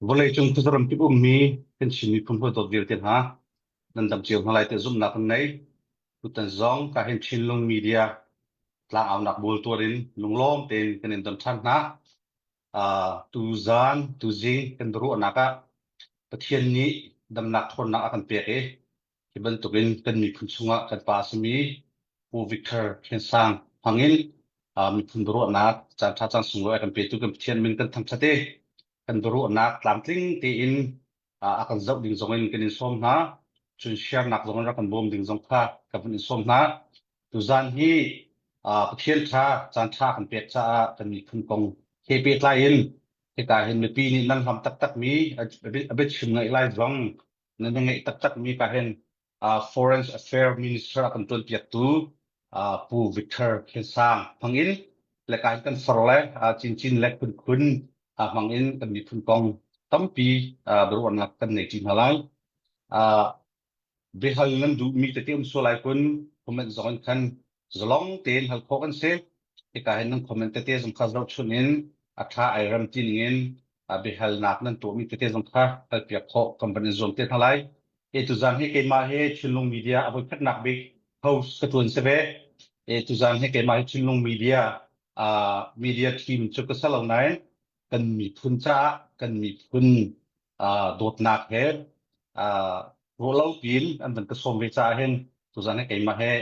Vawleicung khuazaram kip ummi kan Chin miphun hawi dawt vialte hna, nan dam cio hna lai tiah zumhnak kan ngei. Tutan zong ka hin Chinlung Media tlangaunak bual tuar in lunglawm tein kan in don ṭhan hna. Uh, tuzan, tuzing kan biaruahnak ah Pathian nih damnak ṭhawnnak a kan pek i hi bantukin kan miphun chungah kan pa a simi Pu Victor Khen Sang hmangin uh, miphun biaruahnak caanṭha caan sunglawi a kan petu kan Pathian min kan thangṭhat i kan biaruahnak tlamtling tein uh, a kan zoh ding zong in kan in sawm hna. Cun share-nak zong in rak kan bawm ding zong kha ka vun in sawm hna. Tuzan hi uh, Pathian ṭha caan ṭha kan pek caah kan miphun kong he pehtlai in hika hin mipi nih nan hlam taktakmi a biachim ngaih lai zong nan ngeih taktakmi ka hin uh, Foreign Affairs Minister a kan tuanpiaktu uh, Pu Victor Khen Sang hmangin le ka hin kan far le uh, Chinchin le Khun Khun uh, hmangin kan miphun kong tampi uh, biaruahnak kan nei ṭi hna lai. Uh, biahal nan duhmi tete um sual lai kun comment zong in khan zalong tein hal khawh kan si. Hika hin nan comment tete zong kha zohchun in a ṭha ai rem ti ning in biahalnak nan tuahmi tete zong kha halpiak khawh kan van in zuam te hna lai. E tuzan hi keimah hi Chinlung Media a voikhatnak bik host ka ṭuan si ve. E tuzan hi keimah hi Chinlung Media uh, media team cu ka si lo nain kan miphun caah kan miphun uh, dawtnak he uh, ruahlo piin an van ka sawm ve caah hin tuzan hi keimah he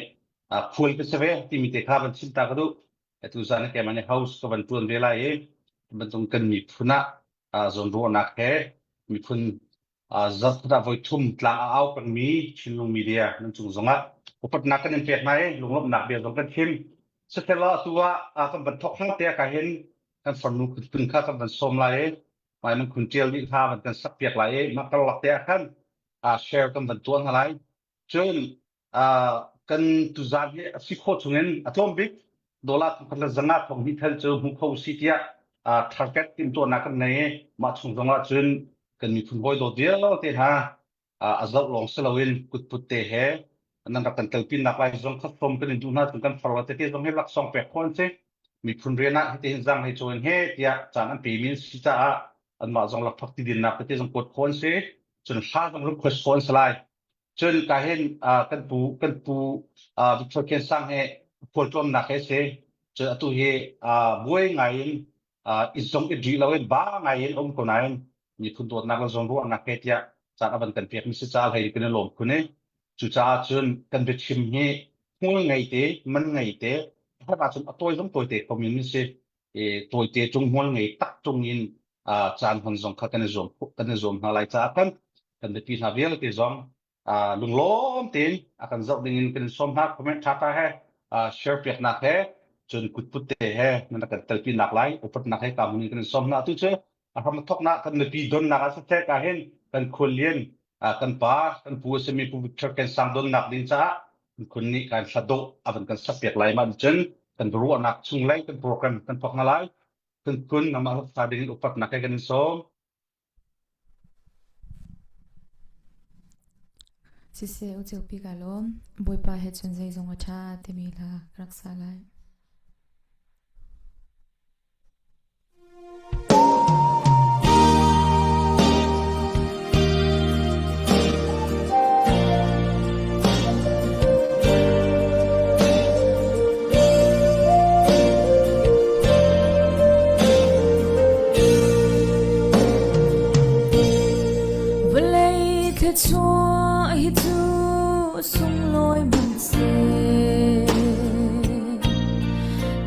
uh, khual ka si ve timi te kha van chim ta ka duh. Tuzan hi keimah nih host ka van ṭuan ve lai i bantuk kan miphun ah uh, zawnruahnak he miphun zarhkhat ah voithum tlang a au pengmi Chinlung Media nan cung zongah upatnak kan in pek hna i lunglawmhnak bia zong kan chim. Sihmanhsehlaw atu ah kan van thawk hlan te ah ka hin kan farnu khun kha kan van sawm lai i mai man khun tial nih hla van kan sak piak lai i mah karlak te ah khan share kan van tuah hna lai. Cun kan tuzaan hi a si khawh chungin a tlawm bik dollar thongkhat le zanga thong hnih thel cu hmu kho si tiah target timhtuahnak kan nei i mah chung zongah cun kan miphun hawi dawt vialte hna a zoh lawng si loin kutput te he nan rak kan telpi nak lai zong kha som kan in duh hna cun kan farla tete zong hi laksawng pek khawh an si miphun rian ah hiti hin zang hei cawn he tiah caan an pe mi an si caah anmah zong lakphak ti dinnak tete zong kuat khawh an si cun hla zong request khawh an si lai. Cun ka hin kan pu kan pu Victor Khen Sang he khualtlawnnak he si. Cun atu hi buai ngai in i zong i ri lo in ba ngai in um ko nain miphun dawtnak le zawnruahnak he tiah caan a van kan pek mi si caah hlei kan i lawm khun i cucaah cun kan biachim hi hmul ngei te man ngei te herh ahcun a tawi zong tawi te kho mi si i tawite cung hmual ngei tak tung in caan hman zong kha kan i zuam kan i zuam hna lai caah khan kan biapi hna vialte zong lunglawm tein a kan zoh ding in kan in sawm hna comment tha ta he share piaknak he cun kutput te he nan kan telpi nak lai upatnak he ka mun in kan in sawm hna tu cu a hram thoknak kan mipi donnak ah siseh ka hin kan khuallian kan pa kan pu a simi pu Victor Ken Sang donnak ding caah khun nih kan hla dawh a van kan sak piak lai ma cun kan ruahnak chung lei kan program kan thok na lai kun kun nama hla ding in upatnak he kan in sawm. Siseh uceupi ka lawm. Bawipa he cun zeizong a ṭha timi hla ka rak sa lai. Vawlei thluachuah hi cu sunglawi hmanhseh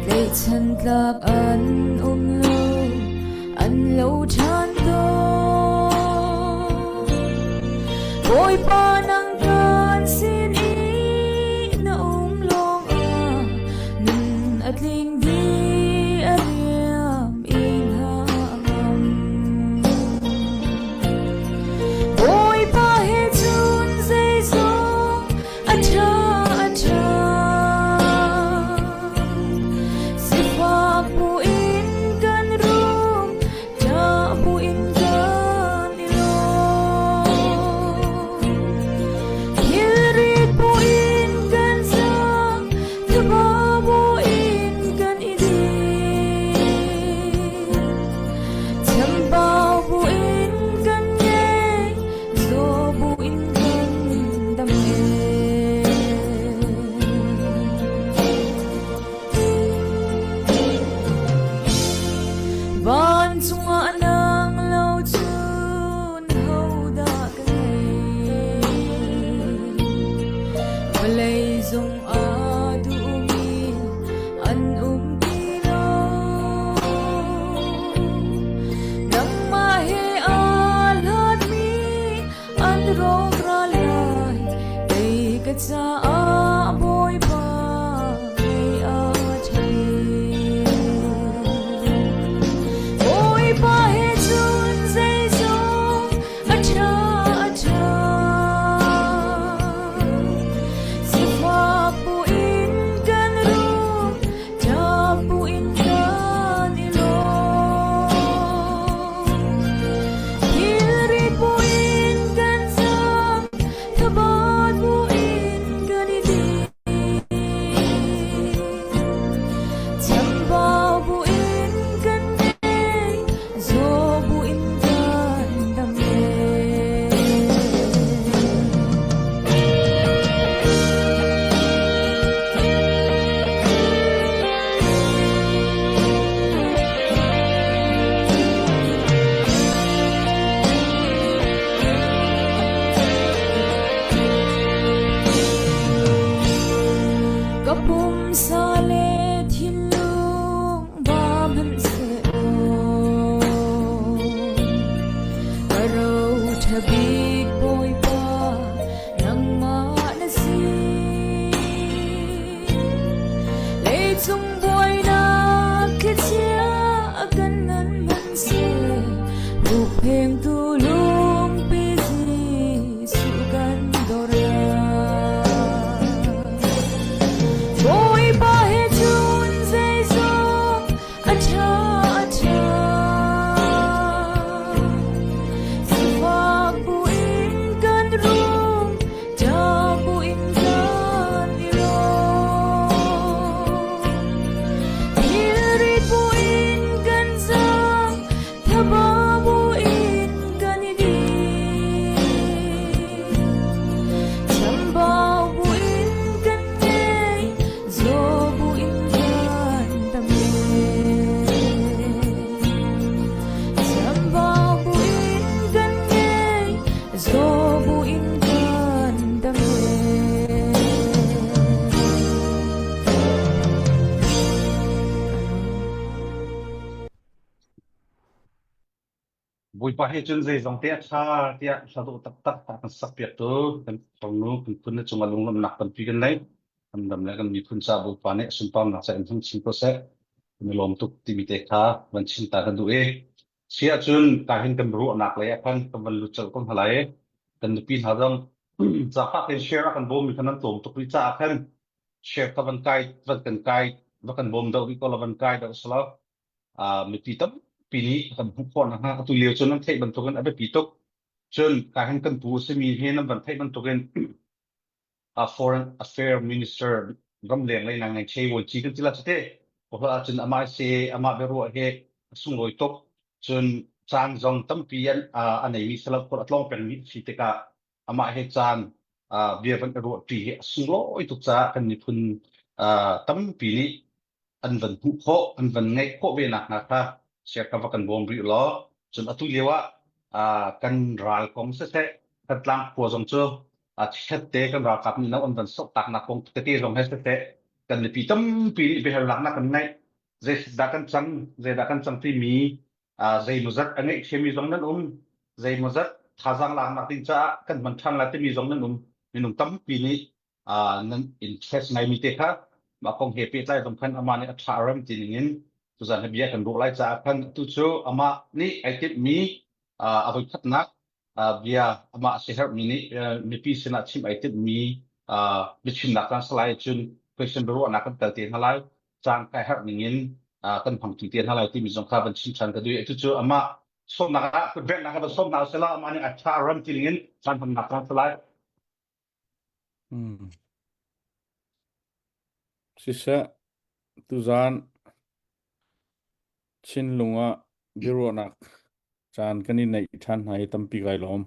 Tlaihchan tlak an um lo, an lo ṭhan tawn. Bawipa nang kan sin i na um lawngah nun a tling dih a riam i hna a ngam. Bawipa he cun zeizong a ṭha a ṭha. Sifak buin kan rum, ṭah buin kan i lawm. Thilrit buin kan zang, taba buin kan i din. ṭha a ṭha. Sifak buin kan rum, ṭah buin kan i lawm. Thilrit buin kan zaam, thaba buin kan i din. Chambau buin kan ngei, zaw buin kan dam Chambau buin kan ngei, zaw buin kan dam Bawipa he cun zeizong te a ṭha tiah hla dawh taktak a kan sakpiaktu kan farnu kan phun na cungah lunglawmhnak tampi kan nei. Kan ram le kan miphun ca Bawipa nih a sunparnak ca in hmang chin ko seh. Kan i lawm tuk timi te kha van chim ta kan duh i si ahcun ka hin kan ruahnak lei ah khan kan van lut colh ko hna lai i kan nupi hna zong zaangfah tein share a kan bawmmi kha nan tlawm tuk rih caah khan share kha van kai van kan kai va kan bawm deuh rih ko la van kai deuh selaw mipi tampi nih kan hmuh khawh nakhnga atu lio cu nan theih bantukin a biapi tuk. Cun ka hin kan pu a simi hi nan van theih bantukin Foreign Affair Minister ramleng lei ngai ngai Chei Vuanci kan ti la cute. Kohla ahcun amah se amah biaruah he a sunglawi tuk. Cun caan zong tampi an a neimi salo khual a tlawng pengmi a si tikah amah he caan bia van i ruahṭi hi a sunglawi tuk caah kan miphun tampi nih an van hmuh khawh, an van ngeih khawh ve nak hnga kha share ka va kan bawm rih law. Cun atu lio ah kan ral kong siseh, Thantlang khua zong cu chikkhat te kan ralkap nih no an van sok taknak kong tete zong he siseh, kan mipi tampi nih biahalnak kan ngeih. Zeidah kan cang, zeidah kan cang timi zeimawzat a ngaihthiammi zong nan um, zeimawzat thazaang laknak ding caah kan hman ṭhan lai timi zong nan um. Minung tampi nih nan interest ngaimi te kha mah kong he pehtlai zong khan amah nih a ṭha a rem ti ning in tuzan hi bia kan ruah lai caah khan atu cu amah nih ai timhmi a voikhatnak bia amah a siaherhmi nih mipi sinah chim ai timhmi biachimnak caan salai cun question biaruahnak kan tel te hna lai caan kai herh ning in kan hmangṭi te hna lai timi zong kha van chim ṭhan ka duh i cucu amah sawmnak ah kutbengnak ah van sawm hna usih law amah nih a ṭha a rem ti ning in caan hmannak caan salai Siseh, tuzaan Chinlung ah biaruahnak caan kan i neih ṭhan hna hi tampi kai lawm.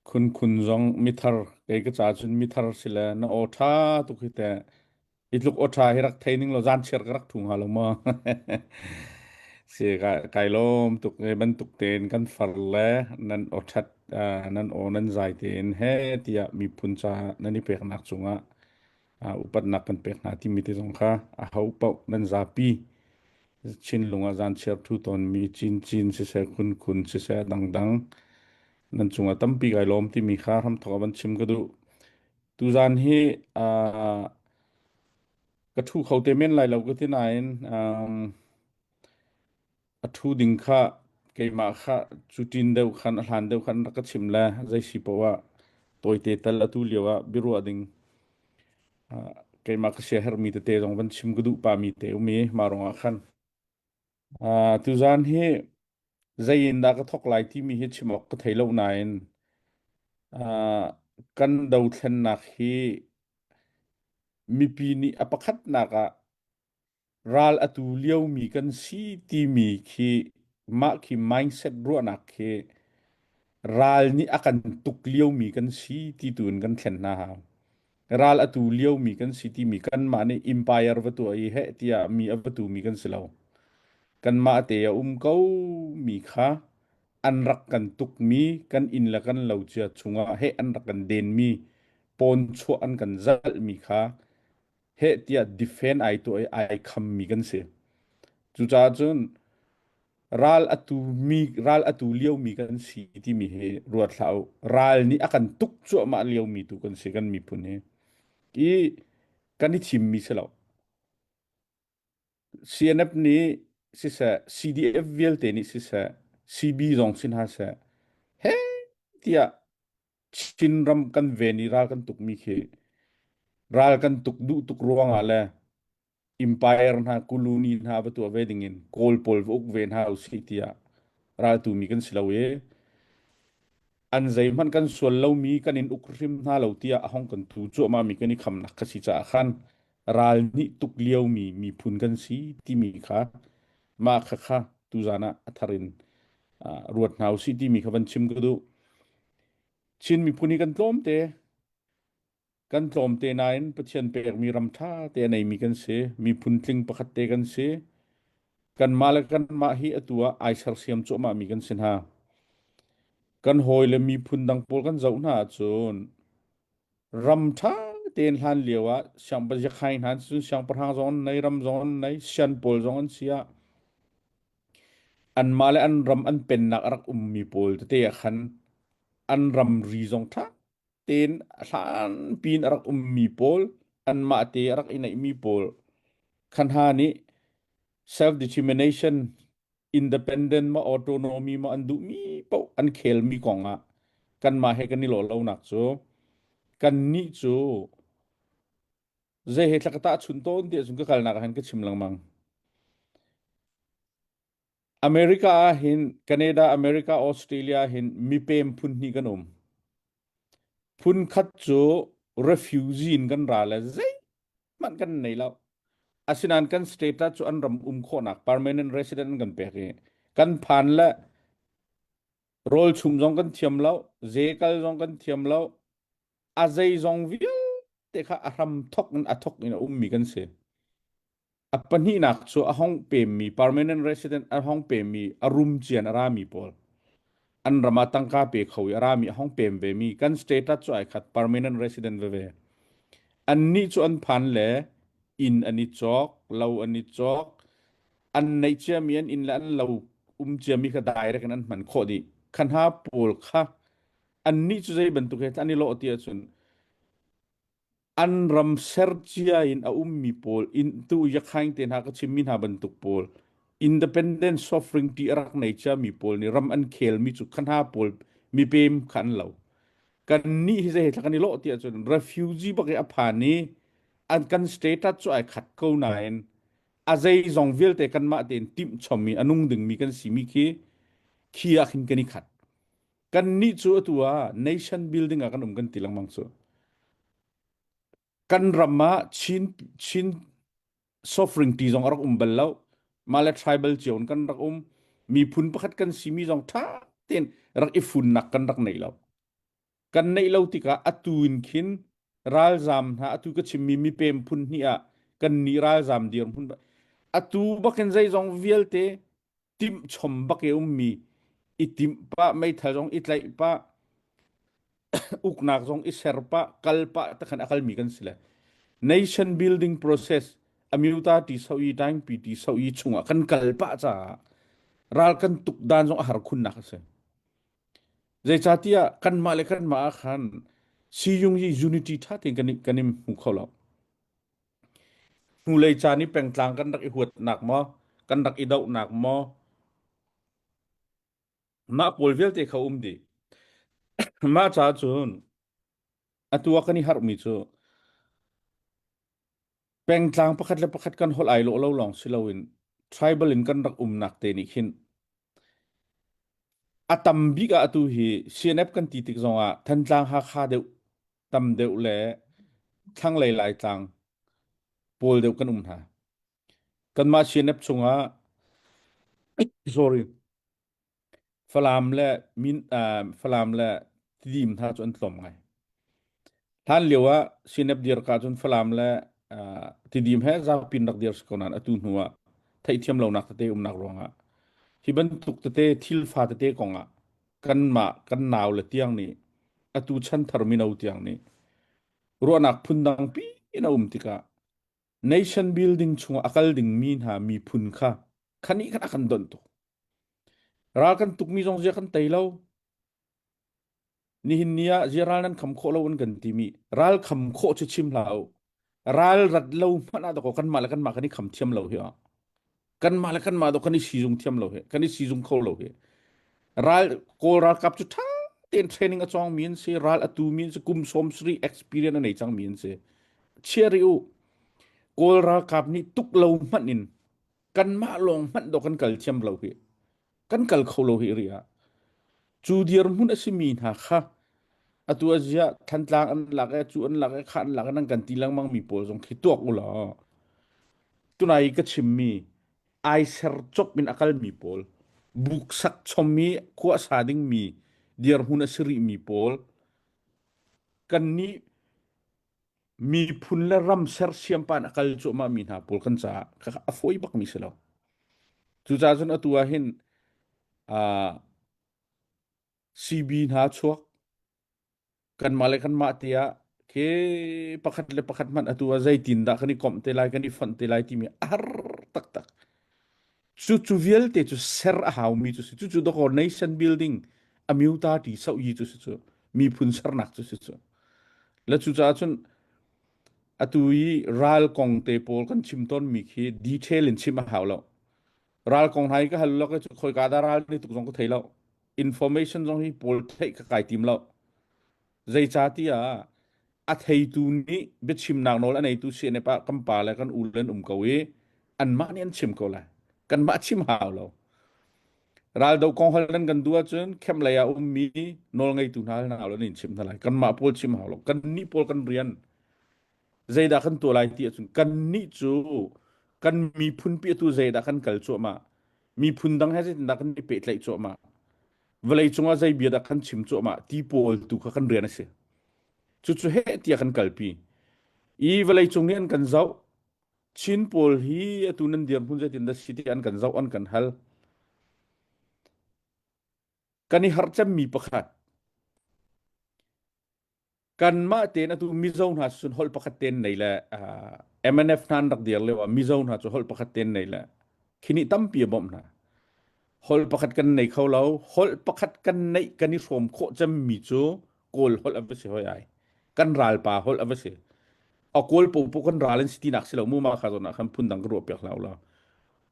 Khunkhun zong mithar, kei ka ca cun mithar si le na aw ṭha tuk hi teh. Hi tluk aw ṭha hi rak thei ning law zan chiar ka rak ṭhu hnga lo maw? Si kai lawm tuk hi bantuk tein kan far le nan aw ṭhat nan aw nan zai tein he tiah miphun ca nan i peknak cungah upatnak kan pek hna timi te zong kha a ho paoh nan zapi Chinlung ah zanchiar ṭhu tawnmi cincin siseh khunkhun siseh dangdang nan cungah tampi kai lawm timi kha hramthok ah van chim ka duh. Tuzaan hi ka ṭhu kho te men lai lo ka ti nain a ṭhu ding kha keimah kha cu ṭin deuh khan a hlan deuh khan rak ka chim le zei si paoh ah tawite tal atu lio ah biaruah ding keimah ka siaherhmi tete zong van chim ka duh pahmi te um i mah ruangah khan tuzaan hi zei in dah ka thawk lai timi hi chim awk ka thei lo nain kan dothlennak hi mipi nih a pakhatnak ah ral a tu liomi kan si timi khi mah khi mindset ruahnak khi ral nih a kan tuk liomi kan si ti tu in kan thlen hna hau. Ral a tu liomi kan si timi kanmah nih empire va tuah i heh tiah mi a va tumi kan si lo. Kanmah te a um ko mi kha an rak kan tukmi kan inn le kan lo cia chungah heh an rak kan denmi pawn chuah an kan zalhmi kha heh tiah defend ai tuah i ai khammi kan si. Cucaah cun ral a tu mi ral a tu liomi kan si timi hi ruat hlah u. Ral nih a kan tuk cuahmah liomi tu kan si kan miphun hi. I kan i thimmi si lo. CNF nih siseh, CDF vialte nih siseh, CB zong si hna seh, he tiah Chinram kan ven i ral kan tukmi khi ral kan tuk duh tuk ruangah le. Empire hna Kuluni hna va tuah ve dingin Kawl pawl va uk ve hna usih tiah raltu mi kan si lo i an zeihmanh kan sual lomi kan in uk hrim hna lo tiah a hong kan tu cuahmah mi kan i khamnak kha si caah khan ral nih tuk liomi miphun kan si timi kha mah kha kha tuzan ah a thar in ruat hna usih timi kha van chim ka duh. Chin miphun hi kan tlawmte Kan tlawmte nain Pathian pekmi ram ṭha te a neimi kan si. Miphun tling pakhat te kan si. Kanmah le kanmah hi atu ah ai sersiam cuahmahmi kan si hna. Kan hawi le miphun dang pawl kan zoh hna ahcun ram ṭha tein hlan lio ah siangpahrang hna cun siangpahrang zong an nei, ram zong an nei, sian pawl zong an si ah anmah le an ram an pennak a rak ummi pawl tete ah khan an ramri zong ṭha tein hlanpi in a rak ummi pawl anmah te a rak i neihmi pawl kha hna nih self determination independent ma autonomy ma an duhmi paoh an khelmi kong ah kanmah he kan i lawh lonak cu kannih cu zei he thla ka tahchun tawn ti ahcun ka kalnak ah hin ka chim lengmang. America ah hin Canada, America, Australia hin mipem phun hnih kan um. Phun khat cu refugee in kan ra le zeihmanh kan nei lo. Asinain kan status cu an ram um khawhnak permanent resident an kan pek i kan phan le rawl chum zong kan thiam lo, ze kal zong kan thiam lo, a zeizong vialte kha a hram thok in a thok in a ummi kan si. A pahnihnak cu a hong pemmi permanent resident a hong pemmi a rum cian a rami pawl an ram ah tangka pe kho i a rami a hong pem vemi kan status cu ai khat permanent resident veve. Annih cu an phan le inn an i cawk, lo an i cawk, an neih ciami an inn le an lo um ciami kha direct in an hman khawh dih. Kha hna pawl kha annih cu zei bantuk he an i lawh ti ahcun an ram ser cia in a ummi pawl in tu yakhaing te hna ka chimmi hna bantuk pawl independent sovereignty a rak nei ciami pawl nih ram an khelmi cu kha hna pawl mipem kha an lo kan nih hi zei thla kan i lawh ti ahcun refugee bak i a phan i an kan status cu ai khat ko nain a zeizong vialte kanmah tein timh chom i a nung dingmi kan simi khi khi ah khin kan i khat Kannih cu atu ah nation building ah kan um kan ti lengmang cu. Kan ram ah Chin Chin sovereignty zong a rak um bal lo. Mah le tribal cio in kan rak um. Miphun pakhat kan simi zong ṭha tein rak i funnak kan rak nei lo. Kan neih lo tikah atu in khin ralzam hna atu ka chimmi mipem phun hnih ah kan nih ralzam dirhmun atu bakin zeizong vialte timh chom bak i ummi i timh pah meithal zong i tlaih pah uknak zong i ser pah kal pah takhan a kalmi kan si le nation building process amyuta ti so i time pi ti so i chungah kan kal pah caah ral kan tuk dan zong a har khunnak a si zeicahtiah kanmah le kanmah ah khan siyung hi unity tha tein kan i kan i hmu kho lo Hnulei caan i pengtlang kan rak i huatnak maw, kan rak i dohnak maw, mah pawl vialte kha um dih. Mah caah cun atu ah kan i harhmi cu pengtlang pakhat le pakhat kan holh ai lawh lo lawng si loin tribal in kan rak umnak te nih khin a tam bik ah atu hi CNF kan ti tik zongah Thantlang Hakha deuh tam deuh le thlanglei Laitlang pawl deuh kan um hna. Kanmah CNF chungah sorry Falam le min uh, Falam le Tidim hna cu an tlawm ngai. Hlan lio ah CNF dir ka cun Falam le uh, Tidim he zaupin rak dir si ko nain atu hnu ah theihthiam lonak tete umnak ruangah hi bantuk tete thil fa tete kongah kanmah kan nau le tiang nih atu chanthar mino tiang nih ruahnak phundang pi in a um tikah nation building chungah a kal dingmi hna miphun kha khani khan a kan donh tuk ral kan tukmi zong zia kan tei lo nihin ni ah zia ral nan kham khawh lo an kan timi ral kham khawh cu chim hlah u ral rat lo hmanh ah dakaw kanmah le kanmah kan i kham thiam lo hi ah kanmah le kanmah dawh kan i sizung thiam lo hi kan i sizung kho lo hi ral kawl ralkap cu ṭha tein training a cawng mi an si ral a tu mi an si kum sawm sari experience a nei cang mi an si chia rih u. Kawl ralkap nih tuk lo hmanh in kanmah lawng hmanh dawh kan kal thiam lo hi. Kan kal kho lo hi ri ah. Cu dirhmun a simi hna kha atu a ziah Thantlang an lak e cu an lak e kha an lak e nan kan ti lengmang mi pawl zong khi tuak u law tunai ka chimmi ai ser cop in a kalmi pawl buksak chommi khua sa dingmi dirhmun a si rihmi pawl kannih miphun le ram sersiam pa in a kal cuahmah mi hna pawl kan caah a fawi bakmi si lo. Cucaah cun atu ah hin uh, CB hna chuak kanmah le kanmah tiah ke pakhat le pakhat hmanh atu ah zeitin dah kan i komh te lai kan i fonh te lai timi a har taktak. Cu cu vialte cu ser a haumi cu si. Cucu dawkaw nation building amyuta ti soh yi cu si cu. Miphun sernak cu si cu. Le cucaah cun atu i ral kong te pawl kan chim tawnmi khi detail in chim a hau lo. Ral kong hna hi ka hal lo cu khawika dah ral ni tuk zong ka thei lo. Information zong hi pawl theih ka kai tim lo. Zeicahtiah a theitu nih biachimnak nawl a neitu CNF ah kan pa le kan u le an um ko i anmah nih an chim ko lai. Kanmah chim hau lo. Raldo kong hal nan kan duh ahcun camp lei ah ummi nawlngeitu hna hna lo nan in chim hna lai. Kanmah pawl chim hau lo. Kannih pawl kan rian zeidah kan tuah lai ti ahcun kannih cu kan miphun pi atu zeidah kan kal cuahmah. Miphun dang he zeitindah kan i pehtlaih cuahmah. Vawleicung ah zei bia dah kan chim cuahmah ti pawl tu kha kan rian a si. Cucu heh tiah kan kalpi. I vawleicung nih an kan zoh. Chin pawl hi atu nan dirhmun zeitin dah si ti an kan zoh an kan hal. Kan i harh cemmi pakhat Kanmah tein atu Mizo hna cun holh pakhat tein nei le uh, MNF hna an rak dir lio ah Mizo hna cu holh pakhat tein nei le khi nih tampi a bawmh hna. Holh pakhat kan nei kho lo. Holh pakhat kan neih kan i hrawm khawh cemmi cu Kawl holh a va si hoi ai. Kan ralpa holh a va si. A Kawl popo kan ral an si tinak si lo mu ma kha zawn ah khan phundang ka ruah piak hlah u law.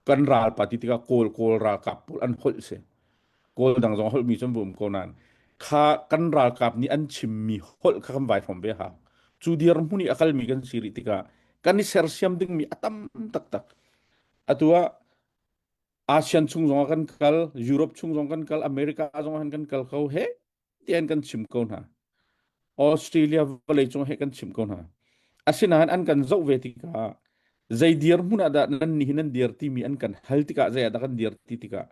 Kan ralpa ti tikah Kawl Kawl ralkap pawl an holh si. Kawl dang zong holhmi cu an va um ko nain kha kan ralkap nih an chimmi holh kha kan vai hrawm ve hau. Cu dirhmun i a kalmi kan si rih tikah kan i sersiam dingmi a tam taktak. Atu ah ASEAN chung zong ah kan kal, Europe chung zong kan kal, America zong ah kan kal ko he tian kan chim ko hna. Australia vawleicung he kan chim ko hna. Asinain an kan zoh ve tikah zei dirhmun ah dah nan nih nan dir timi an kan hal tikah zei ah dah kan dir ti tikah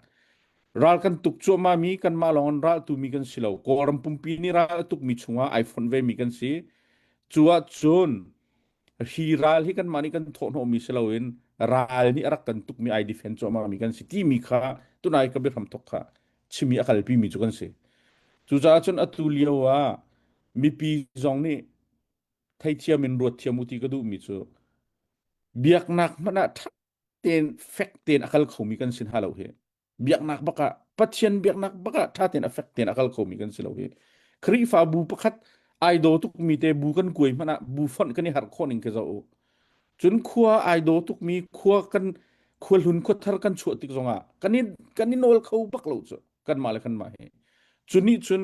ral kan tuk cuahmah mi kanmah lawng in ral tumi kan si lo Kawlram pumpi nih ral a tukmi chungah ai fonh ve mi kan si cu ahcun hi ral hi kanmah nih kan thawhhnawhmi si loin ral nih a rak kan tukmi ai defend cuahmah mi kan si timi kha tunai ka biahram thok kha chimi a kalpi mi cu kan si. Cucaah cun atu lio ah mipi zong nih theithiam in ruat thiam u ti ka duhmi cu biaknak hmanh ah ṭha tein fek tein a kal khomi kan si hna lo hi. Biaknak bak ah Pathian biaknak bak ah ṭha tein a fek tein a kal khomi kan si lo hi. Khrihfabu pakhat ai daw tukmi te bu kan kuai hmanh ah bu fonh kan i harh khawh ning khi zoh u. Cun khua ai daw tukmi khua kan khua hlun khua thar kan chuah tik zongah kan i kan i nawl kho bak lo cu kanmah le kanmah hi. Cu nih cun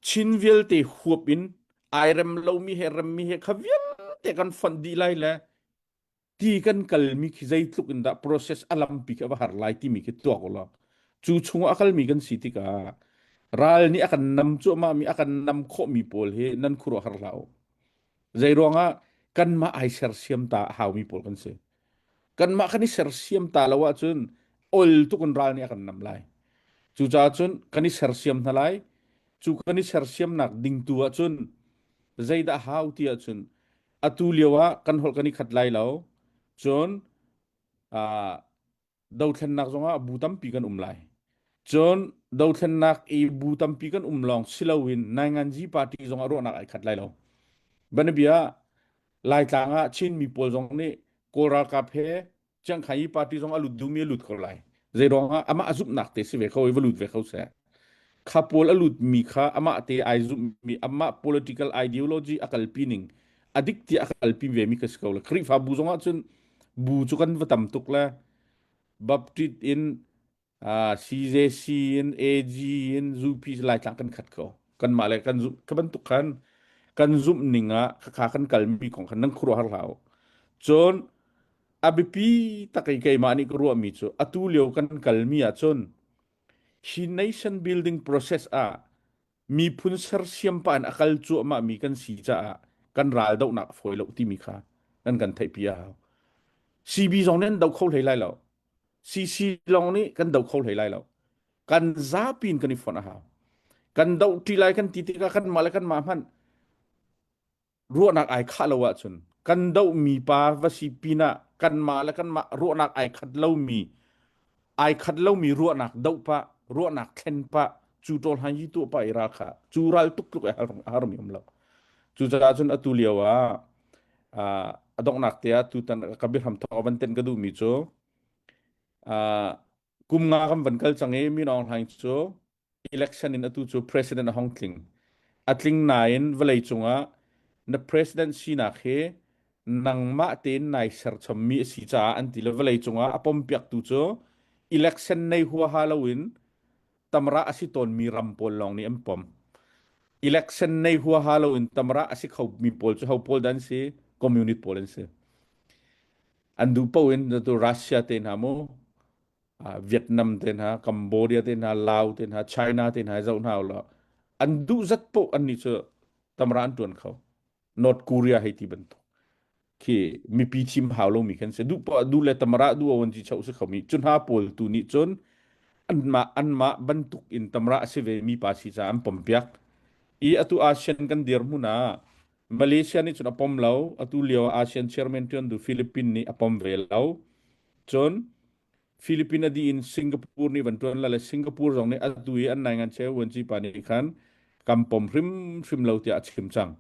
Chin vialte huap in ai rem lomi he remmi he kha vialte kan fonh dih lai le ti kan kalmi khi zeitluk in dah process a lampi khi a va har lai timi khi tuak u law cu chungah a kalmi kan si tikah ral nih a kan nam cuahmah mi a kan nam khawhmi pawl hi nan khuaruah har hlah u. Zeiruangah kanmah ai sersiam ta a haumi pawl kan si. Kanmah kan i sersiam ta lo ahcun ol tuk in ral nih a kan nam lai. Cucaah cun kan i sersiam hna lai. Cu kan i sersiamnak ding tu ahcun zeidah hau ti ahcun atu lio ah kan holh kan i khat lai lo. Cun uh, dothlennak zongah bu tampi kan um lai. Cun dothlennak i bu tampi kan um lawng si loin Nainganzi party zongah ruahnak ai khat lai lo. Banabia Laitlang ah Chinmi pawl zong nih Kawl ralkap he Chiangkhai party zong a lut duhmi a lut ko lai. Zei ruangah amah a zumhnak te si ve kho i va lut ve kho seh. Kha pawl a lutmi kha amah te ai zumhmi amah political ideology a kalpi ning a dik tiah a kalpi ve mi ka si ko le Khrihfabu zongah cun bu cu kan va tam tuk le Baptist in uh, CJC in AG in UP Laitlang kan khat ko kanmah le kan zumh ka bantuk khan kan zumh ning ah khakha kan kalmi kong khan nan khuaruahhar hlah u cun. A biapi tak i keimah nih ka ruahmi cu atu lio kan kalmi ahcun hi nation building process ah miphun sersiam pah in a kal cuahmahmi kan si caah kan ral dohnak a fawi lo timi kha nan kan theihpi a hau. CB zong nih an doh kho hlei lai lo. CC lawng nih kan doh kho hlei lai lo. Kan zapi in kan i fonh a hau. Kan doh ṭi lai kan ti tikah kanmah le kanmah hmanh ruahnak ai khah lo ahcun kan dohmi pa va si pinah kanmah le kanmah ruahnak ai khat lomi ai khat lomi ruahnak doh pah ruahnak thlen pah cu ṭawl han yi tuah pah i ral kha cu ral tuk tluk ai harmi um lo. Cucaah cun atu lio ah a donghnak te ah tutan ka biahram thawk van ten ka duhmi cu kum nga kan van kal cang i Min Aung Hlaing cu election in atu cu president a hong tling. A tling nain vawlei cungah na president sinak hi nangmah tein nai serchommi a si caah an ti le vawlei cungah a pompiaktu cu election nei huaha loin tamra a si tawnmi ram pawl lawng nih an pom. Election nei huaha loin tamra a si khomi pawl cu ho pawl dah an si? Communist pawl an si. An duh paoh in tu Russia te hna mu, Vietnam te hna, Cambodia te hna, Lao te hna, China te hna zoh hna ulaw an duh zat paoh annih cu tamra an ṭuan kho. North Korea hei ti bantuk khi mipi thim hau lomi khan si duh poah duh le tamra duh awan ci chau si khomi cu hna pawl tu nih cun anmah anmah bantuk in tamra a si ve mi pa si caah an pom piak i atu ASEAN kan dirhmun ah Malaysia nih cun a pom lo atu lio ASEAN chairman ṭuan du Philippines nih a pom ve lo cun Philippine a dih in Singapore nih van ṭuan la le Singapore zong nih atu i an nai ngan cheu vuanci pa nih khan kan pom hrimhrim lo tiah a chim cang.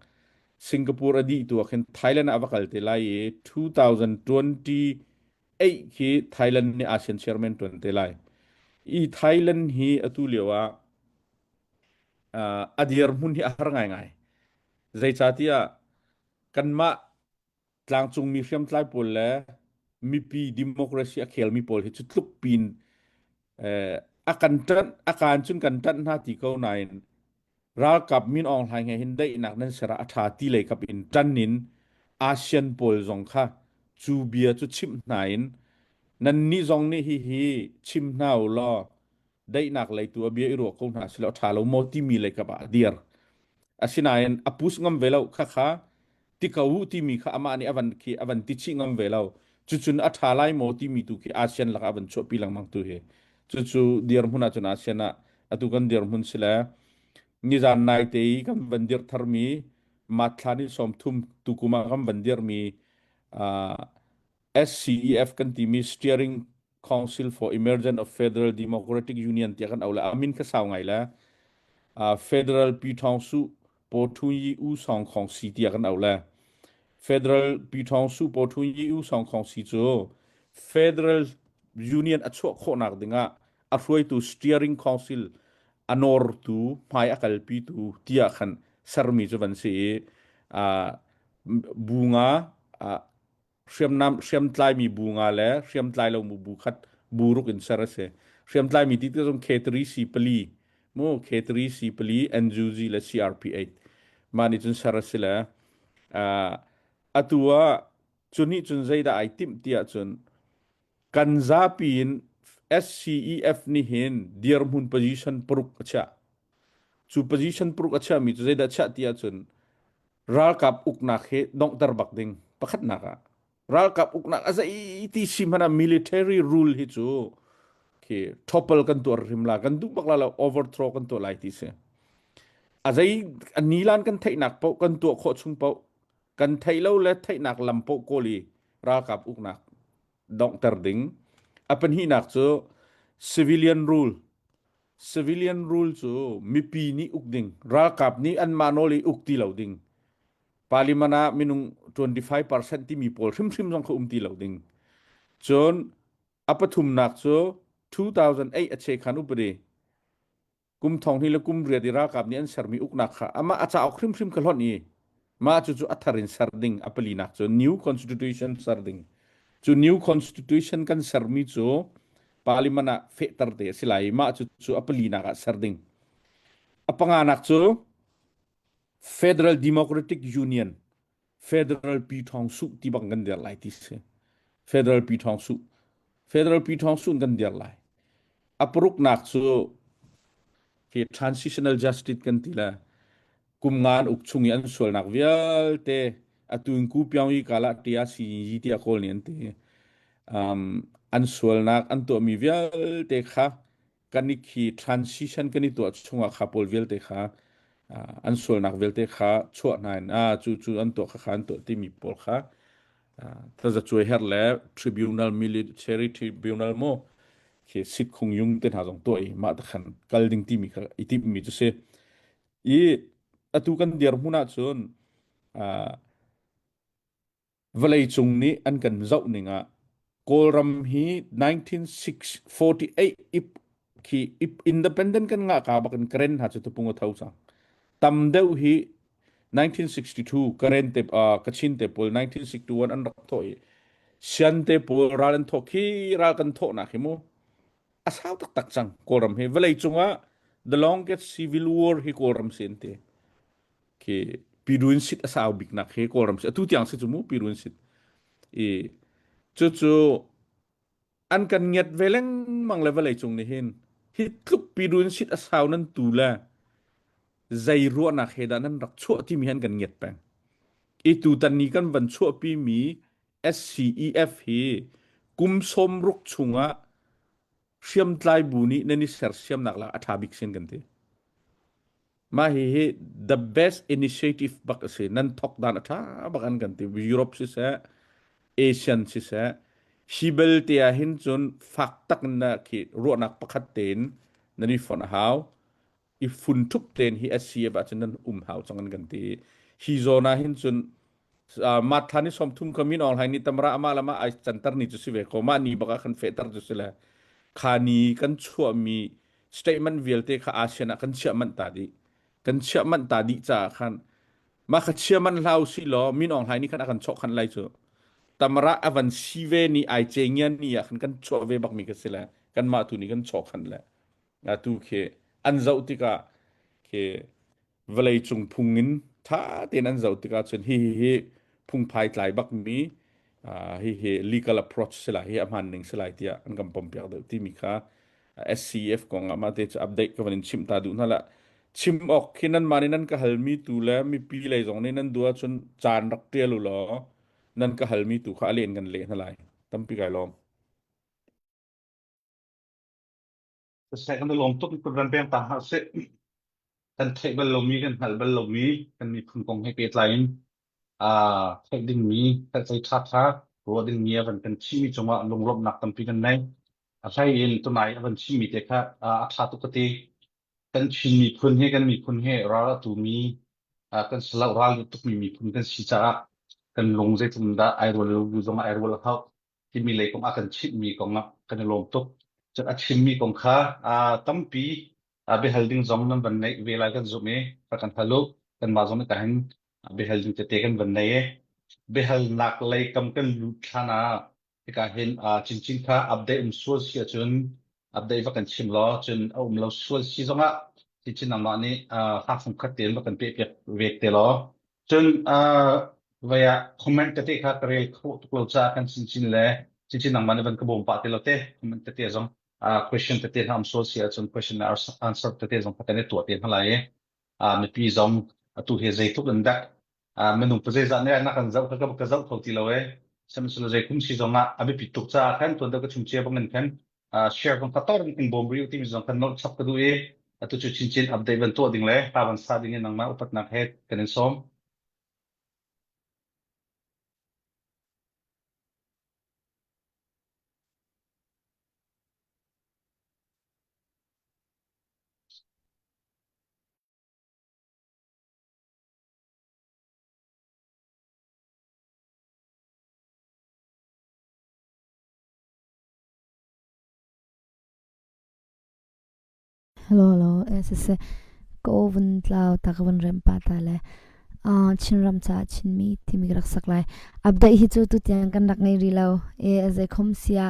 Singapore a dih tu ah khin Thailand ah a va kal te lai i 2028 khi Thailand nih ASEAN chairman ṭuan te lai. I Thailand hi atu lio ah uh, a dirhmun hi a har ngaingai. Zeicahtiah kanmah tlangcungmi hriamtlai pawl le mipi democracy a khelmi pawl hi cu tluk pin eh, a kan ṭanh a kaan cun kan ṭanh hna ti ko nain ralkap Min Aung Hlaing he hin daihnak nan ser ah a ṭha ti lei kap in ṭan in ASEAN pawl zong kha cu bia cu chimh hna in nannih zong nih hihi chim hna u law daihnak lei tu a bia i ruah ko hna silo a ṭha lo maw timi lei kap ah a dir. Asinain a push ngam ve lo khakha ti ko u timi kha amah nih a van khi a van ti chih ngam ve lo. Cucun a ṭha lai maw timi tu khi ASEAN lakah a van chuahpi lengmang tu hi. Cucu dirhmun ahcun ASEAN ah atu kan dirhmun si le nizan nai te i kan van dirh tharmi Matthla ni 30 tukum ah kan van dirhmi uh, SCEF kan timi Steering Council for Emergence of Federal Democratic Union tiah kan auh le a min kha sau ngai le uh, Federal Pi Thawng Su Po Thun Yi U Song Khong Si tiah kan auh le Federal Pi Thawng Su Po Thun Yi U Song Khong Si cu Federal Union a chuah khawhnak dingah a hruaitu Steering Council a nawrtu hmai a kalpitu tiah khan sermi cu van si i uh, bu nga uh, hriamnam hriamtlaimi bu nga le hriamtlai lo mu bu khat bu ruk in ser a si. Hriamtlaimi ti tik zong K3 C pali mu K3 C pali NUG le CRP8 mah nih cun ser a si le uh, atu ah cu nih cun zeidah ai timh ti ahcun kan zapi in SCEF nih hin dirhmun position paruk a chiah. Cu position paruk a chiahmi cu zeidah a chiah ti ahcun ralkap uknak hi donghter bak ding pakhatnak ah ralkap uknak a zei ti si hmanh ah military rule hi cu khi topple kan tuah hrim la kan duh bak la lo overthrow kan tuah lai ti si a zei a nilan kan theihnak paoh kan tuah khawh chung paoh kan theih lo le theihnak lam paoh kawl i ralkap uknak donghter ding a pahnihnak cu civilian rule Civilian rule cu mipi nih uk ding, ralkap nih anmah nawl i uk ti lo ding. Parliament ah minung 25% timi pawl hrimhrim zong kha um ti lo ding. Cun a pathumnak cu 2008 a chekhan upadi kum thong hnih le kum riat i ralkap nih an sermi uknak kha amah a cauk hrimhrim kha hlonh i mah cucu a thar in ser ding a palinak cu new constitution ser ding cu new constitution kan sermi cu parliament ah fehter te a si lai i mah cu cu a palinak ah ser ding a panganak cu Federal Democratic Union Federal Pi Thawng Suh ti bang kan der lai ti si. Federal Pi Thawng Su Federal Pi Thawng Su in kan dir lai. A paruknak cu hi transitional justice kan ti le kum nga an uk chung i an sualnak vialte atu in ku piang i kala tia si yi tiah kawl nih an ti. Um, an sualnak an tuahmi vialte kha kan i khi transition kan i tuah chungah kha pawl vialte kha an sualnak vialte kha chuah hna in a cu cu an tuah kha kha an tuah timi pawl kha tazacuai her le tribunal military tribunal mu khi sit khung yung te hna zong tuah i mah te khan kal ding timi kha i timmi cu si i atu kan dir hmun ah cun Vawleicung nih an kan zoh ning ah Kawlram hi 1948 khi independent kan ngah ka bak in Karen hna cu tupung a tho cang. Tam deuh hi 1962 Karen te uh, Kachin te pawl 1961 an rak thawh i Sian te pawl ral an thawh khi ral kan thawhnak hi mu a sau taktak cang Kawlram hi vawleicung ah the longest civil war hi Kawlram si an ti. Khi Pirun sit a sau biknak hi Kawlram si atu tiang si cu mu Pirun sit i cucu an kan ngiat ve lengmang le vawlei cung nih hin hi tluk Pirun sit a sau nan tu le zei ruahnak he dah nan rak chuah timi han kan ngiat peng i tutan ni kan van chuahpi mi SCEF hi kum 60 chungah hriamtlai bu nih nan i sersiamnak lak a ṭha bik sin kan ti. Mah hihi the best initiative bak a si. Nan thok dan a ṭha bak an kan ti. Europe siseh, Asian siseh, hi belte ah hin cun fak tak in na khi ruahnak pakhat tein nan i fonh a hau. I fun ṭhup tein hi SCF ahcun nan um hau cang an kan ti. Hi zawn ah hin cun mah thla ni 30 ka min Aung Hlaing nih tamra amah le mah ai canter ni cu si ve ko. Mah ni bak ah kan fehter cu si le kha ni kan chuahmi statement vialte kha ASEAN ah kan chiah manh ta dih. Kan chiah manh ta dih caah khan mah kha chia manh hlah usih law Min Aung Hlaing nih khan a kan chawh khan lai cu. Tamra a van si ve ni ai ce ngian ni ah khan kan chuah ve bak mi ka si le kanmah tu nih kan chawh khan le atu khi an zoh tikah khi vawleicung phung in ṭha tein an zoh tikah cun hi hi hi phungphai tlai bakmi hi hi legal approach si lai hi a hmaan ning si lai tiah an kan pompiak deuh timi kha SCF kong ah mah te cu update ka van in chimh ta duh hna la chim awk khi nan mah nih nan ka halmi tu le mipi lei zong nih nan duh ahcun caan rak ṭial u law nan ka halmi tu kha a len kan leh hna lai tampi kai lawm. Siseh kan i lawm tuk kan ram peng ta hna sih. Kan theih bal lomi, kan hngalh bal lomi kan miphun kong he pehtlai in aa theih dingmi, theihcei ṭhaṭha ruah dingmi a van kan chimmi cungah lunglawmhnak tampi kan nei. A hlei in tunai a van chimmi te kha a ṭha tuk ka ti. Kan Chin miphun hi kan miphun hi ral a tumi, kan salah ral tukmi miphun kan si caah kan lung zeitluk dah ai rual lo bu zong ah ai rual a hau. Timi lei kong a kan chimhmi kong ah kan i lawm tuk. Cun a chimmi kong kha tampi biahal ding zong nan van neih ve lai kan zumh i rak kan hal u. Kanmah zong nih tahin biahal ding tete kan van nei i biahalnak lei kam kan lut hlan ah hika hin chinchin kha update um sual si ahcun update va kan chim law cun a um lo sual si zongah chinchin nangmah nih hla fung khat tein va kan pehpiak ve te law Cun vai ah comment tete kha ka rel khawh tuk lo caah kan chinchin le chinchin nangmah nih van ka bawm pah te lo te comment tete zong question tete hna um sual si ahcun question and answer tete zong kha kan i tuah te hna lai i mipi zong atu hi zeitluk in dah minung pa zeizah nih na kan zoh kha ka zoh kho ti lo e sihmanhsehlaw zei kum si zong ah a biapit tuk caah khan tuan deuh ka chim cia bangin khan share kong kha tor in bawm rih timi zong kan nolh chap ka duh i atu cu chinchin update van tuah ding le pa van sa ding in nangmah upatnak he kan in sawm. Hello hello eh siseh ka aw vun tlau ta ka vun rem pah ta le uh, Chinram caah Chinmi timi ka rak sak lai. Update hi cu tutiang kan rak ngei rih lo. E a zeikhom sia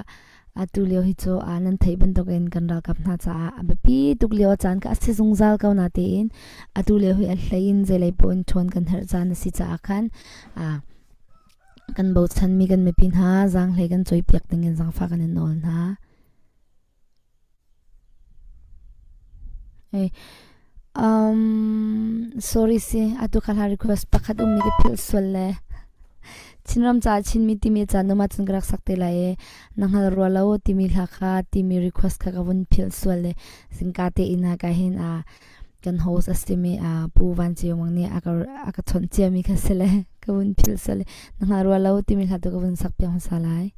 atu lio hi cu a nan theih bantukin kan ralkap hna caah a biapi tuk lio a caan kha a si zungzal ko na tein atu lio hi a hlei in zeilei paoh in ṭhawn kan herh caan a si caah khan uh, Kan bochanmi kan mipi hna zaanghlei kan cawipiak dingin zaangfah kan in nawl hna. Hey, um, sorry si, atu ka hla request pakhat ummi ka philh sual le. Chinram caah Chinmi timi ca numa cun ka rak sak te lai i na hngal rua lo timi hla kha timi request kha ka vun philh sual le zingka te in ha ka hin a kan host a simi a Pu Van Ceu Mang nih a ka a ka chawnh ciami kha si le ka vun philh sual le na hngal rua lo timi hla tu ka vun sak piak hmasa lai.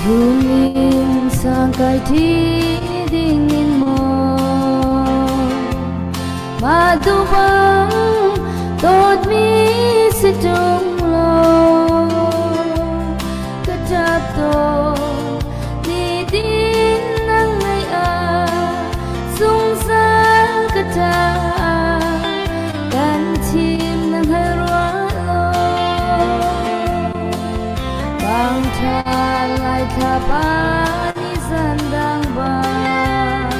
Rungin sangkai thi dingin maw Madu bang dawtmi si ṭung lo Ka ṭap tawn nitin nang ngaih ah zungzal ka ṭah kan thim na hngal rua lo Bang ṭha lai thla pa ni zan dang bang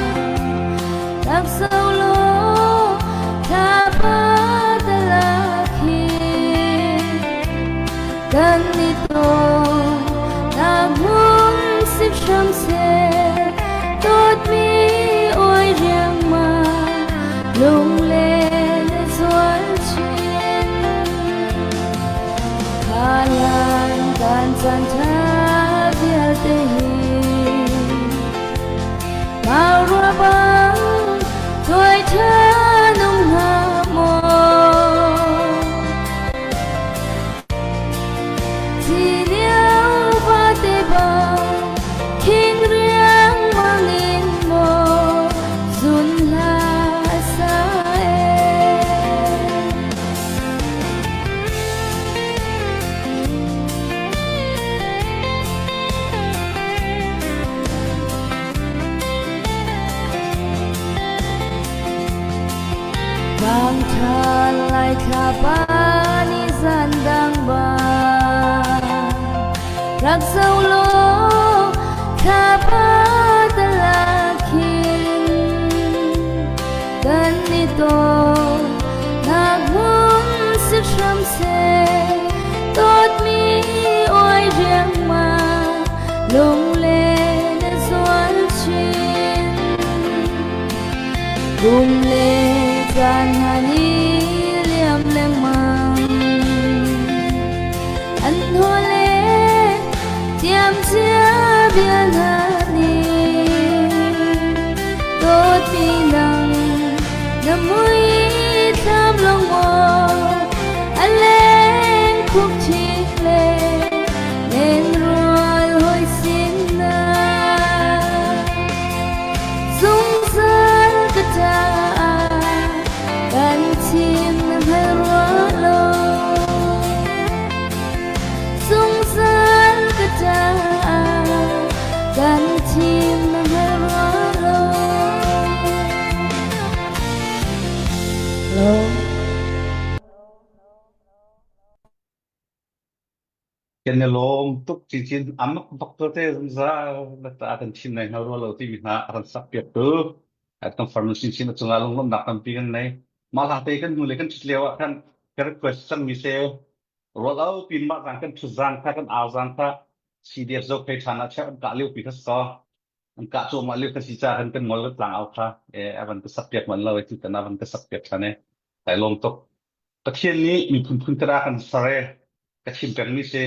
Rak so law thla pa talak hi Kan i tong nak hmun sip hram seh dawtmi oi riangmang lunglen a zual chin. Khalan kan caan ṭha vialte hi mau rua bang tuai ṭha nung hnga maw? Ci lio vate bang khing riangmang in maw zun hla sa e. Vangtha lai thla pa ni zan dang ba rak zo law thla pa talakhin kan ni ton nak hmun si hram seh dawtmi oi riangmang lunglen a zual chin. Kum le caan hna nih liam lengmang an hua le tiam cia bia hna nih dawtmi nang na mui thlam long maw a leng khuk chin le len rual hoi sin na Zungzal ka caah kan thim na hngal rua lo. Zungzal ka caah kan thim na hngal rua lo. Lo. Kan i lawm tuk cincin amak bak te zungzal na ta kan chim lai hna rua lo timi hna a kan sak piak tu kan farnu cincin a cungah lunglawmhnak tampi kan nei. Mah hla te kan hnu le kan ṭhut lio ah khan ka request cangmi se rual au pin mah zang kan ṭhut zang kha kan au zang kha CDF zo phei ṭhan ah cheu an kah lio pi kha si kaw an kah cuahmah lio kha si ca khan kan ngol kan tlang au kha e avan ka sak piak man lo e tu tan avan ka sak piak ṭhan e tai lawm tuk. Pathian nih miphun phun khat ah kan ser i ka chim pengmi si.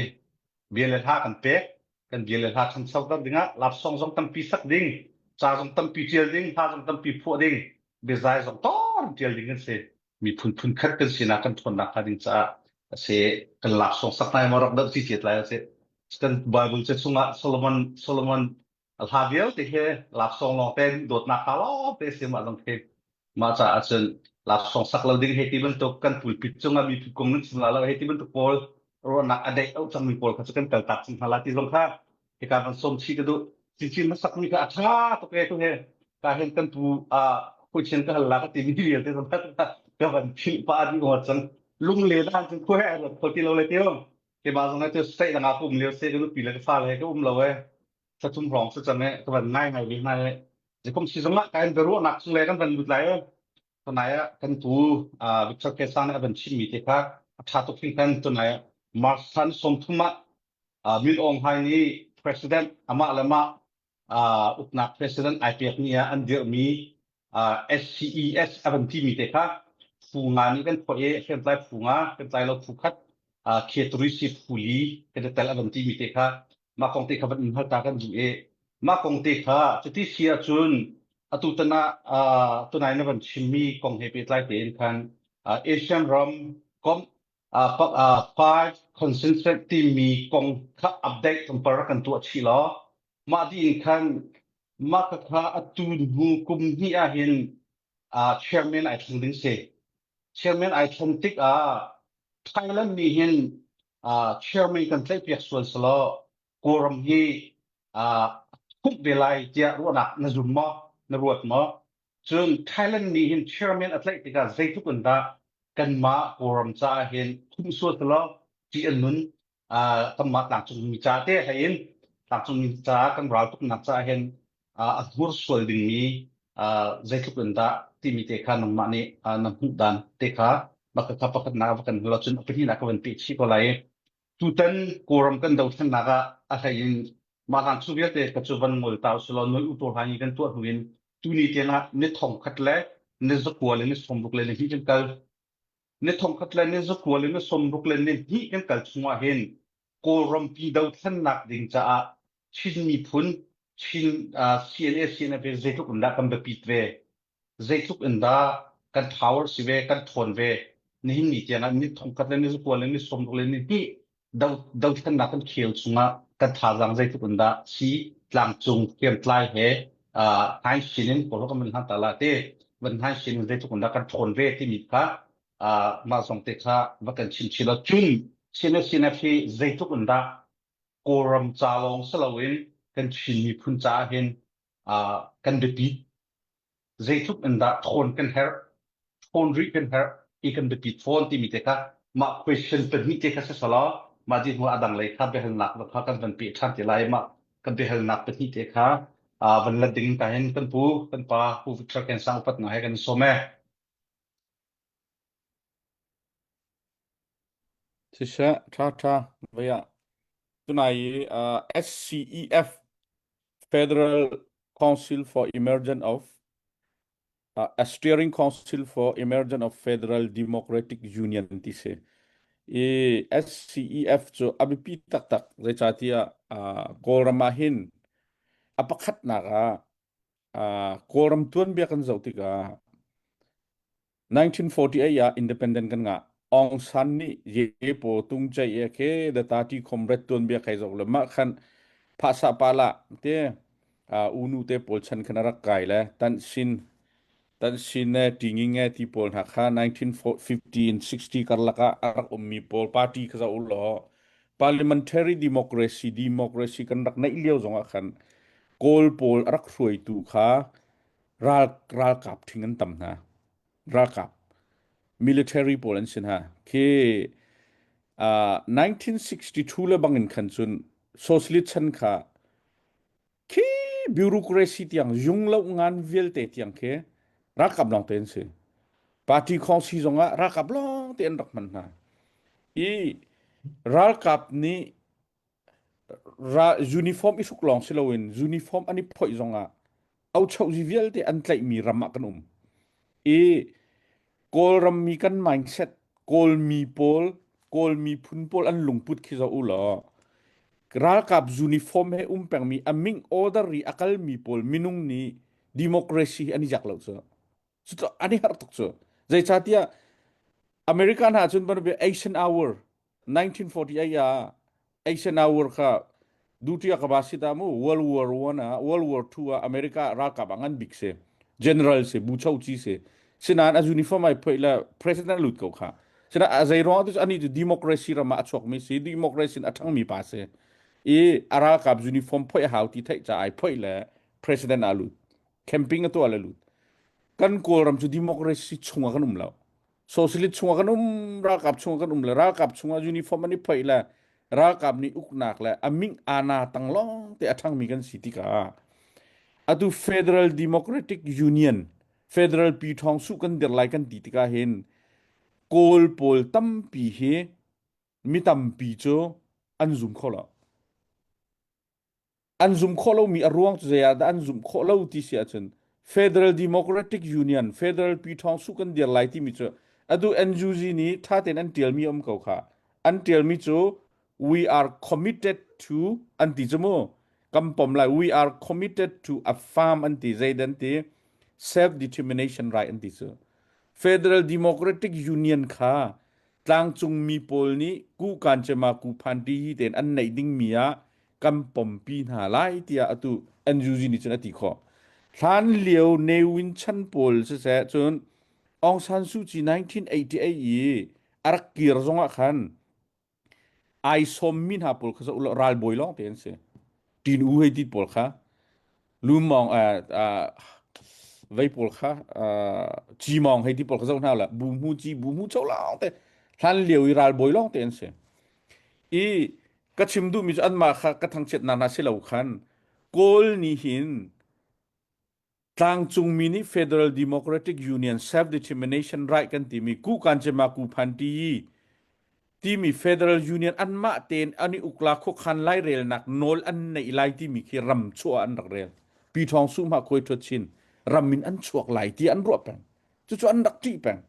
Bia le hla kan pek. Kan bia le hla ṭhanchoter dingah lapsawng zong tampi sak ding, ca zong tampi ṭial ding, hla zong tampi phuah ding, biazai zong tawr ṭial ding kan si. Miphun phun khat kan sinak kan ṭhawnnak hnga ding caah a si. Kan laksawng sak hna maw rak doh cici lai a si. Kan Bible ca chungah Solomon Solomon a hla vialte he laksawng lawng te dawtnak hla lawng te si mah zong khi mah caah cun laksawng sak lo ding hei ti bantuk kan pulpit cungah mi kong nan chim la lo hei ti bantuk pawl ruahnak a deih auh cangmi pawl kha cu kan kaltak cang hna la ti zong kha hika van sawm chih ka duh cincin na sakmi kha a ṭha tuk e tu he ka hen kan pu a huichen ka hal la ka ti mi vialte zong kha ka van philh pa dih ngawt cang. Lunglen ah cun khua he ai ruat kho ti lo le tio. Keimah zong cu state dang ah ka um lio si ka nupi le ka fale he ka um lo e. Thlathum hrawng si cang e ka van ngai ngai ve hna e. Zikum si zong ah ka in biaruahnak chung le kan van lut lai e. Tunai ah kan pu Victor Kesa nih a van chimmi te kha a ṭha tuk hringhran. Tunai ah March thla ni 30 ah Min Aung Hlaing nih president amah le mah uknak president ai pekmi ah an dirhmi SCES a van timi te kha phu nga nih kan phoih i hriamtlai phu nga hriamtlai lo phu khat Khetrisi phu li kan i tel a van timi te kha mah kong te kha van in hal ta kan duh i mah kong te kha cuti si ahcun atu tan ah tunai na van chimmi kong he pehtlai tein khan Asian ram komh five consensus timi kong kha update tlawmpal rak kan tuah chih law mah dih in khan mah kha atu hnu kum hnih ah hin chairman ai thleng ding si. Chairman ai thlen tik ah Thailand nih hin chairman kan tlaihpiak sual selaw Kawlram hi khumh ve lai tiah ruahnak na zum maw? Na ruat maw? Cun Thailand nih hin chairman a tlaih tikah zeitluk in dah kanmah Kawlram caah hin khumh sual selaw ṭih an nun kanmah tlangcungmi ca te hlei in tlangcungmi caah kan raltuknak caah hin a hnursual dingmi zeitluk in dah timi te kha nangmah nih na hmuh dan te kha bak kha pakhatnak va kan hal ahcun a pahnihnak ka van peh chih ko lai. Tutan Kawlram kan dothlennak ah a hlei in mah hlan chung vialte ka cu van ngol ta usulaw noi u hlan i kan tuah hnu in tuni tiang ah ni thong khat le ni zakua le ni sawmruk le ni hnih kan kal. Ni thong khat le ni zakua le ni sawmruk le ni hnih kan kal chung ah hin Kawlrampi dothlennak ding caah Chin miphun Chin uh, CNA CNF zeitluk in dah kan biapit ve zeitluk in dah kan power si ve kan thawn ve nihin ni tiang ah ni thongkhat le ni zakua le ni sawmruk le ni hnih do dothlennak kan khel chungah kan thazaang zeitluk in dah si tlangcung hriamtlai he uh, hmai sin in kawlro kan van hlan ta la te van hmai sin in zeitluk in dah kan thawn ve timi kha uh, mah zong te kha va kan chim chih lo cun CNF CNF hi zeitluk in dah Kawlram ca lawng si loin kan Chin miphun caah hin uh, kan biapi zeitluk in dah thawn kan herh thawn rih kan herh i kan biapit fawn timi te kha mah question pahnih te kha si selaw mah di hnu a dang lei kha biahalnak kha kan van peh ṭhan te lai mah kan biahalnak pahnih te kha uh, van let ding ta hin kan pu kan pa pu Victor Kensang upatnak he kan sawm e. Siseh, ṭha ṭha vei ah tunai i uh, SCEF Federal Council for Emergence of uh, a Steering Council for Emergence of Federal Democratic Union ti si. I SCEF cu a biapi taktak zeicahtiah uh, Kawlram ah hin a pakhatnak ah uh, Kawlram tuanbia kan zoh tikah 1948 ah independent kan ngah. Aung San nih Ye Paw Tung Chai e ke the Tati Comrade tuanbia kai zok le mah khan phasa pala te unu te pawl chan khan rak kai le tan sin tan sin ne tinging e ti pawl hna kha 1950 and 60 karlak ah a rak ummi pawl party kha za ulo parliamentary democracy democracy kan rak neih lio zong ah khan kawl pawl a rak hruaitu kha ral ralkap ṭhing an tam hna ralkap military pawl an si hna khi uh, 1962 le bangin khan cun socialist chan kha khi bureaucracy tiang yung lo ngan vialte tiang khi ralkap lawng te an si party khawngsi zongah ralkap lawng te an rak hman hna i ralkap nih uniform i hruk lawng si loin uniform an i phoih zongah auchozi vialte an tlaihmi ram ah kan um i Kawlram mi kan mindset Kawlmi pawl Kawl miphun pawl an lungput khi zoh u law ralkap uniform he um pengmi a ming order i a kalmi pawl minung nih democracy hi an i jak lo cu cu an i harh tuk cu zeicahtiah America hna cun Eisenhower 1948 ah Eisenhower kha duty a ka ba si ta mu World War One ah World War Two ah America ralkap ah ngan bik si general si bu cho chi si sinain a uniform ai phoi le president lut ko kha sina a zei ruang tu ani cu democracy ram ah a chuak mi si democracy in a thang mi pa si i a ralkap uniform phoi hau ti theih ca ai phoi le president a lut camping a tuah le lut kan kawlram cu democracy chung ah kan um lo. Socialist chungah kan um, ralkap chungah kan um le ralkap chungah uniform an i phoih le ralkap nih uknak le a ming ana tang lawng te a ṭhangmi kan si tikah atu Federal Democratic Union Federal pi ṭhawng su kan dir lai kan ti tikah hin Kawl pawl tampi hi mi tampi cu an zum kho lo. An zum khawh lomi a ruang cu zei ah dah an zumh khawh lo ti si ahcun Federal Democratic Union, Federal pi ṭhawng su kan dir lai timi cu atu NUG nih ṭha tein an ṭialmi a um ko kha. An ṭialmi cu we are committed to an ti cu mu. Kan pom lai. We are committed to a farm an ti. Zei dan ti? Self determination right an ti cu. Federal Democratic Union kha tlangcungmi pawl nih kuhkancema kuphanti hi tein an neih dingmi ah kan pompi hna lai tiah atu NUG nih cun a ti khawh. Hlan lio Ne Win chan pawl siseh cun Aung San Suu Kyi 1988 i a rak kir zongah khan ai sawmmi hna pawl kha zoh ralbawi lawng te an si. Tin U hei ti pawl kha lumawng vei pawl kha cimawng hei ti pawl kha zoh hna la bu mu ci bu mu cho lawng te hlan lio i ralbawi lawng te an si. I ka chim duhmi cu anmah kha ka thangchiatnak hna si lo khan Kawl nih hin Tlangcungmi nih Federal Democratic Union Self-Determination Right kan timi kuhkancema kuphanti timi Federal Union anmah tein an i ukla khuakhan lairelnak nawl an neih lai timi khi ram chuah an rak rel. Pi Thawng Su Hma Khuai Thuat Chin ram in an chuak lai ti an ruah peng. Cucu an rak ṭih peng.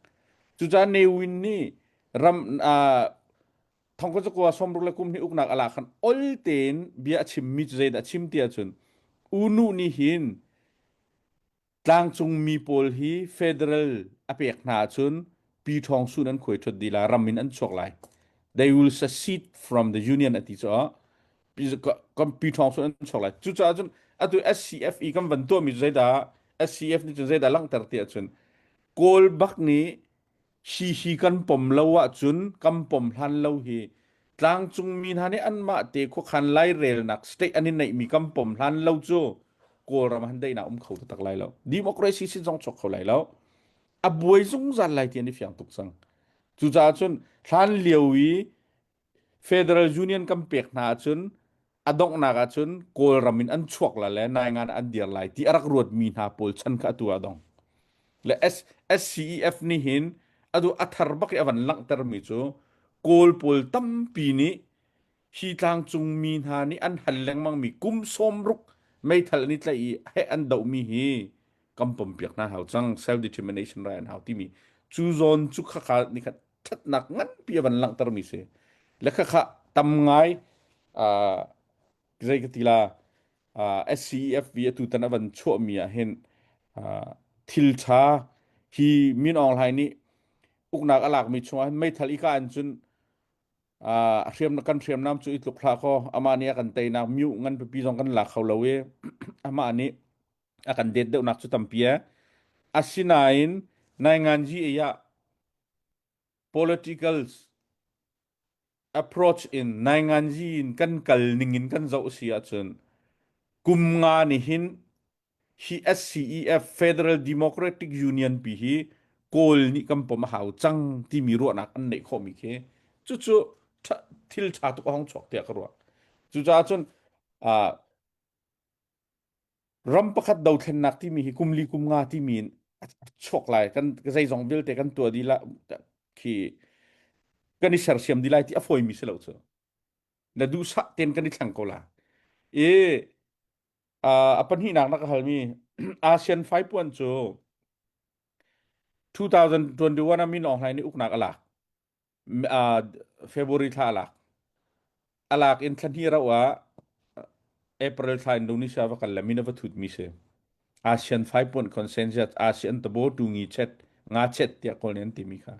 Cucaah Ne Win nih ram uh, thongkua cakua sawmruk le kum hnih uknak a lak khan ol tein bia a chimmi cu zeidah a chim ti ahcun U Nu nih hin tlangcung mi pawl hi federal a pek hna ahcun Pi Ṭhawng Sun an khuai ṭhut dih la ram in an chuak lai. They will secede from the union a ti caah Pi Ṭhawng Sun an chuak lai. Cucaah cun atu SCFE kan van tuahmi cu zeidah SCF nih cun zeidah langhter ti ahcun Kawl bak nih Hihi kan pom lo ahcun kan pom hlan lo hi tlangcungmi hna nih anmah te khuakhan lairelnak state an i neihmi kan pom hlan lo cu Kawlram han daihnak um kho taktak lai lo. Democracy sin zong chuak kho lai lo. A buai zungzal lai ti an i fiang tuk cang. Cucaah cun hlan lio i Federal Union kan pek hna ahcun a donghnak ahcun Kawlram in an chuak la le naingan an dir lai ti a rak ruatmi hna pawl chan kha atu ah dong. Le SCEF nih hin adu a thar bak i a van langhtermi cu Kawl pawl tampi nih hi tlangcung mi hna nih an hal lengmangmi kum 60 meithal an i tlaih i heh an dohmi hi kan pompiak hna hau cang self determination right an hau timi cu zawn cu khakha ni khat ṭhatnak nganpi a van langhtermi si. Le khakha tam ngai uh, zei ka ti la uh, SCEFV atu tan a van chuahmi ah hin uh, thil ṭha hi Min Aung Hlaing nih uknak a lakmi chungah hin meithal i ka an cun uh, hriam kan hriamnam cu i tluk hlah kaw amah nih a kan teinak miu ngan pipi zong kan la kho lo i amah nih a kan det deuhnak cu tampi e asinain nainganji ei ah Political approach in nainganzi in kan kal ning in kan zoh si ahcun kum nga nih hin hi SCEF Federal Democratic Union pi hi Kawl nih kan pom a hau cang timi ruahnak an neih khawhmi khi cucu thil ṭha tuk a hong chuak tiah ka ruah. Cucaah cun uh, ram pakhat dothlennak timi hi kum li kum nga timi in a chuak lai kan zeizong vialte kan tuah dih la khi kan i sersiam dih lai ti a fawimi si lo cu na duhsah ten kan i thleng ko la i a pahnihnak na ka halmi ASEAN faipuan cu 2021 ah Min Aung Hlaing nih uknak a lak February thla a lak. A lak in thla hnih rauh ah April thla Indonesia va kal le min a va thutmi si. ASEAN 5 point consensus ASEAN tabo tu ngi chet nga chet tiah kawl nih an timi kha.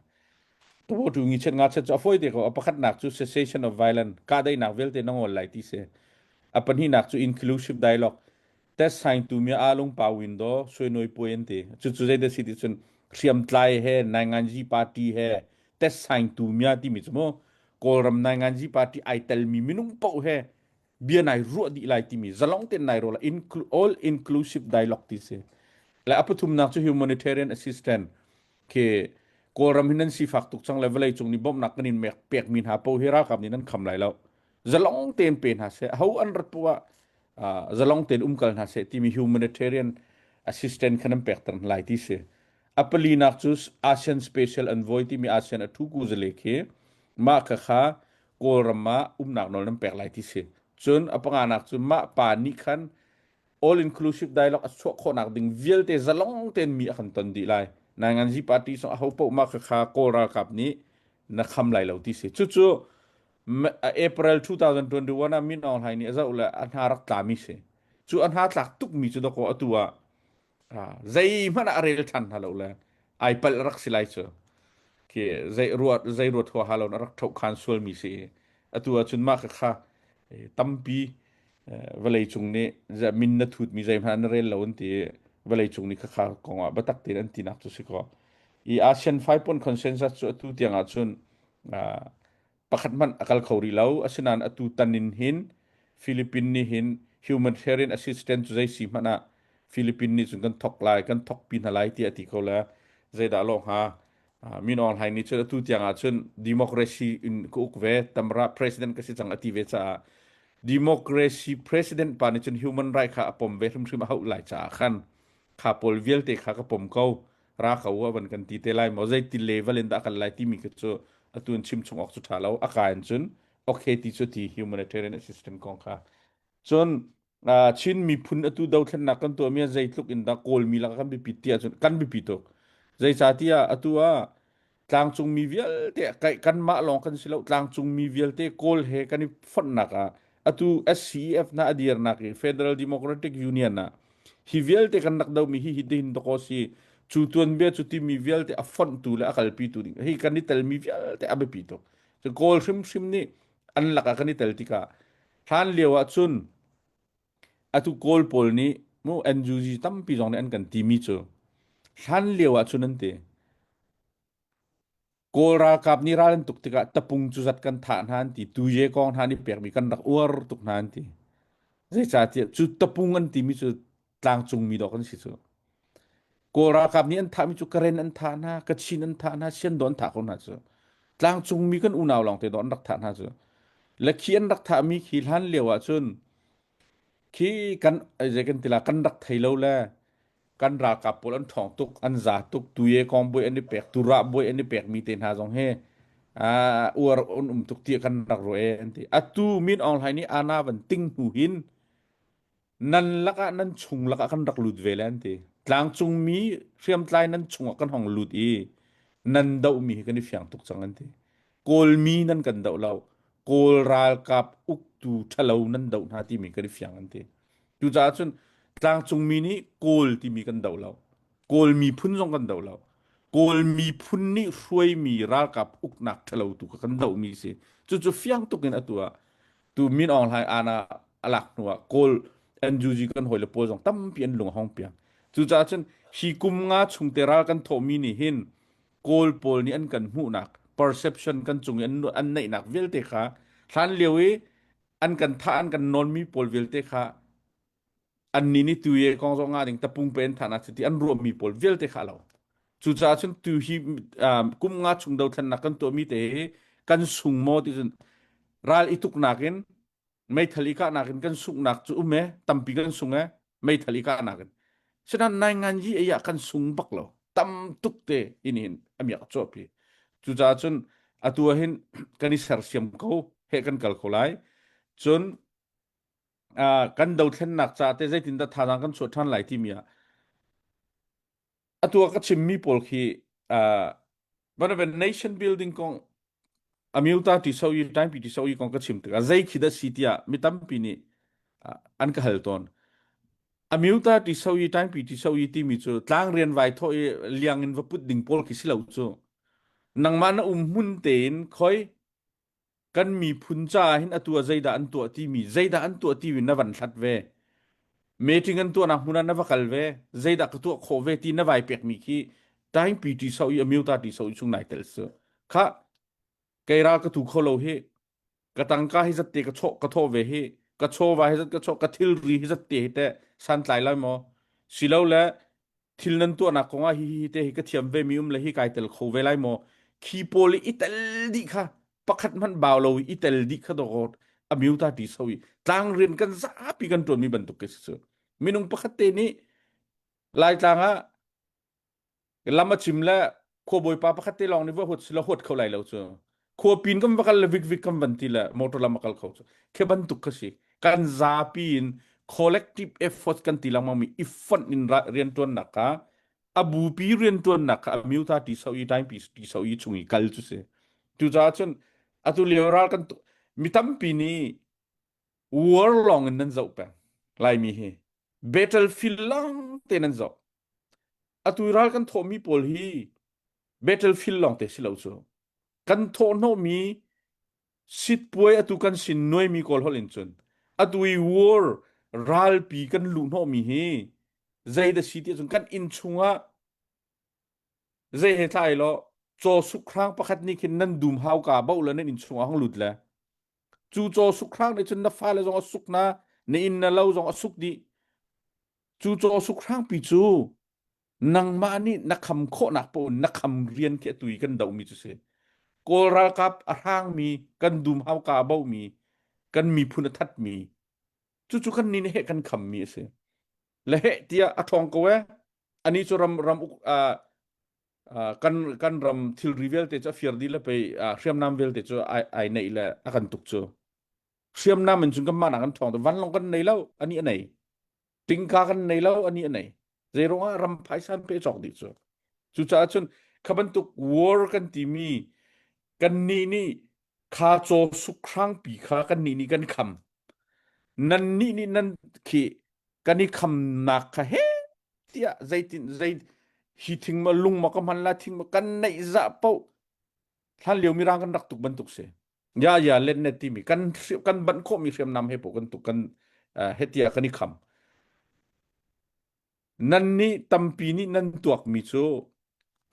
Tabo tu ngi chet nga chet cu a fawi te ko. A pakhatnak cu cessation of violence kahdaihnak vialte na ngol lai ti si. A pahnihnak cu inclusive dialogue test saing tu mi alung pa window sui noi puai an ti. Cucu zeidah si ti cun hriamtlai he nainganzi party he test saing tu mia timi cu mu Kawlram nainganzi party ai telmi minung paoh he bia nai ruah dih lai timi zalong ten nai ruah lai all inclusive dialogue ti si le a pathumnak cu humanitarian assistance khi. Kawlram hi nan sifak tuk cang le vawlei cung nih bawmhnak kan in pekmi hna paoh hi ralkap nih nan kham lai lo. Zalong tein pe hna seh. Ho an rat poah ah zalong tein umkal hna seh timi humanitarian assistance kha nan pekter hna lai ti si. A palinak cu ASEAN Special Envoy timi ASEAN a thu kuzale khi mah kha kha Kawlram ah umnak nawl nan pek lai ti si. Cun a panganak cu mah pa nih khan all inclusive dialogue a chuah khawhnak ding vialte zalong tein mi a kan ton dih lai. Nainganzi party song aho paoh mah khakha Kawl ralkap nih na kham lai lo ti si. Cucu April 2021 ah Min Aung Hlaing nih a zoh le a hna rak tlami si. Cu a hna tlak tukmi cu dakaw atu ah zeihmanh ah a rel ṭhan hna lo le ai palh rak si lai cu. Khi zei ruat zei ruat huaha lo a rak ṭhoh khan sualmi si i atu ahcun mah khakha tampi vawlei cung nih min na thutmi zeihmanh na rel lo an ti i vawlei cung nih khakha kong ah biatak tein an tinak cu si kaw i ASEAN five point consensus cu atu tiang ahcun pakhat hmanh a kal kho rih lo asinain atu tan in hin Philippine nih hin humanitarian assistance cu zei si hmanh ah Philippine nih cun kan thok lai kan thok pi hna lai tiah a ti ko le zeidah lawh hnga Min Aung Hlaing nih cun atu tiang ah cun democracy in ka uk ve tamra president ka si cang a ti ve caah democracy president pa nih cun human right kha a pom ve hrimhrim a hauh lai caah khan kha pawl vialte kha ka pom ko ra ko a van kan ti te lai maw zeiti level in dah kan lai timi ka cu atu in chim chung awk cu ṭha lo a ka in cun okay ti cu ti humanitarian assistance kong kha cun Chin miphun atu dothlennak kan tuahmi ah zeitluk in dah Kawlmi lakah kan biapit ti ahcun kan biapi tuk. Zeicahtiah atu ah tlangcungmi vialte kanmah lawng kan si lo tlangcungmi vialte Kawl he kan i fonhnak ah atu SCEF hna a dirnak i Federal Democratic Union ah hi vialte kan rak domi hi hi dihin dakaw si cu tuanbia cu timi vialte a fonhtu le a kalpitu ding hi kan i telmi vialte a biapi tuk. Cu Kawl hrimhrim nih an lakah kan i tel tikah Hlan lio ah cun atu Kawl pawl nih mu NUG tampi zong nih an kan timi cu hlan lio ah cun an ti. Kawl ralkap nih ral an tuk tikah tapung cu zat kan thah hna an ti. Tuye kong hna nih pekmi kan rak uar tuk hna an ti. Zeicahtiah cu tapung an timi cu tlangcungmi dawh kan si cu. Kawl ralkap nih an thahmi cu Karen an thah hna, Kachin an thah hna, Siandaw an thah ko hna cu. Tlangcungmi kan unau lawngte dawh an rak thah hna cu. Le khi an rak thahmi khi hlan lio ah cun khi kan zei kan tila kan rak thei lo le kan ralkap pawl an ṭhawng tuk, an za tuk, tuye kong buai an i pek, turah buai an i pekmi te hna zong hi uar an um tuk tiah kan rak ruah e an ti. Atu Min Aung Hlaing nih ana van ting hnu hin nan lakah nan chung lakah kan rak lut ve le an ti tlangcungmi hriamtlai nan chungah kan hong lut i nan dohmi hi kan i fiang tuk cang an ti kawlmi nan kan doh lo kawl ralkap uktu ṭhalo nan doh hna timi kan i fiang an ti cucaah cun tlangcungmi nih kawl timi kan doh lo kawl miphun zong kan doh lo kawl miphun nih hruaimi ralkap uknak ṭhalo tu kha kan dohmi si cucu fiang tuk in atu ah Tu Min Aung Hlaing ana a lak hnu ah Kawl NUG kan hawile pawl zong tampi an lung a hong piang. Cucaah cun hi kum nga chung te ral kan thawhmi nih hin Kawl pawl nih an kan hmuhnak perception kan cung i an, an neihnak vialte kha hlan lio i an kan thah an kan nawnmi pawl vialte kha annih nih tu ye kong zong nga ding tapung pe an thahnak cu ti an ruahmi pawl vialte kha a lo cucaah cun tu hi kum nga chung dothlennak kan tuahmi te hi kan sung maw ti cun ral i tuknak in meithal i kahnak in kan sunghnak cu um e tampi kan sung e meithal i kahnak in sinan nai ngan yi ei ah kan sung bak lo tam tuk te in hin amiak chuahpi cucaah cun atu ah hin kan i sersiam ko he kan kal ko lai cun kan dothlennak ca te zeitindah thazaang kan chuah ṭhan lai timi ah atu ah ka chimmi pawl khi uh, nation building kong amyuta ti so i time ti so i kong ka chim tikah zei khi dah si tiah mi tampi nih an ka hal tawn amyuta ti so i time ti so i timi cu tlang rian vai tho i liang in va put ding pawl khi si lo cu nangmah na um hmun tein khoi kan miphun caah hin atu ah zeidah an tuah timi zeidah an tuah timi na van hlat ve meeting an tuahnak hmun ah na va kal ve zeidah ka tuah khawh ve ti na vai pekmi khi time pt so i amyuta ti so i chung nai tel su kha kei ral ka tu kho lo hi ka tangka hi zatte ka chawh ka thawh ve hi ka chawva hi zat ka chawh ka thilri hi zatte hi te santlai lai maw silo le. Thil nan tuahnak kongah hi hi te hi ka thiam ve mi um le hi kai tel kho ve lai maw? Khi pawl i tel dih kha pakhat hmanh bau lo i tel dih kha dawt amyuta ti so i tlang rian kan zapi kan tuan mi bantuk ke si cu. Minung pakhat te nih Laitlang ah lam a chim le khuabawipa pakhat te lawng nih va huat sila huat kho lai lo cu khua pin kan va kal le vik vik kan van ti le motor lam a kal kho cu khi bantuk kha si kan zapi in collective effort kan ti lengmang mi i fonh in riantuannak kha a bupi riantuannak kha a myuta ti so i time ti so i chung i kal cu si cucaah cun atu lio ral kan mi tampi nih war lawng in nan zoh peng laimi hi battlefield lawng te nan zoh Atu ral kan thawhmi pawl hi battlefield lawng te si lo cu. Kan thawhhnawhmi sitpuai atu kan sin nuaimi kawl holh in cun atu i war ralpi kan luhhnawhmi hi zei da si ti cun kan inn chungah zei he thlai law caw sukhrang pakhat nih khin nan dum hauka bo le nan inn chungah hong lut le cu caw sukhrang nih cun na fale zong a suk na na inn na lo zong a suk dih Cu caw sukhrangpi cu nangmah nih na kham khawhnak paoh in na kham rian khi atu i kan dohmi cu si. Kawl ralkap a hrangmi, kan dum hauka a bohmi, kan miphun a thatmi, cucu kan nih nih heh kan khammi a si. Le heh tiah a ṭhawng ko ee. Ani cu ram ram uk uh, uh, kan kan ram thilri vialte cu a fir dih le pei uh, hriamnam vialte cu ai ai neih le a kan tuk cu. Hriamnam in cun kanmah nak an ṭhawng vanlawng kan nei lo ani a nei. Tingka kan nei lo ani a nei. Zeiruangah ram phaisa an pe cawk dih cu. Cucaah cun kha bantuk war kan timi kan nih nih kha caw sukhrangpi kha kan nih nih kan kham. Nan nih nih nan khi kan i khamnak kha he tiah zeitin zei hi thing ma lung ma ka hman la thing ma kan neih zah paoh hlan lio mirang kan rak tuk bantuk si. Ya ya let net timi kan kan banh khawhmi hriamnam he po kan tuk kan hetia kan i kham nan nih tampi nih nan tuakmi cu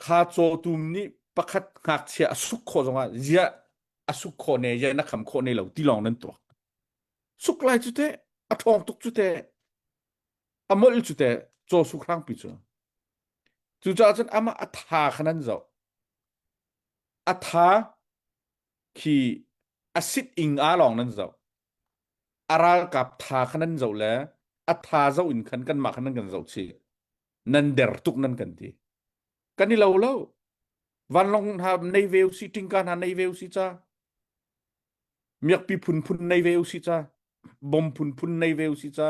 kha cawtum nih pakhat ngakchia a suk khawh zongah zia a suk khawh ne zia na kham khawh ne lo ti lawng nan tuak suk lai cu te a ṭhawng tuk cu te a molh cu te caw suk hrangpi cu cucaah cun amah a tha kha nan zoh a tha khi a sit ing a lawng nan zoh a ralkap tha kha nan zoh le a tha zoh in khan kanmah khan nan kan zoh chih nan der tuk nan kan ti kan i lo lo vanlawng hna nei ve usi tingka hna nei ve usi ca miakpi phunphun nei ve usi ca bom phunphun nei ve usi ca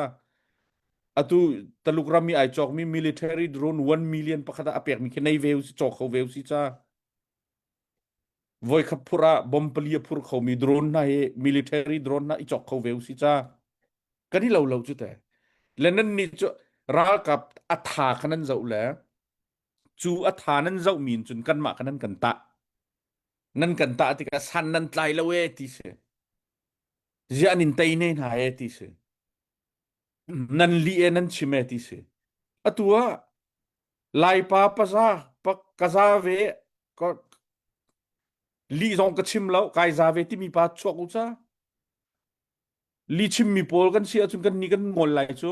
atu taluk ram i ai cawkmi military drone 1 million pakhat ah a pekmi khi nei ve usi cawk kho ve usi ca Voikhat phurh ah bomb pali a phur khomi drone hna hi military drone hna i cawk kho ve usih ca. Kan i lo lo cu te. Le nan nih cu ralkap a tha kha nan zoh le cu a tha nan zoh mi in cun kanmah kha nan kan tah. Nan kan tah tikah san nan tlai lo ee ti si. Ziah an in tei ne hna ee ti si. Nan lih ee nan chim ee ti si. Atu ah Laipa paza pa ka za ve ka lih zong ka chim lo kai za ve timi pa chuak u ca li chimmi pawl kan si ahcun kan ni kan ngol lai cu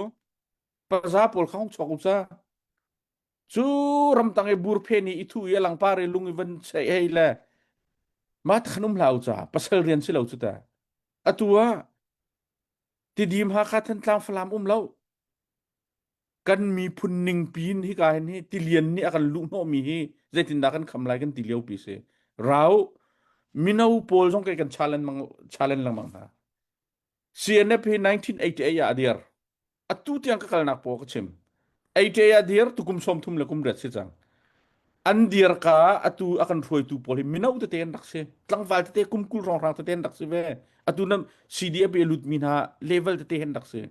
paza pawl kha hong chuak u ca cu ramtang i burphe ni i thu i a langpar i lung i van chei hei le ma khan um hlah u ca pasal rian si lo cu ta atu ah Tidim Hakha Thantlang Falam um lo kan miphun ningpi in hika hin hi tilian nih a kan luhhnawhmi hi zeitindah kan kham lai kan ti lio pi si rau mino pawl zong kei kan challenge mang challenge lengmang hna CNF hi 1988 ah a dir atu tiang ka kalnak paw ka chim 88 ah dir tukum 30 le kum riat si cang an dir ka atu a kan hruaitu pawl hi mino tete an rak si tlangval tete kum kul rong rang tete an rak si ve atu nam CDF i lut mi hna level tete hen rak si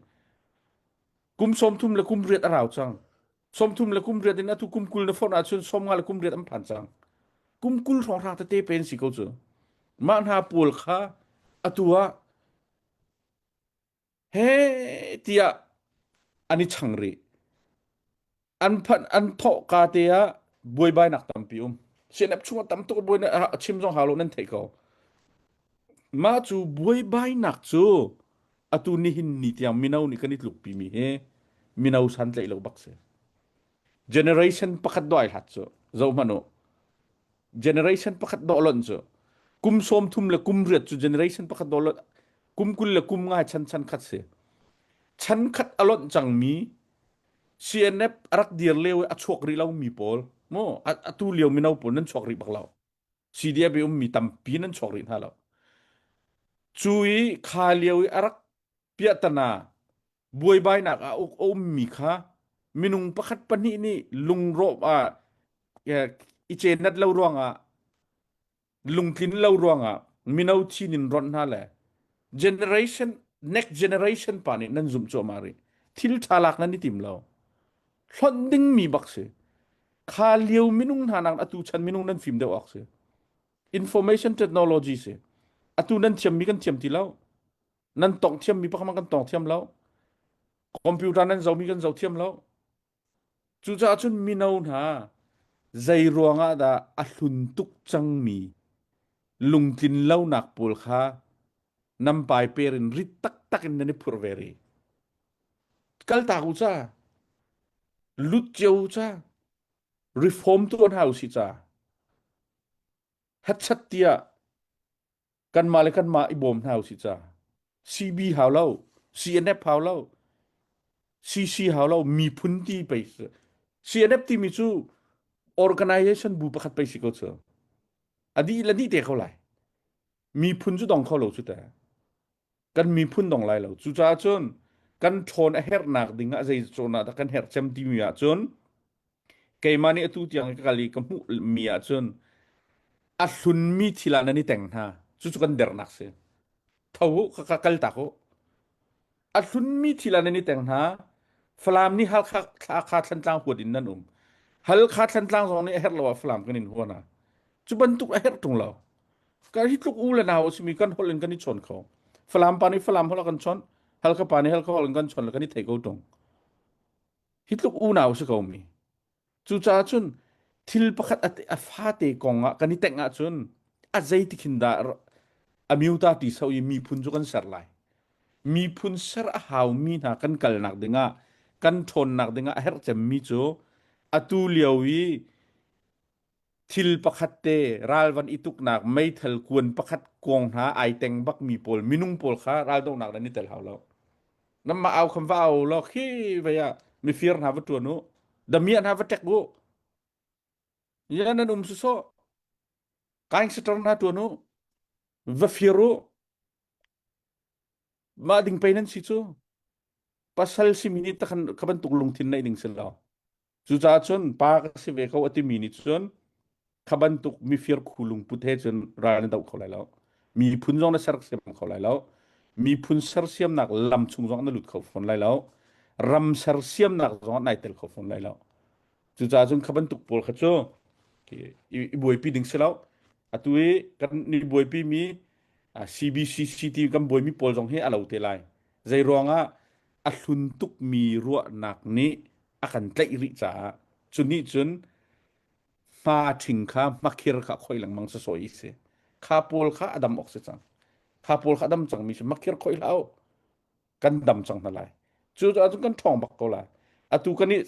Kum 30 le kum riat a rau cang. 30 le kum riat in atu kum 20 na fonh ahcun 50 le kum riat an phan cang. Kum 20 hrawnghrang tete pen si ko cu. Mah hna pawl kha atu ah he tiah an i chang rih. An phanh an thawh ka te ah buaibainak tampi um. CNF chungah tam tuk buai a chim zong hau lo nan theih ko. Mah cu buaibainak cu atu nihin ni tiang mino nih kan i tlukpi mi hi mino santlaih lo bak si. Generation pakhat dawh ai hlat cu. Zoh hmanh u. Generation pakhat dawh lonh cu. Kum 30 le kum riat cu generation pakhat dawh lonh. Kum 20 le kum ngai chan chan khat si. Chan khat a lonh cangmi CNF a rak dir lio i a chuak rih lomi pawl mu atu lio mino pawl nan chuak rih bak lo. CDF i ummi tampi nan chuak rih hna lo. Cu i kha lio i a rak piahtana buaibainak ah a ummi kha minung pakhat pahnih nih lungrawh ah i cenat lo ruangah lungtlin lo ruangah mino thin in ronh hna le generation next generation pa nih nan zumh cuahmah rih thil ṭha lak nan i tim lo hlonh dingmi bak si kha lio minung hna nak atu chan minung nan fim deuh awk si information technology si atu nan thiammi kan thiam ti lo nan tong thiammi pakhat kan tong thiam lo computer nan zomi kan zo thiam lo Cucaah cun mino hna, zei ruangah dah a hlun tuk cangmi lungtlin lonak pawl kha nan paiper in rit taktak in nan i phurh ve rih? Kaltak u ca, lut cio u ca, reform tuah hna usih ca. Hetchat tiah kanmah le kanmah i bawm hna usih ca. CB hau lo, CNF hau lo, CC hau lo, miphun ti pei CNF timi cu organization bu pakhat pei si ko cu. A dih le dih te ko lai. Miphun cu dong kho lo cu te. Kan miphun dong lai lo. Cucaah cun kan ṭhawn a herhnak ding ah zei cawn ah dah kan herh cem timi ahcun Keimah nih atu tiang ka kal i ka hmuhmi ahcun a hlunmi thil ah nan i teng hna. Cucu kan dernak si. Tho u, ka, ka kal tak u. A hlunmi thil ah nan i teng hna. Falam nih Halkha Hakha Thlantlang huat in nan um. Halkha Thlantlang zong nih a herh lo ah Falam kan in hua hna. Cu bantuk a herh ṭung lo. Kan hi tluk u le nau a simi kan holh in kan i chawn kho. Falam pa nih Falam holh a kan chawnh, Halkha pa nih Halkha holh in kan chawn le kan i thei ko ṭung. Hi tluk unau si ko mi. Cucaah cun thil pakhat a fate kong ah kan i tengh ahcun a zeiti khin dah a miuta ti so i miphun cu kan ser lai. Miphun ser a haumi hna kan kalnak dingah kan ṭhawnnak dingah a herh cemmi cu atu lio i thil pakhat te ral van i tuknak meithal kuan pakhat kuang hna ai teng bakmi pawl minung pawl kha raldohnak nan i tel hau lo. Namah au kham va au law khi vei ah mifir hna va ṭuan u. Damiah hna va ṭek u. Ya nan um sawsawh. Gangster hna ṭuan u. Va fir u. Mah ding pei nan si cu. Pasal simi nih takhan kha bantuk lungthin neih ding si lo. Cucaah cun pa ka si ve ko a timi nih cun kha bantuk mifir khu lungput he cun ral na doh kho lai lo. Miphun zong na sersiam kho lai lo. Miphun sersiamnak lam chung zong na lut kho fawn lai lo. Ram sersiamnak zong nai tel kho fawn lai lo. Cucaah cun kha bantuk pawl kha cu i buaipi ding si lo. Atu i kan i buaipi mi CBCC ti kan buaimi pawl zong hi a lo te lai. Zei ruangah a hlun tukmi ruahnak nih a kan tlaih rih caah cu nih cun hma ṭhing kha hmakhir kha khoi lengmang sasawi i si. Kha pawl kha a dam awk si cang. Kha pawl kha a dam cangmi si makhir khoi hlah u. Kan dam cang hna lai. Cu cun kan ṭhawng bak ko lai. Atu kan i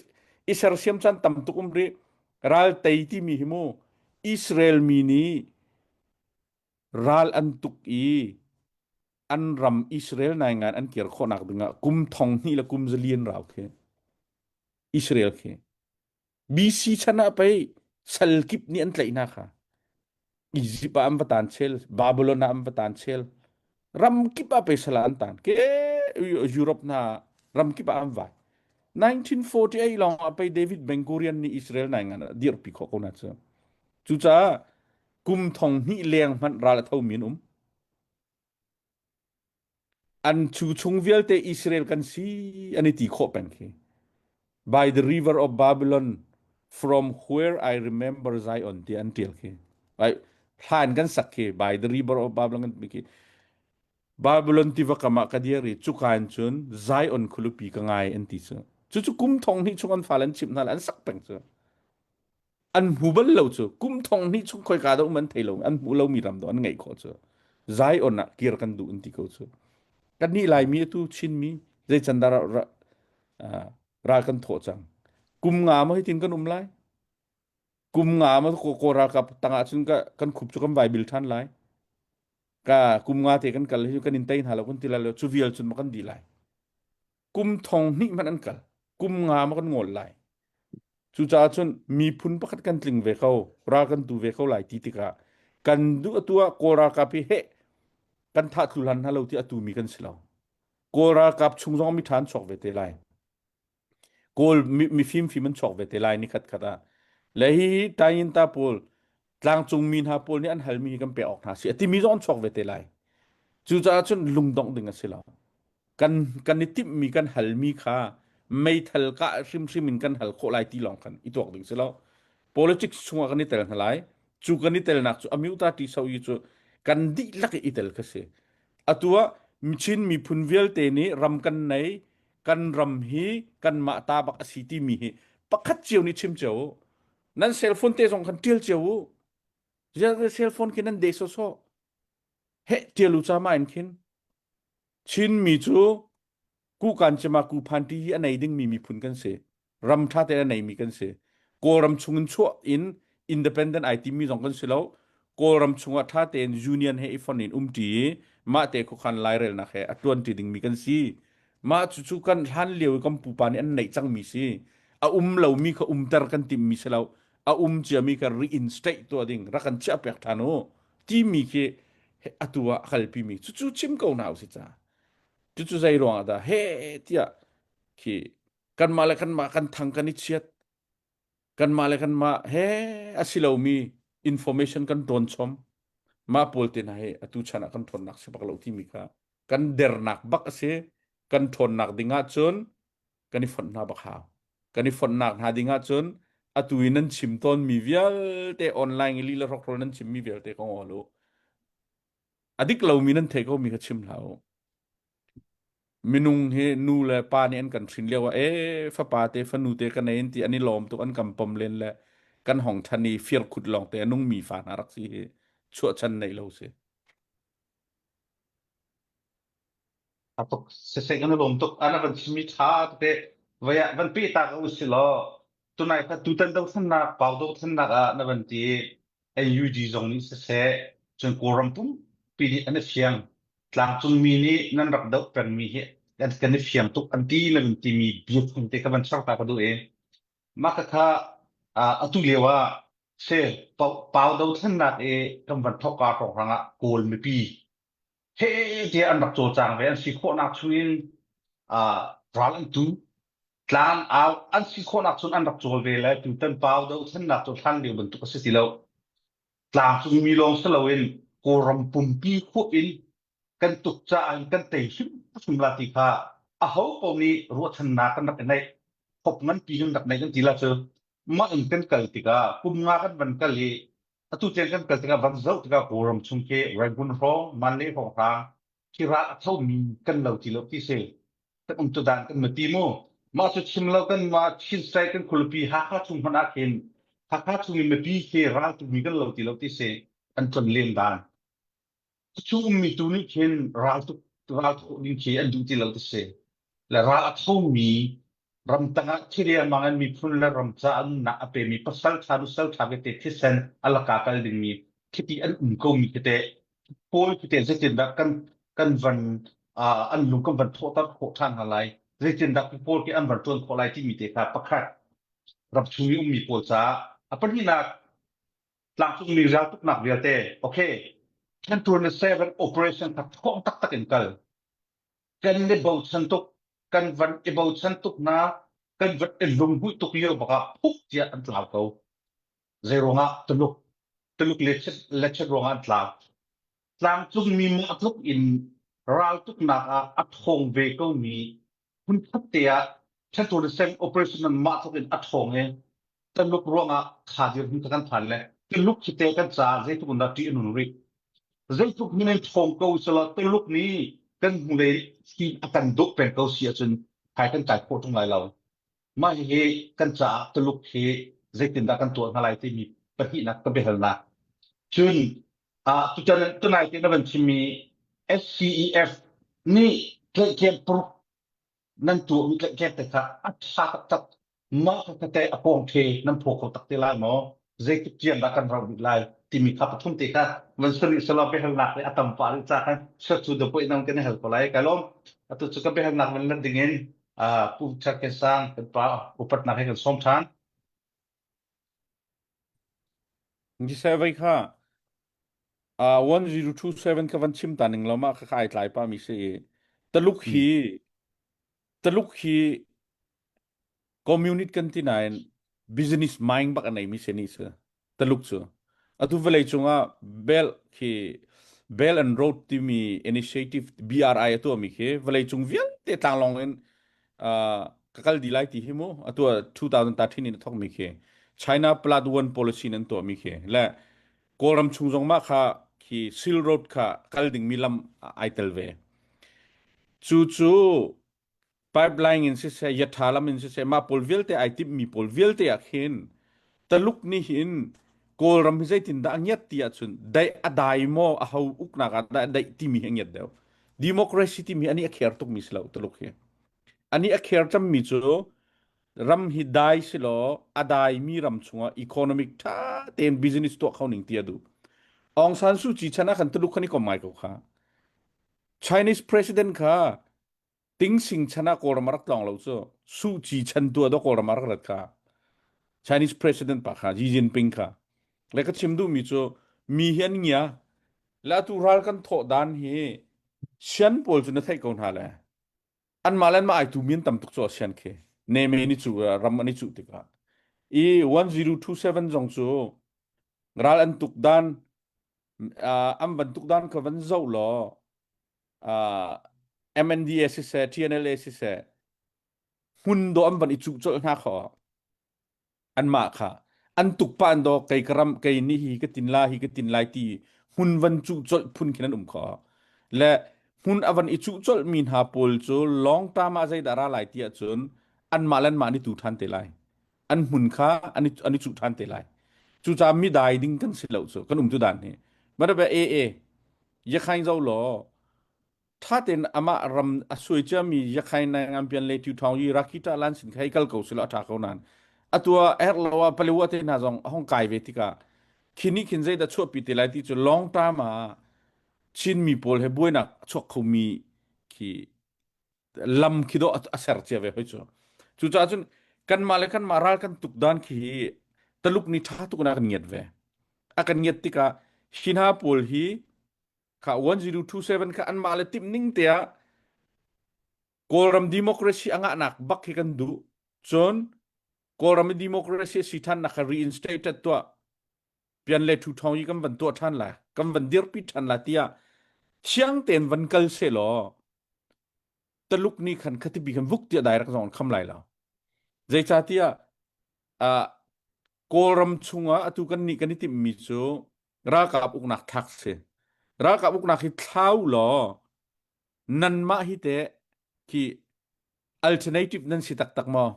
i sersiam caan tam tuk um rih. Ral tei timi hi mu Israel mi nih ral an tuk i an ram Israel naingan an kir khawhnak dingah kum thong hnih le kum zalian rau khi Israel khi BC chan ah pei sal kip nih an tlaih hna kha Egypt ah an va tan chel Babylon ah an va tan chel ram kip ah pei sal ah an tan ke Europe hna ram kip ah an vai 1948 lawng ah pei David Ben Gurion nih Israel naingan a dirpi khawh ko na cu cucaah kum thong hnih leng hmanh ral a thomi an um An cu chung vialte Israel kan si an i ti khawh peng khi. By the river of Babylon from where I remember Zion ti an tial khi. Right? Hlan kan sak khi by the river of Babylon kan ti khi. Babylon tiva kam ah ka dir i cuka in cun Zion khualipi ka ngai an ti cu. Cucu kum thong hnih chung an fale an chimh hna le an sak peng cu. An hmu bal lo cu kum thong hnih chung khoika dah um an thei lo an hmu lomi ram dawh an ngeih khawh cu Zion ah kir kan duh an ti ko cu kannih Laimi atu Chinmi zei can dah ral kan thawh cang. Kum nga maw hitin kan um lai? Kum nga maw Kawl ralkap tangah cun kan khup cu kan vai bil ṭhan lai. Ka kum nga te kan kal hi kan in tei hna lo kan ti lai lo cu vial cun ma kan di lai. Kum thong hnih hmanh an kal. Kum nga ma kan ngol lai. Cucaah cun miphun pakhat kan tling ve ko, ral kan tu ve ko lai ti tikah kan duh atu ah Kawl ralkap hi heh kan thah thlu hlan hna lo ti atu mi kan si lo. Kawl ralkap chung zong mi ṭha an chuak ve te lai. Kawl mifim fim an chuak ve te lai ni khat khat ah. Le hi hi Tayinta pawl tlangcung mi hna pawl nih an halmi hi kan pe awk hna si a timi zong an chuak ve te lai. Cucaah cun lungdongh ding a si lo. Kan kan i timhmi kan halmi kha meithal kah hrimhrim in kan hal khawh lai ti lawng khan i tuak ding si lo. Politics chungah kan i tel hna lai. Cu kan i telnak cu amyuta ti so i cu kan dihlak i i tel kha si. Atu ah Chin miphun vialte nih ram kan nei kan ram hi kanmah ta bak a si timi hi pakhat cio nih chim cio u. Nan cell phone te zong khan tial cio u. Ziah cell phone khi nan de sawsawh. Heh tial u ca ma in khin. Chinmi cu kukan cima kuphan ti hi a nei dingmi miphun kan si. Ram ṭha tein a neimi kan si. Kawlram chungin chuah in independent ai timi zong kan si lo. Kawlram chungah ṭha tein union he i fon in umṭi i mah te khuakhan lairelnak he a ṭuanṭi dingmi kan si. Mah cucu kan hlan lio i kan pupa nih an neih cangmi si. A um lomi kha umter kan timmi si lo. A um ciami kha reinstate tuah ding rak kan chiahpiak ṭhan u timi khi atu ah a kalpimi cucu chim ko hna usih ca. Cucu zei ruangah dah he tiah khi kanmah le kanmah kan thang kan i chiat kanmah le kanmah he a si lomi information kan ṭawn chom mah pawl te hna hi atu chan ah kan ṭhawnnak si bak lo timi kha kan dernak bak a si kan ṭhawnnak ding ahcun kan i fonh hna bak hau kan i fonhnak hna ding ahcun atu i nan chim tawnmi vialte online i lila hrokhrawl nan chimmi vialte ka ngol u a dik lomi nan thei komi kha chim hlah u Minung hi nu le pa nih an kan hrin lio ah ee fapa te fanu te ka nei an ti an i lawm tuk an kan pom len le kan hong than i firkhut lawng te a nungmi fa hna rak si hi chuahchan neih lo si. A tuk siseh kan i lawm tuk ana van chimmi tha te vai ah van pe ta ko si law tunai kha tutan dothlennak pau dothlennak ah na van ti NUG zong nih siseh cun Kawlram pumpi nih an i fiang. Tlangcungmi nih nan rak doh pengmi hi kan, kan i fiang tuk an ti na timi biathum te kha van char ta ka duh i mah khakha uh, atu lio ah se pau, pau dothlennak i kan van thawk ka hrawnghrang ah Kawl mipi he tiah an rak cawlcang ve an si khawhnak chungin uh, ral an tu tlang au an si khawhnak cun an rak cawl ve le tutan pau dothlennak cu hlan lio bantuk a si ti lo. Tlangcungmi lawng si loin Kawlram pumpi huap in kan tuk caah in kan tei hrimhrim la ti kha aho paoh nih ruahchannak kan rak i neih. Hop nganpi kan rak neih kan ti la cu mah in kan kal tikah kum nga kan van kal i atu tiang kan kal tikah van zoh tikah Kawlram chung khi Rangoon hrawng, Mandalay hrawng hrang khi ral a thomi kan lo ti lo ti si. Kan um tu dan kan ma ti mu. Mah cu chim lo kan mah Chin State kan khualipi Hakha chung hmanh ah khin Hakha chung i mipi khi ral tumi kan lo ti lo ti si an ton len dan. Cu ummi tu nih khin ral tuk ral thawh ding khi an duh ti lo ti si. Le ral a thomi ramtang ah thiriangmang in miphun le ram ca an nunnak a pemi pasal ṭha nusal ṭha tete thisen a laka kal dingmi khiti an um komi tete pawl tete zeitindah kan kan van uh, an lung kan van thawhter khawh ṭhan hna lai zeitindah pawl khi an van ṭuan khawh lai timi te kha pakhat ramchung i ummi pawl caah a pahnihnak tlangcungmi raltuknak vialte okay 1027 operation kha thawng taktak in kal kan i bochan tuk kan van i bochan tuk na kan van i lunghmuih tuk lio bak ah phuk tiah an tlau ko zei ruangah tuluk tuluk lechet lechet ruangah an tlau tlangcung mi mah tluk in raltuknak ah a thawng ve ko mi hmunkhat te ah Thenturism operation in mah tluk in a ṭhawng i Tuluk ruangah kha dirhmun kha kan phan le Tuluk khi te kan caah zeitluk in dah ṭih a nun rih. Zeitluk min in ṭhawng ko selaw Tuluk nih kan hnulei hi a kan dawh peng ko si ahcun hmai kan kai khawh ṭung lai lo. Mah hihi kan caah Tuluk hi zeitindah kan tuah hna lai timi pahnihnak ka biahalnak. Cun ah tutan tunai te na van chimmi SCEF nih tlaihtlem paruk nan tuahmi tlaihtlem te kha a ṭha taktak. Mah kha teh a pawng the nan phaw kho tak te lai maw? Zeitik tiang dah kan rauh rih lai timi kha pathum te kha van sari selaw biahalnak le a tam pah rih ca khan suat cu da poi nang kan hal ko lai. Kai lawm. Atu cu ka biahalnak van lat ding in Pu Chak Ken Sang kan pa upatnak he kan sawm than. Ngisai vai kha 1027 ka van chim ta ning lo ma kha kai tlai pa mi si i Taluk hi Taluk hi communist kan ti nain business mind bak a neimi si ni cu Taluk cu atu vawlei cungah Belt khi Belt and Road timi initiative BRI a tuahmi khi vawlei cung vialte tlanglawng in uh, ka kal di lai ti hi mu atu 2013 in a thokmi khi China Plus One policy nan tuahmi khi le Kawlram chung zong mah kha khi Silk Road kha kal dingmi lam ai tel ve cu cu pipeline in siseh yatha lam in siseh mah pawl vialte ai timhmi pawl vialte ah khin Taluk nih hin Kawlram hi zeitindah a ngiat ti ahcun daih a dai maw a ho uknak ah dah a daih timi hi a ngiat deuh. Democracy timi ani a kher tukmi si lo Taluk hi. Ani a kher cammi cu ram hi dai si law a daimi ram chungah economic tha tein business tuah kho ning ti a duh. Aung San Suu Kyi chan ah khan Tuluk khan i kom ngai ko kha. Chinese president kha Tingsing chan ah Kawlram a rak tlawng lo cu Suh Ci chan tu ah dawh Kawlram a rak rat kha Chinese president pa kha Xi Jinping kha le ka chim duhmi cu mi hi an ngia le atu ral kan thawh dan hi sian pawl cu na theih ko hna le anmah le anmah ai tu mi an tam tuk cu sian khi neme ni cu ram an i cuh tikah i 1027 zong cu ral an tuk dan an van tuk dan kha van zoh law uh, MNDA siseh TNLA siseh hmun dawh an van i cuh colh hna kho anmah kha an tuk pa an do kei ka ram kei ni hi ka tin la hi ka tin lai ti hmun van cuh colh phun khin an um kho le hmun avan i cuh colh mi hna pawl cu long term ah zeidah ra lai ti ahcun anmah le anmah an i tu ṭhan te lai an hmun kha an i, an i cuh ṭhan te lai cucaah mi dai ding kan si lo cu kan um tu dan hi marabe e e Yakhain zo law ṭha tein amah ram a suai ciami Yakhain nai pian le Tiu Thawng yi Rakita lan sin kha hei kal ko silo a ṭha ko nain atu ah herh lo ah Palewa te hna zong a hong kai ve tikah khi nih khin zeidah chuahpi te lai ti cu long term ah Chinmi pawl he buainak a chuak khomi khi lam khi dawh a ser cia ve hoi cu cucaah cun kanmah le kanmah ral kan tuk dan khi Taluk nih ṭha tuk in a kan ngiat ve a kan ngiat tikah hi hna pawl hi kha 1027 kha anmah le timh ning te ah Kawlram democracy a ngahnak bak hi kan duh cun Kawlram i democracy a si ṭhan nak kha reinstated tuah pian le thu thong i kan van tuah ṭhan la kan van dirpi ṭhan la tiah thiang tein van kal se law Taluk nih khan khatipi khan vuk tiah direct zong an kham lai lo zeicahtiah uh, Kawlram chungah atu kan nih kan i timhmi cu ralkap uknak thlak si ralkap uknak hi thlau law nanmah hi te khi alternative nan si taktak maw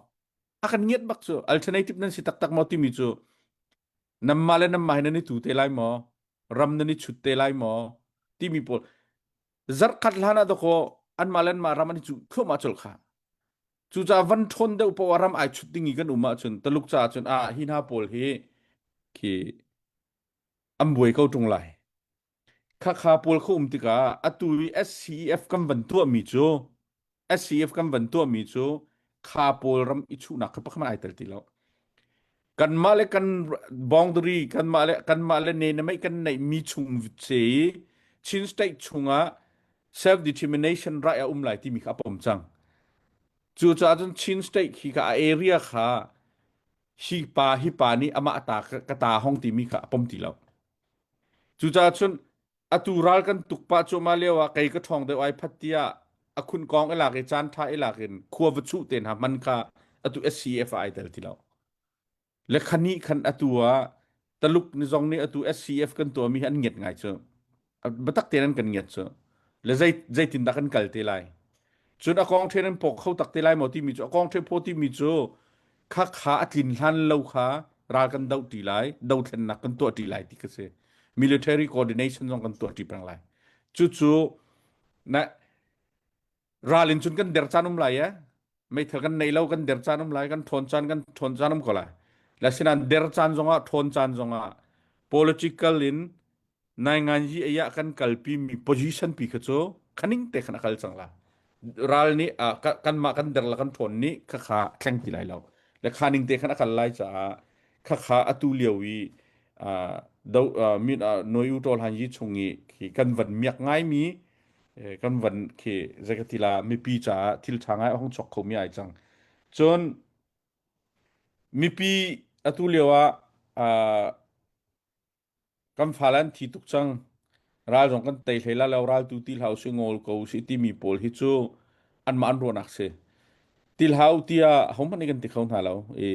a kan ngiat bak cu alternative nan si taktak maw timi cu nanmah le nanmah hi nan i tu te lai maw ram nan i chut te lai maw timi pawl zarhkhat hlan ah dakaw anmah le anmah ram an i cuh thluahmah colh kha cucaah van ṭhawn deuh poah ram ai chut ding i kan um ahcun Taluk caah cun ah hi hna pawl hi khi an buai ko ṭung lai Khakha pawl kha um tikah atu i SCEF kan van tuahmi cu SCEF kan van tuahmi cu kha pawl ram i chuhnak kha pakhat ai tel ti lo. Kanmah le kan boundary kanmah le kanmah le ne na mei kan neih mi chung se i Chin state chungah self determination right a um lai timi kha a pom cang. Cucaah cun Chin state khi kha a area kha hi pa hi pa nih amah ta ka ta hong timi kha a pom ti lo. Cucaah cun atu ral kan tuk pah cuahmah lio ah kei ka ṭhawng deuh ai phat tiah a khun kong i lak i caan ṭha i lak in khua va chuh te hna hman kha atu SCF ah ai tel ti lo. Le khani khan atu ah Taluk ni zong nih atu SCF kan tuahmi hi an ngiat ngai cu. Biatak tein an kan ngiat cu. Le zei zeitindah kan kal te lai? Cun a kong ṭhen an pawk kho tak te lai maw timi cu a kong ṭhen phaw timi cu kha kha a tlin hlan lo kha ral kan doh ṭi lai, dothlennak kan tuah ṭi lai ti ka si. Military coordination zong kan tuah ṭi peng lai. Cucu na ral in cun kan der caan um lai e. Meithal kan nei lo kan der caan um lai kan ṭhawn caan kan ṭhawn caan um ko lai. Le sinan der caan zongah ṭhawn caan zongah political in nainganyi ei ah kan kalpi mi position pi kha cu khaning te khan a kal cang la. Ral nih kanmah kan der la kan ṭhawn nih khakha thleng ti lai lo. Le khaning te khan a kal lai caah khakha atu lio i do min noi u tol han yi chung i khi kan van miak ngai mi kan van khi zekatila mipi caah thil ṭha ngai a hung chok kho mi ai cang. Cun mipi atu lio ah Kan fale an thi tuk cang. Ral zong kan tei hlei la lo, ral tu ti hlah usih ngawl ko usih timi pawl hi cu anmah an ruahnak si. Ti hlah u tiah hohmanh nih kan ti kho hna lo. I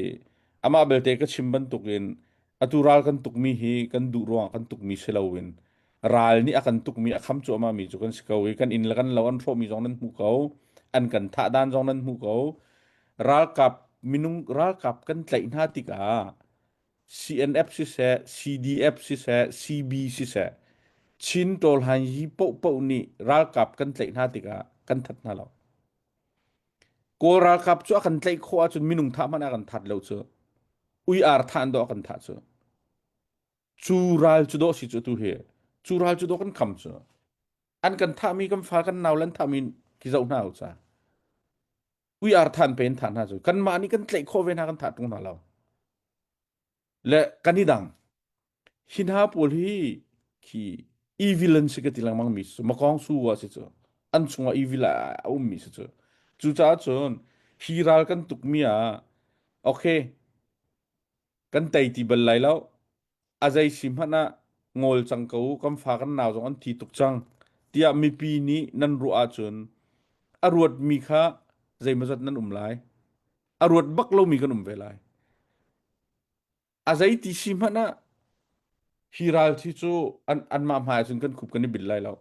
amah belte ka chim bantukin atu ral kan tukmi hi kan duh ruangah kan tukmi si loin ral nih a kan tukmi a kham cuahmah mi cu kan si ko i kan inn le kan lo an hrawhmi zong nan hmuh ko an kan thah dan zong nan hmuh ko ralkap minung ralkap kan tlaih hna tikah CNF siseh, CDF siseh, CB siseh, Chin tawlhan yi paohpaoh nih ralkap kan tlaih hna tikah kan that hna lo. Kawl ralkap cu a kan tlaih khawh ahcun minung thah hmanh a kan that lo cu. Ui ar thah an dawh a kan thah cu. Cu ral cu dawh si cu tu hi. Cu ral cu dawh kan kham cu. An kan thahmi kan fa kan nau lan thahmi ki zoh hna u ca. Ui ar than pe in thah hna cu. Kanmah nih kan tlaih khawh ve hna kan thah ṭung hna lo. Le kan i dang. Hi hna pawl hi khi evil an si ka ti lengmang mi cu makawng su wa si cu an chungah evil a a ummi si cu cucaah cun hi ral kan tukmi ah okay kan tei ti bal lai lo a zei si hmanh ah ngawl cang ko u kan fa kan nau zong an thi tuk cang tiah mipi nih nan ruah ahcun a ruatmi kha zeimawzat nan um lai a ruat bak lomi kan um ve lai a zei ti si hmanh ah hi ral thi cu an anmah hmai ahcun kan khup kan i bil lai lo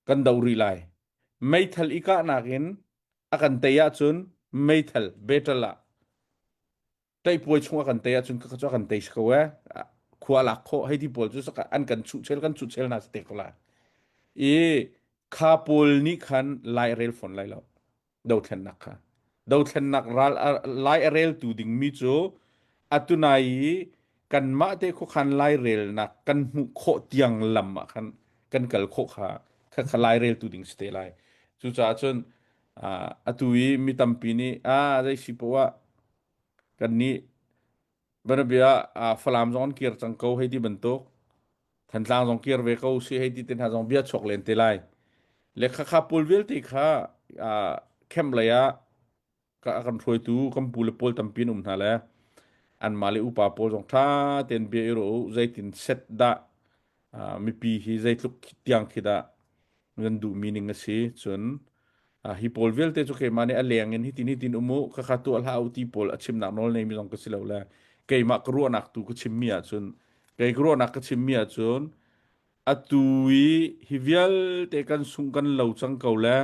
kan do rih lai meithal i kahnak in a kan tei ahcun meithal battle ah teipuai chung a kan tei ahcun ka cu a kan tei si ko eh khua lak khawh hei ti pawl cu an kan chuh chel kan chuh chel hna si te ko lai i kha pawl nih khan lai rel fawn lai lo dothlennak kha dothlennak ral lai a reltu dingmi cu atunai i kanmah te khuakhan lairelnak kan hmuh khawh tiang lam ah khan kan kal khawh kha kha kha laireltu ding si te lai cucaah cun atu i mi tampi nih a zei si poah kan nih banabia Falam zong an kir cang ko hei ti bantuk Thantlang zong kir ve ko si hei ti te hna zong bia chuak len te lai le khakha pawl vialte kha camp lei ah ka kan hruaitu kan pu le pawl tampi an um hna le anmah le upa pawl zong ṭha tein bia i ruah u zeitin set dah mipi hi zeitluk tiang khi dah nan duhmi ning a si cun hi pawl vialte cu keimah nih a leng in hitin hitin um u khakha tuah hlah u ti pawl a chimnak nawl neimi zong ka si lo le keimah ka ruahnak tu ka chimmi ahcun kei ka ruahnak ka chimmi ahcun atu i hi vialte kan sung kan lo cang ko le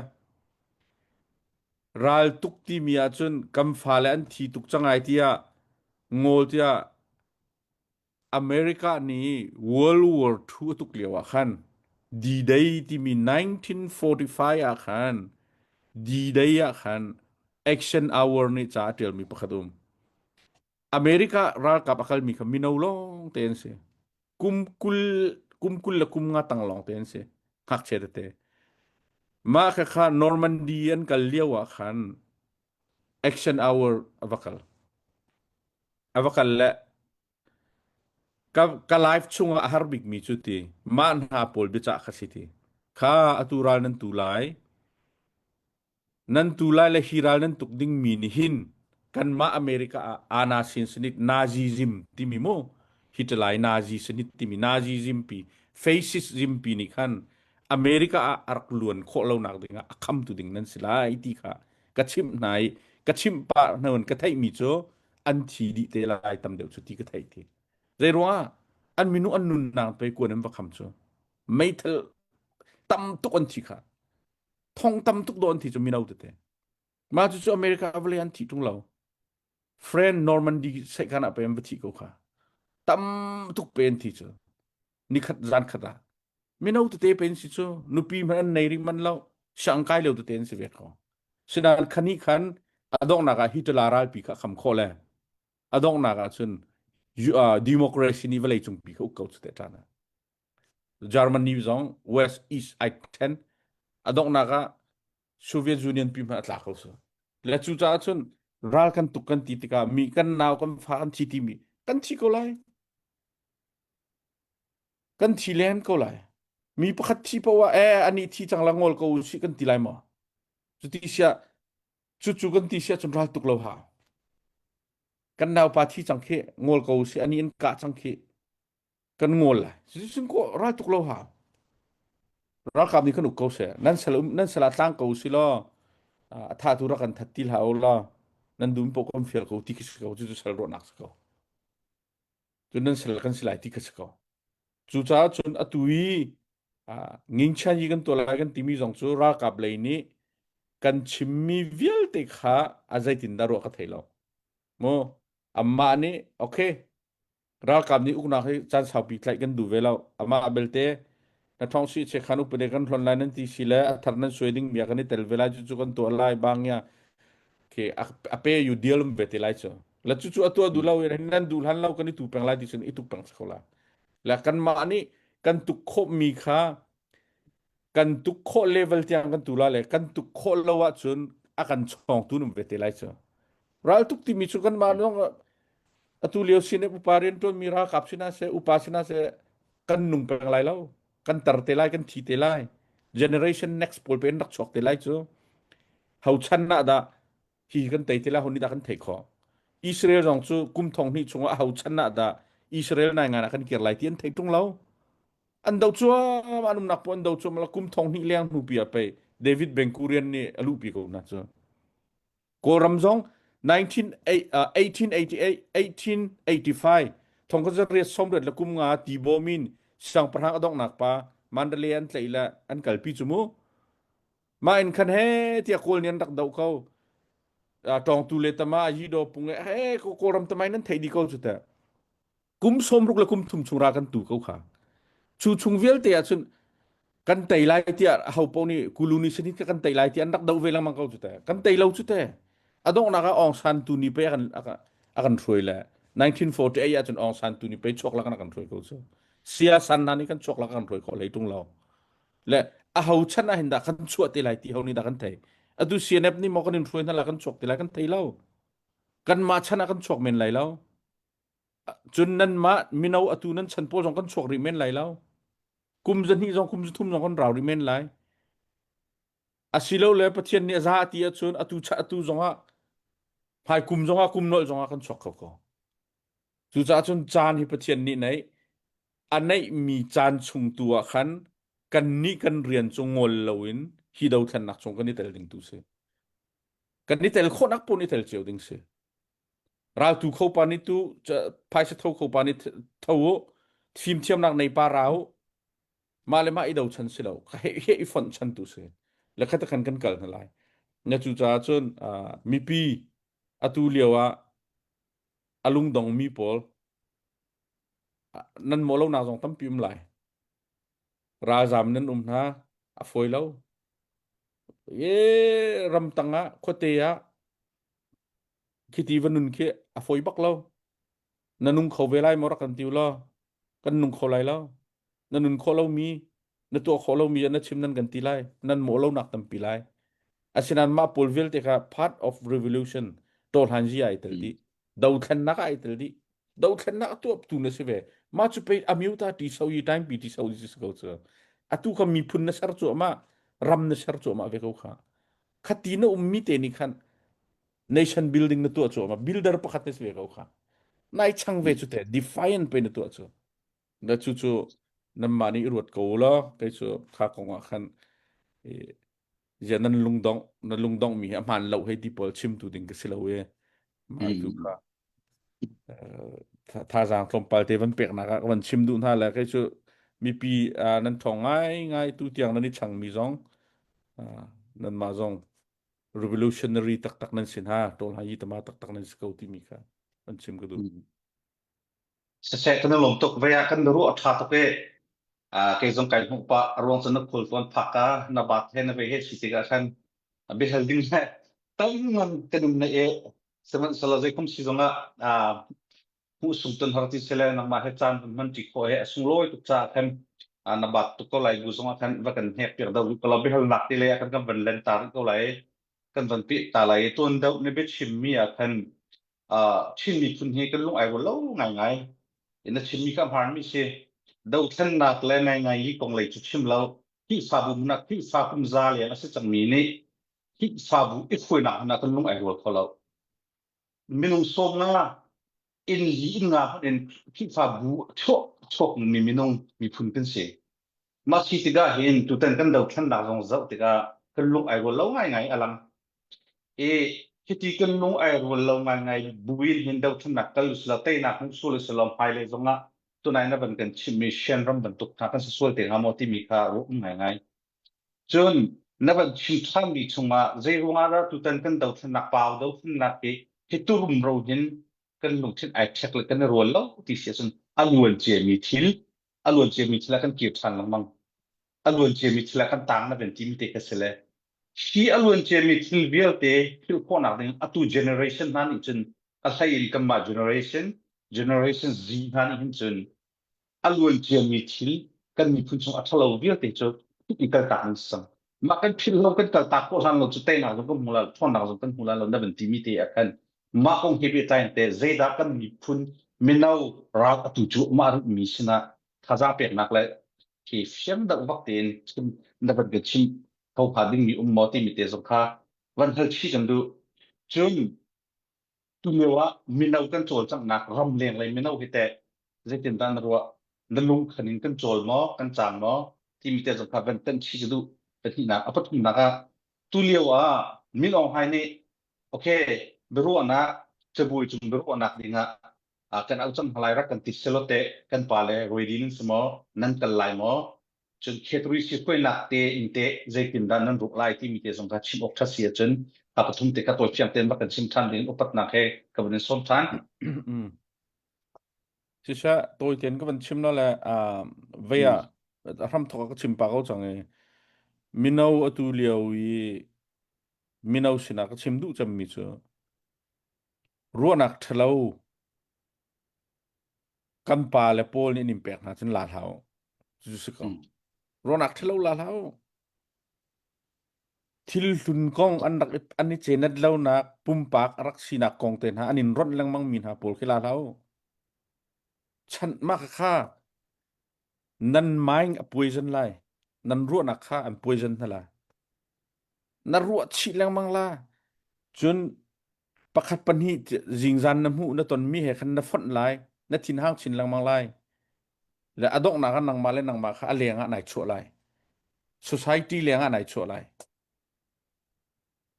Ral tuk timi ahcun kan fale an thi tuk cang ai tiah ngawl tiah America nih World War II a tuk lio ah khan D-Day timi 1945 ah khan D-Day ah khan Action Hour nih ca a ṭialmi pakhat um. America ralkap a kalmi kha mino lawng te an si. Kum 20 kum 20 le kum nga tang lawng te an si. Ngakchia tete. Mah kha kha Normandy an kal lio ah khan action hour a va kal. A va kal le ka, ka life chungah a har bikmi cu ti mah hna pawl biacah kha si ti. Kha atu ral nan tu lai. Nan tu lai le hi ral nan tuk dingmi nih hin kanmah America ah Ana sin sanit Nazism timi mu Hitler Nazi sanit timi Nazism pi fascism pi nih khan America ah a rak luan khawh lonak dingah a khamtu ding nan si lai ti kha ka chimh hna i ka chimh pah hna ka theihmi cu an thi dih te lai tam deuh cu ti ka theih ti zei ruangah an minung an nunnak pe kuan an va kham cu meithal tam tuk an thi kha thong tam tuk do an thi cu mino tete mah cu cu America vawlei an thi tung lo friend Normandy sekhan ah pe an va thi ko kha tam tuk pe an thi cu nikhat zan khat ah mino tete pe an si cu nupi hmanh an nei ring man lo siang kai lio tete an si ve ko sinan khani khan. A donghnak ah Hitler ralpi kha kham khawh le a donghnak ah cun democracy nih vawlei cungpi kha uk ko cu te ṭan ah. Germany zong West East ai ṭhen. A donghnak ah Soviet Union pi hmanh a tla ko su. Le cucaah cun ral kan tuk kan ti tikah mi kan nau kan fa kan thi timi kan thi ko lai. Kan thi len ko lai. Mi pakhat thi poah eh ani thi cang la ngol ko si kan ti lai maw? Cuti sia cucu kan ti sia cun ral tuk lo ha. Kan naupa thi cang khi ngol ko si ani in kah cang khi kan ngol lai. Cuticun ko ral tuk lo ha. Ralkap nih kan uk ko seh. Nan sal um nan sal ah tlang ko si law a tha tu rak kan that ti hlah u law nan dum po kan fial ko ti khi si ko cucu sal ruahnak si ko. Cun nan sal kan si lai ti kha si ko. Cucaah cun atu i ngingchan yi kan tuah lai kan timi zong cu ralkap lei nih kan chimmi vialte kha a zeitindah ruah ka thei lo. Mu amah nih okay ralkap nih uknak hi caan saupi tlaih kan duh ve lo. Amah belte na thong si che khan upade kan hlon lai nan ti si le a thar nan suai ding mi ah kan i tel ve lai cu cu kan tuah lai bang ya ke a pe yu deal um ve te lai cu. La cu cu a tuah duh lo in nan duh hlan lo kan i tu peng lai ti cun i tuk peng ko la. La kanmah nih kan tuk khawh mi kha kan tuk khawh level tiang kan tu la le kan tuk khawh lo ahcun a kan chawngtu num ve te lai cu. Raltuk timi cu kanmah zong atu lio sin upa rianṭuan mi ralkap sinah seh upa sinah seh kan nung peng lai lo kan tar te lai kan thi te lai generation next pawl pe in rak chuak te lai cu ho chan ah dah hi kan tei te lai ho nih dah kan theih khawh Israel zong cu kum thong hnih chungah ho chan ah dah Israel nai ngan ah kan kir lai ti an thei ṭung lo an do cuam an umnak po an do cuam la kum thong hnih leng hnu pi ah pei David Ben Gurion nih a luhpi ko na cu Kawlram zong 1888, 1885 thong riat sawmriat le kum nga Tibaw min siangpahrang a donghnak pa Mandalay an tlaih le an kalpi cu mu. Mah in khan he tiah Kawl nih an rak doh ko. Tawngtu le tama Yidaw pung he Kawlram tamai nan theih dih ko cu teh. Kum 60 le kum thum chung ra kan tu ko kha. Cu chung vialte ahcun kan tei lai tiah ho paoh nih Kulu nih sin kan tei lai tiah an rak doh ve lengmang ko cu teh. Kan tei lo cu teh. A donghnak ah Aung San tu ni pe a kan a kan hruai le 1948 ahcun Aung San tu ni pe chuak la kan kan hruai ko cu. Sia San hna nih kan chuak la kan hruai khawh lei tung lo. Le a ho chan ah hin dah kan chuah te lai ti ho nih dah kan thei. Atu CNF nih maw kan in hruai hna la kan chuak te lai kan thei lo. Kanmah chan ah kan chuak men lai lo. Cun nanmah mino atu nan chan pawl zong kan chuak rih men lai lo. Kum zahnih zong kum zathum zong kan rau rih men lai. Asilole Pathian nih a za a ti ahcun atu cha atu zongah hmai kum zongah kum nolh zongah kan chuak kho ko. Cucaah cun caan hi Pathian nih neih a neihmi caan chung tu ah khan kannih kan rian cu ngol loin hi dothlennak chung kan i tel ding tu si. Kan i tel khawhnak paoh i tel cio ding si. Raltu kho pa nih tu phaisa tho kho pa nih tho u fimthiamnak nei pa ra u mah le mah i dochan si lo he he i fonh chan tu si le khat khan kan kal hna lai na cu caah cun mipi atu lio ah a lungdong mi pawl nan mawh lonak zong tampi um lai ralzam nan um hna a fawi lo e ramtang ah khuate ah Khiti va nun khi a fawi bak lo. Na nung kho ve lai maw rak kan ti law kan nung kho lai lo. Na nun khawh lomi, na tuah khawh lomi na chim nan kan ti lai. Nan mawh lonak tampi lai. Asinain mah pawl vialte kha part of revolution tawhlan zi ai tel dih. Dothlennak ai tel dih. Dothlennak a tuah tu na si ve. Mah cu pei amyuta ti so yi time pi ti so yi si ko cu. Atu kha miphun na ser cuahmah, ram na ser cuahmah ve ko kha. Khati na ummi te nih khan nation building na tuah cuahmah builder pakhat na si ve ko kha nai chang ve cu te defiant pe na tuah cu na cu cu nanmah nih ruat ko law kei cu kha kong ah khan zia nan lungdong na lungdong mi hi a hmaan lo hei ti pawl chimtu ding ka si lo e mah tu kha thazaang tlawmpal te van peknak ah ka van chim duh hna le kei cu mipi nan ṭhawng ngai ngai tu tiang nan i changmi zong nanmah zong revolutionary taktak nan si hna ṭawl hna yi tama taktak nan si ko timi kha van chim ka duh. Siseh kan i lawm tuk vei ah kan ruah a ṭha tuk i kei zong kai hmuh pah a ruang cu na khul tuan phak ka na bat he na vei he si tikah khan biahal ding le. Tam ngan kan um na e sihmanhsehlaw zeikhom si zongah ah hmuh sung ton har ti sile nangmah he caan hun hman ṭi khawh he a sunglawi tuk caah khan na bat tuk ko lai bu zongah khan va kan hnek piak deuh rih ko lo biahalnak ti lei ah kan kan van len ta rih ko lai kan van peh ta lai i tuan deuh na biachimmi ah khan Chin miphun hi kan lung ai rual lo ngaingai na chimmi kha hmaanmi si dothlennak le ngaingai hi kong lei cu chim lo Khrihfabu hmun ah Khrihfa kum za leng a si cangmi nih Khrihfabu i hruainak hmun ah kan lung ai rual kho lo minung 15 inn li inn nga hmanh in Khrihfabu chuak chuakmi minung miphun kan si. Mah si tikah hin tutan kan dothlennak zong zoh tikah kan lung ai rual lo ngaingai a lang. I hiti kan lung ai rual lo ngaingai buin hin dothlennak kal usila teinak hmuh sual usila hmailei zongah tunai na van kan chimmi Shan ram bantuk hna kan si sual te hnga maw timi kha ruah um ngaingai. Cun na van chim ṭhanmi chungah zeiruangah dah tutan kan dothlennak pau dothlennak hi hi turumro hin kan lungthin ai ṭhek le kan i rual lo ti si ahcun a luan ciami thil a luan ciami thil ah kan kir ṭhan lengmang. A luan ciami thil ah kan tang na van timi te kha si le hi a luan ciami thil vialte philh khawhnak ding atu generation hna nih cun a hlei in kanmah generation generation Z hna nih hin cun a luan ciami thil kan miphun chung a ṭhalo vialte cu i kaltak an si cang. Mah kan philh lo kan kaltak khawh hlan lo cu teinak zong kan hmu lai lo, ṭhawnnak zong kan hmu lai lo na van timi te ah khan mah kong he pehtlai in teh zeidah kan miphun mino ral atu cu mah rihmi sinah thazaang peknak le khi fiang deuh bak tein chim na van ka chim kho hnga dingmi um maw timi te zong kha van hal chih kan duh. Cun Tulio ah mino kan cawlcanghnak ramleng lei mino hi teh zeitindah na ruah? Na lungkhan in kan cawl maw, kan caang maw? Timi te zong kha van tanh chih ka duh. Pahnihnak, a pathumnak ah tulio ah Min Aung Hlaing nih okay biaruahnak cabuai cung biaruahnak dingah ah kan auh cang hna lai rak kan ti selaw teh kan pa le ready nan si maw? Nan kal lai maw? Cun khetri hruainak te in teh zeitindah nan ruk lai timi te zong kha chim awk ṭha si ahcun a pathum te kha tawifiang tein rak kan chim ṭhan ding upatnak he ka van in sawm ṭhan. Siseh tawi tein ka van chim la le vei ah a hram thawk ah ka chim pa ko cang i mino atu lio i mino sinah ka chim duh cemmi cu ruahnak ṭhalo kan pa le pawl nih an in pek hna cun la hlah u. Cucu si ko. Ruahnak ṭhalo la hlah u. Thil hlun kong an rak an i cenat lonak pumpak a rak sinak kong te hna an in ronh lengmang mi hna pawl khi la hlah u. Chan mah kha nan mind a poison lai. Nan ruahnak kha an poison hna lai. Na ruah chih lengmang la. Cun pakhat pahnih zingzan na hmuh na tonmi he khan na fonh lai na thinhang chin lengmang lai le a donghnak ah nangmah le nangmah kha a leng ah nai chuah lai society leng ah nai chuah lai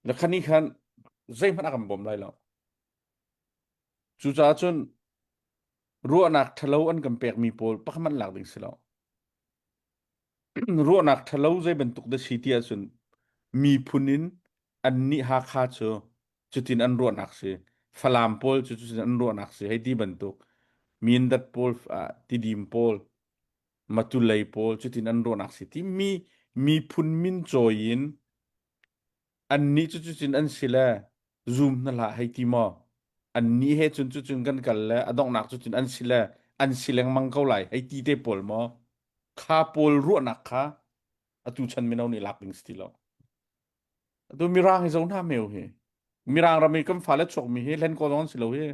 le khani khan zeihmanh a kan bawm lai lo cucaah cun ruahnak ṭhalo an kan pekmi pawl pakhat hmanh lak ding si lo ruahnak ṭhalo zei bantuk dah si ti ahcun miphun in annih Hakha cu cutin an ruahnak si Falam pawl cu cutin an ruahnak si hei ti bantuk Mindat pawl Tidim pawl Matulei pawl cutin an ruahnak si ti mi miphun min cawi in annih cu cutin an si le zum hna hlah hei ti maw annih he cun cucun kan kal le a donghnak cucun an si le an si lengmang ko lai hei ti te pawl maw kha pawl ruahnak kha atu chan mino nih lak ding si ti lo Atu Mirang hi zo hna meu hi. Mirang ram i kan fale chuakmi hi hlen ko zong an si lo hi.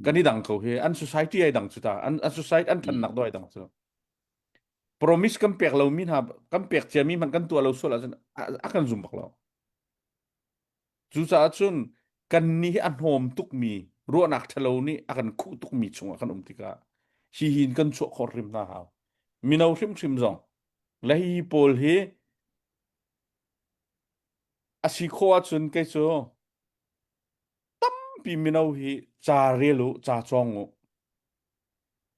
Kan i dang ko hi. An society ai dang cu ta. An, an society an thannak do ai dang cu. Promise kan pek lomi hna kan pek ciami hmanh kan tuah lo sual ahcun a, a kan zum bak lo. Cucaah cun kan nih hi a hnawm tukmi ruahnak ṭhalo nih a kan khuh tukmi chungah kan um tikah hi hin kan chuah khawh hrim hna hau. Mino hrimhrim zong le hi pawl hi A si khawh ahcun kei cu tampi mino hi ca rel u, ca cawng u.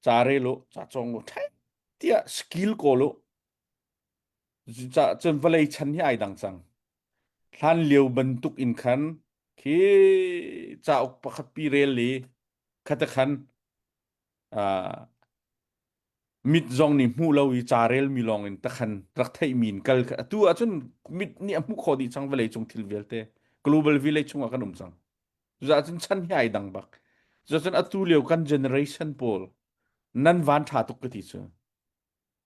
Ca rel u, ca cawng u. Ṭhek tiah skill kawl u. Cucaah cun vawlei chan hi ai dang cang. Hlan lio bantuk in khan khi cauk pakhat pi rel i khata khan uh, mit zong nih hmuh lo i ca relmi lawng in takhan rak theihmi in kal atu ahcun mit nih a hmuh khawh dih cang vawlei cung thil vialte. Global village chungah kan um cang. Cucaah cun chan hi ai dang bak. Cucaah cun atu lio kan generation pawl nan van ṭha tuk ka ti cu.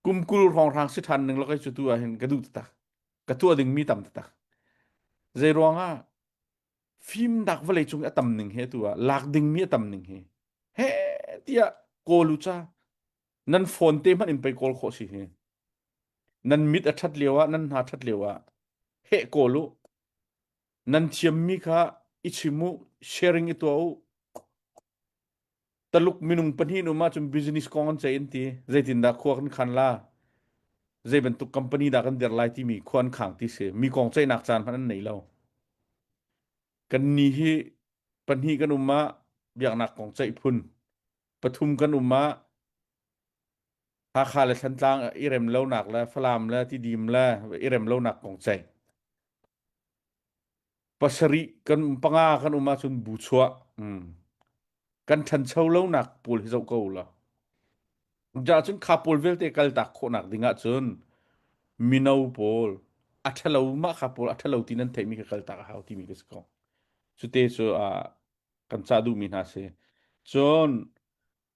Kum 20 hrawnghrang si ṭhan ning lakai cu tu ah hin ka duh taktak. Ka tuah dingmi tam taktak. Zei ruangah fimnak vawlei cung i a tam ning hi atu ah lak dingmi a tam ning hi he tiah kawl u ca nan phone te hmanh in pei kawl khawh si hi nan mit a ṭhat lio ah nan hna ṭhat lio ah heh kawl u nan thiammi kha i chim u sharing i tuah u Taluk minung pahnih in um ahcun business kong an ceih an ti. Zeitindah khua kan khan la? Zei bantuk company dah kan dirh lai timi khua an khang ti si. Mi kong ceihnak caan hmanh an nei lo. Kan ni hi pahnih kan um ah biaknak kong ceih phun. Pathum kan um ah Hakha le Thantlang i rem lonak le Falam le Tidim le i rem lonak kong ceih. Pasarih kan panga kan um ahcun bu chuah. Mm. Kan ṭhancho lonak pawl hi zoh ko la. Ja cun kha pawl vialte kaltak khawhnak ding ahcun mino pawl a ṭhalo mah kha pawl a ṭhalo ti nan theihmi kha kaltak a hau timi ka si ko. Cute cu uh, kan cah duhmi hna si. Cun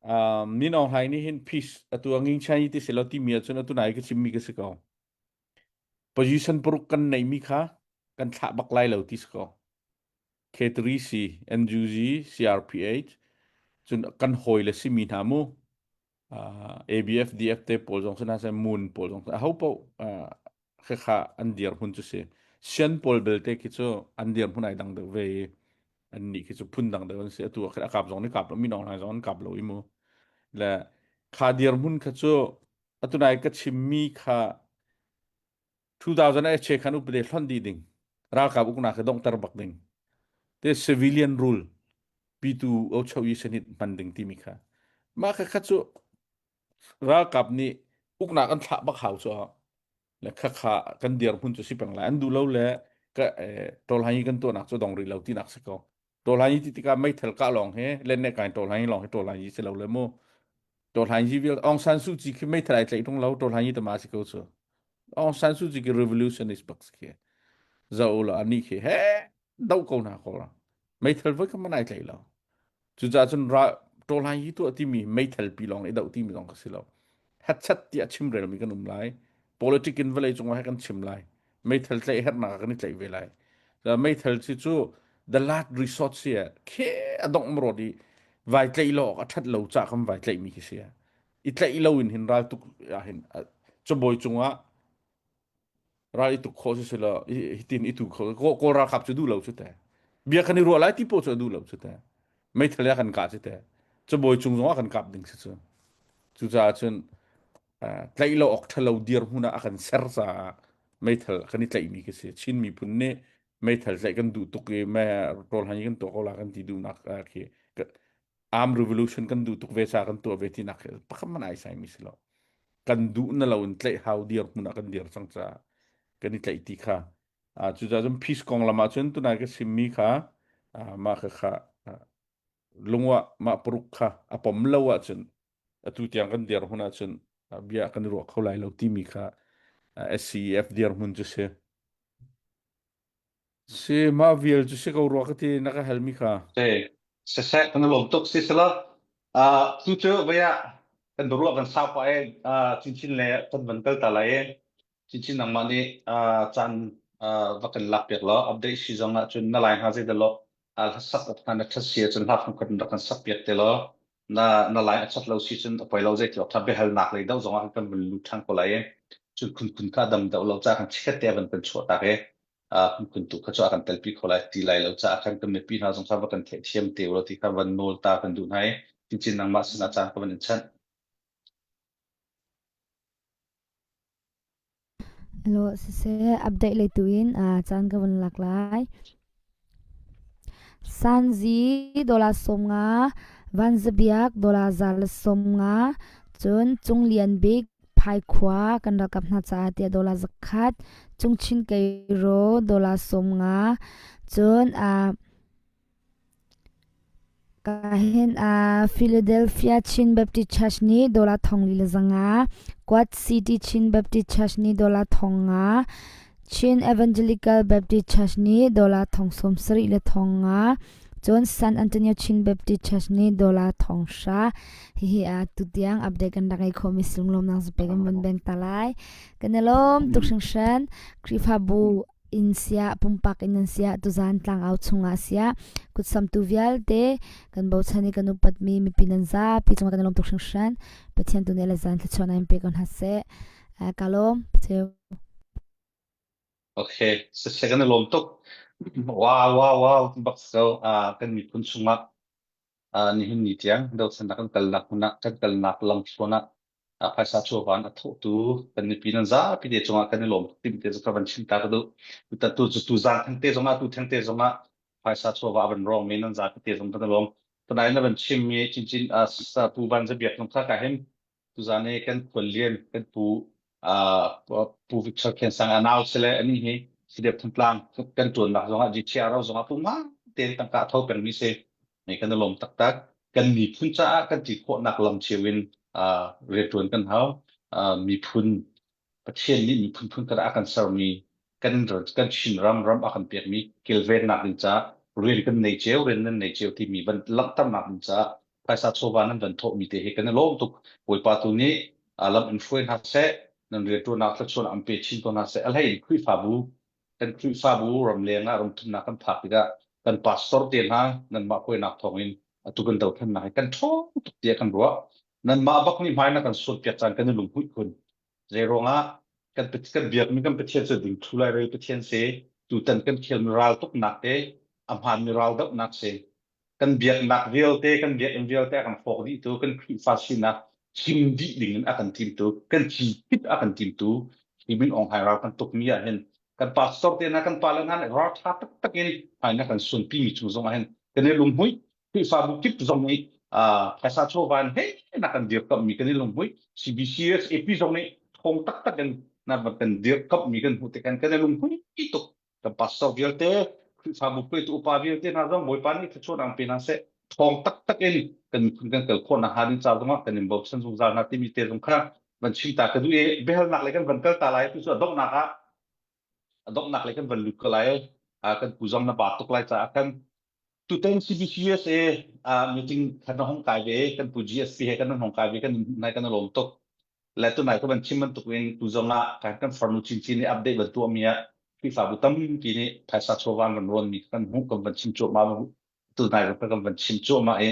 um, Min Aung Hlaing nih hin peace atu a nging chai ti si lo timi ahcun atu nai ka chimmi ka si ko. Position paruk kan neihmi kha kan thlah bak lai lo ti si ko. K3C, NUG, CRPH, cun kan hawi le simi hna mu uh, ABF, DF te pawl zong sina se Moon pawl zong aho paoh uh, khakha an dir hmun cu si. Sian pawl belte khi cu an dir hmun ai dang deuh ve i an nih khi cu phun dang deuh an si. Atu ah khin a kap zong nih kap lo, minong hna zong an kap lo i mu. Le kha dir hmun kha cu atu nai ka chimmi kha 2000 che khan upade hlon dih ding ralkap uknak hi donghter bak ding te civilian rule pitu o cho yi senit hman ding timi kha mah kha kha cu ralkap nih uknak an thlah bak hau chu le kha kha kan dir hmun cu si peng lai an duh lo le ka tol hai kan tuahnak cu dong rih lo tinak si ko tol hai ti tikah meithal kah lawng he len ne kai tol hai lawng he tol hai si lo le mu tol hai ji vial Aung San Suu Kyi khi meithal ai tlaih tung lo tol hai tama si ko cu Aung San Suu Kyi ki revolutionist bak si khi zo la ani khi he do ko na ko la meithal voi kha man ai tlaih lo Cucaah cun ra ṭawlhai hi tuah timi meithal pi lawng i doh timi zong ka si lo. Hetchat tiah chimrelmi kan um lai. Politic in vawlei cungah he kan chim lai. Meithal tlaih herhnak ah kan i tlaih ve lai. Meithal si cu the last resort si khe a dongh marawt i vai tlaih lo awk a ṭhat lo cah kan vai tlaihmi khi si. I tlaih lo in hin ral tuk ah hin cabawi cungah ral i tuk khawh si si lo hitin i tu kho kawl ralkap cu duh lo cu te bia kan i ruah lai ti po cu a duh lo cu te meithal ya kan kah cu te cabawi cung zong ah kan kap ding si cu cucaah cun tlaih lo awk ṭhalo dir hmun ah a kan ser caah meithal kan i tlaihmi khi si Chin miphun nih meithal tlaih kan duh tuk i me rawl han kan tuah ko la kan ti duhnak khi arm revolution kan duh tuk ve ca kan tuah ve tinak khi pakhat man ai sai mi si lo kan duh na lo in tlaih hau dir hmun ah kan dir cang ca kan i tlaih ti kha cucaah cun peace kong lam ah cun tunai ka simmi kha mah kha kha lungwa mah paruk kha a pom lo ahcun atu tiang kan dir hmun ahcun bia kan i ruah kho lai lo timi kha SCEF dir hmun cu si Si mah vial cu si ko rua ka ti na ka halmi kha. Si siseh kan i lawm tuk si sila uh, tu cu voi ah kan biaruah kan sau pah i uh, chinchin le kan van kal ta lai i chinchin nangmah nih uh, caan uh, va kan lak piak law update si zong ah cun na lai hnga zei dah uh, hlasak awk hna na ṭhat si ahcun hla fungkhat in rak kan sak piak te law na na lai a ṭhat lo si cun a poi lo zei ti awk ṭha biahalnak lei deuh zong ah kan van lut ṭhan ko lai i cun khunkhun kha dam deuh lo ca kan chikkhat te van kan chuah tak i kun tu kha cu a kan telpi kho lai ti lai lo caah khan kan mipi hna zong kha va kan theihthiam te ulaw ti kha van nawl ta kan duh hna i cincin nangmah sinah caan ka van in chanh. Hello, siseh update lei tu in caan ka van lak lai. Sanzi dollar 50, Vanzabiak dollar 150, cun Cunglian Bik Phaikhua kan ralkap hna caah tiah dollar 100, Cungchin Keiro dollar 50, cun Kahin ah Philadelphia Chin Baptist Church nih dollar 4,500, Quad City Chin Baptist Church nih dollar 5,000. Chin Evangelical Baptist Church nih dollar thong 70 le thong nga, cun San Antonio Chin Baptist Church nih dollar thong hra. Hihi a tutiang update kan rak ngei khomi lunglawmnak zape kan vun beng ta lai. Kan i lawm tuk hringhran. Khrihfabu in siah pumpak in nan siah tuzan tlangau chungah siah kutsamtu vialte kan bochan i kan upatmi mipi nan zapi cungah kan i lawm tuk hringhran. Pathian tu nih le zan thluachuah in pe ko hna seh. Ka lawm. Cheu. Okay, siseh kan i lawm tuk. Wow, wow, wow, bak so kan miphun chungah nihin ni tiang dothlennak kan kalnak hmun ah kan kalnak lamthluan ah phaisa chawvan a thawhtu kan mipi nan zapi te cungah kan i lawm tim te cu ka van chim ta ka duh. Tu tu tu zan thengte zongah tu thengte zongah phaisa chawva a van rawng mi nan zapi te zong kan i lawm. Tunai na van chim mi chinchin pu van zabiak zong kha ka hin Tuzan i kan khuallian kan pu Pu Victor Khen Sang a nau sile ani hi CDF Thantlang kan ṭuannak zongah GTRO zongah puma tein tangka a tho pengmi si. Ne kan i lawm taktak. Kan miphun caah kan ti khawhnak lam cio in rianṭuan kan hau. Miphun Pathian nih miphun phun khat ah a kan sermi kan kan Chinram ram a kan pekmi kilvennak ding caah rian kan nei cio, rian nan nei cio timi van langhternak ding caah phaisa chawva nan van thawhmi te hi kan i lawm tuk. Bawipa tu nih lam in hruai hna seh, nan rianṭuannak thluachuahnak an pe chin ko hna seh. A hlei in Khrihfabu, kan Khrihfabu ramleng ah ramthumnak kan phak tikah kan pastor te hna nanmah hruainak thawngin atu kan dothlennak hi kan ṭhawng tuk tiah kan ruah. Nanmah bak nih hmai na kan suatpiak caan kan i lunghmuih khun. Zeiruangah kan kan biakmi kan Pathian cu dingthlu lairel Pathian si. Tutan kan khelmi raltuknak te a hmaanmi raldohnak si. Kan biaknak vialte, kan biakinn vialte a kan hrawk dihtu, kan Khrihfa sinak chim dih dingin a kan timtu, kan ci a kan timtu, hi Min Aung Hlaing ral kan tukmi ah hin kan pastor te hna, kan pale hna nih ral ṭha taktak in hmai na kan suanpimi chung zong ah hin kan i lunghmuih. Khrihfabu kip zong nih phaisa chawva in he na kan dirkamhmi kan i lunghmuih. CBCS AP zong nih thawng taktak in na van kan dirkamhmi kan hmuh tikhan kan i lunghmuih tuk. Kan pastor vialte, Khrihfabu hruaitu upa vialte hna zong Bawipa nih thluachuah ang pe hna seh. Thawng taktak in kan miphun kan kal khawh nakhnga ding ca zongah kan in bochan zungzal hna timi te zong kha van chim ta ka duh i biahalnak lei kan van kal ta lai tu cu a donghnak ah a donghnak lei kan van lut ko lai. Kan pu zong na ba tuk lai caah kan Tutan CBCUSA meeting khan na hong kai ve, kan pu GSP he kan hong kai ve, kan nai kan lawm tuk. Le tunai ka van chim bantuk in tu zong ah kan kan farnu chinchin nih update van tuah mi ah Khrihfabu tampi nih phaisa chawva an van rawn mi kan hmuh kan van chim cuahmah tunai kan van chim cuahmah i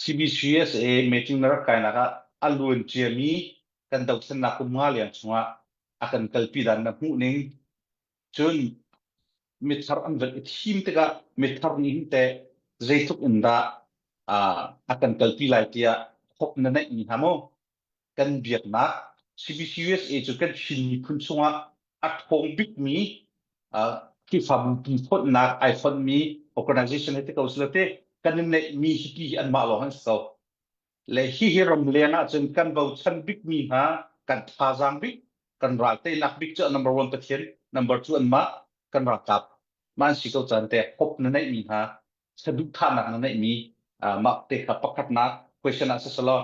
CBCUSA meeting na rak kainak ah a luan ciami kan dothlennak kum nga leng chungah a kan kalpi dan na hmuh ning Cun mithar an van i thim tikah mithar nih hin teh zeitluk in dah a kan kalpi lai tiah hope na neih mi hna maw? Kan biaknak CBCUSA cu kan Chin miphun chungah a ṭhawng bikmi Khrihfabu pi fonhnak ai fonhmi organization he ti ko sila te kan i neihmi hi ti hi anmah lawng an si ko. Le hihi ramleng ahcun kan bochan bikmi hna kan thazaang bik kan ral teinak bik cu number one Pathian number two anmah kan ralkap mah an si ko caan te hope na neihmi hna saduhthahnak na neihmi mah te kha pakhatnak question ah siselaw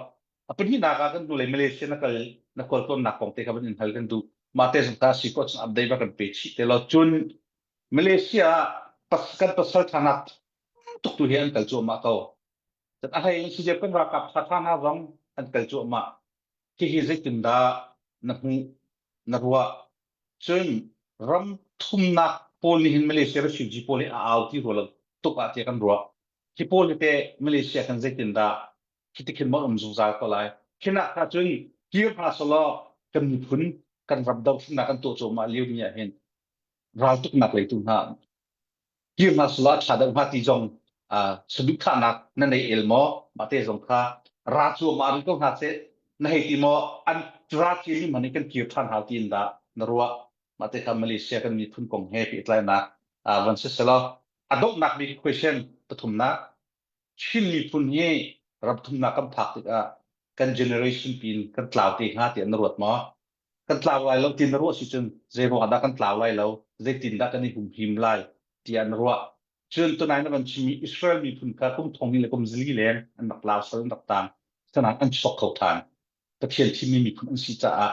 a pahnihnak ah kan hnulei Malaysia na kal na khualtlawnnak kong te kha van in hal kan duh mah te zong ta si ko cun update va kan pe chih te law cun Malaysia ah kan pasal thanak tuk tu hi an kal cuahmah ko A hlei in CDF kan ralkap ṭhaṭha hna zong an kal cuahmah. Hihi zeitindah na hmuh, na ruah? Cun ram thumnak pawl nih hin Malaysia refugee pawl hi a au ti rua lo tuk ah tiah kan ruah. Hi pawl hi teh Malaysia kan zeitindah khi ti khin maw um zungzal ko lai. Khinak kha cun kir hna selaw kan miphun kan ram dothlennak kan tuah cuahmah lio mi ah hin raltuknak lei tu hna kir hna sula ṭha deuh hnga ti zong saduhthahnak na nei el maw mah te zong kha ra cuahmah rih ko hna seh na hei ti maw an ra ciami hmanh in kan kir ṭhan hau tiin dah na ruah mah te kha Malaysia kan miphun kong he pehtlainak van si selaw a donghnak bik question pathumnak Chin miphun hi ram thumnak kan phak tikah kan generation pin kan tlau te hnga tiah na ruat maw kan tlau lai lo ti na ruah si cun zei ruangah dah kan tlau lai lo zeitindah kan i humhim lai tiah na ruah cun tunai na van chimmi Israel miphun kha kum thong le kum zali leng an rak lau sal an rak tang sanan an chuak kho than Pathian thimmi miphun an si caah.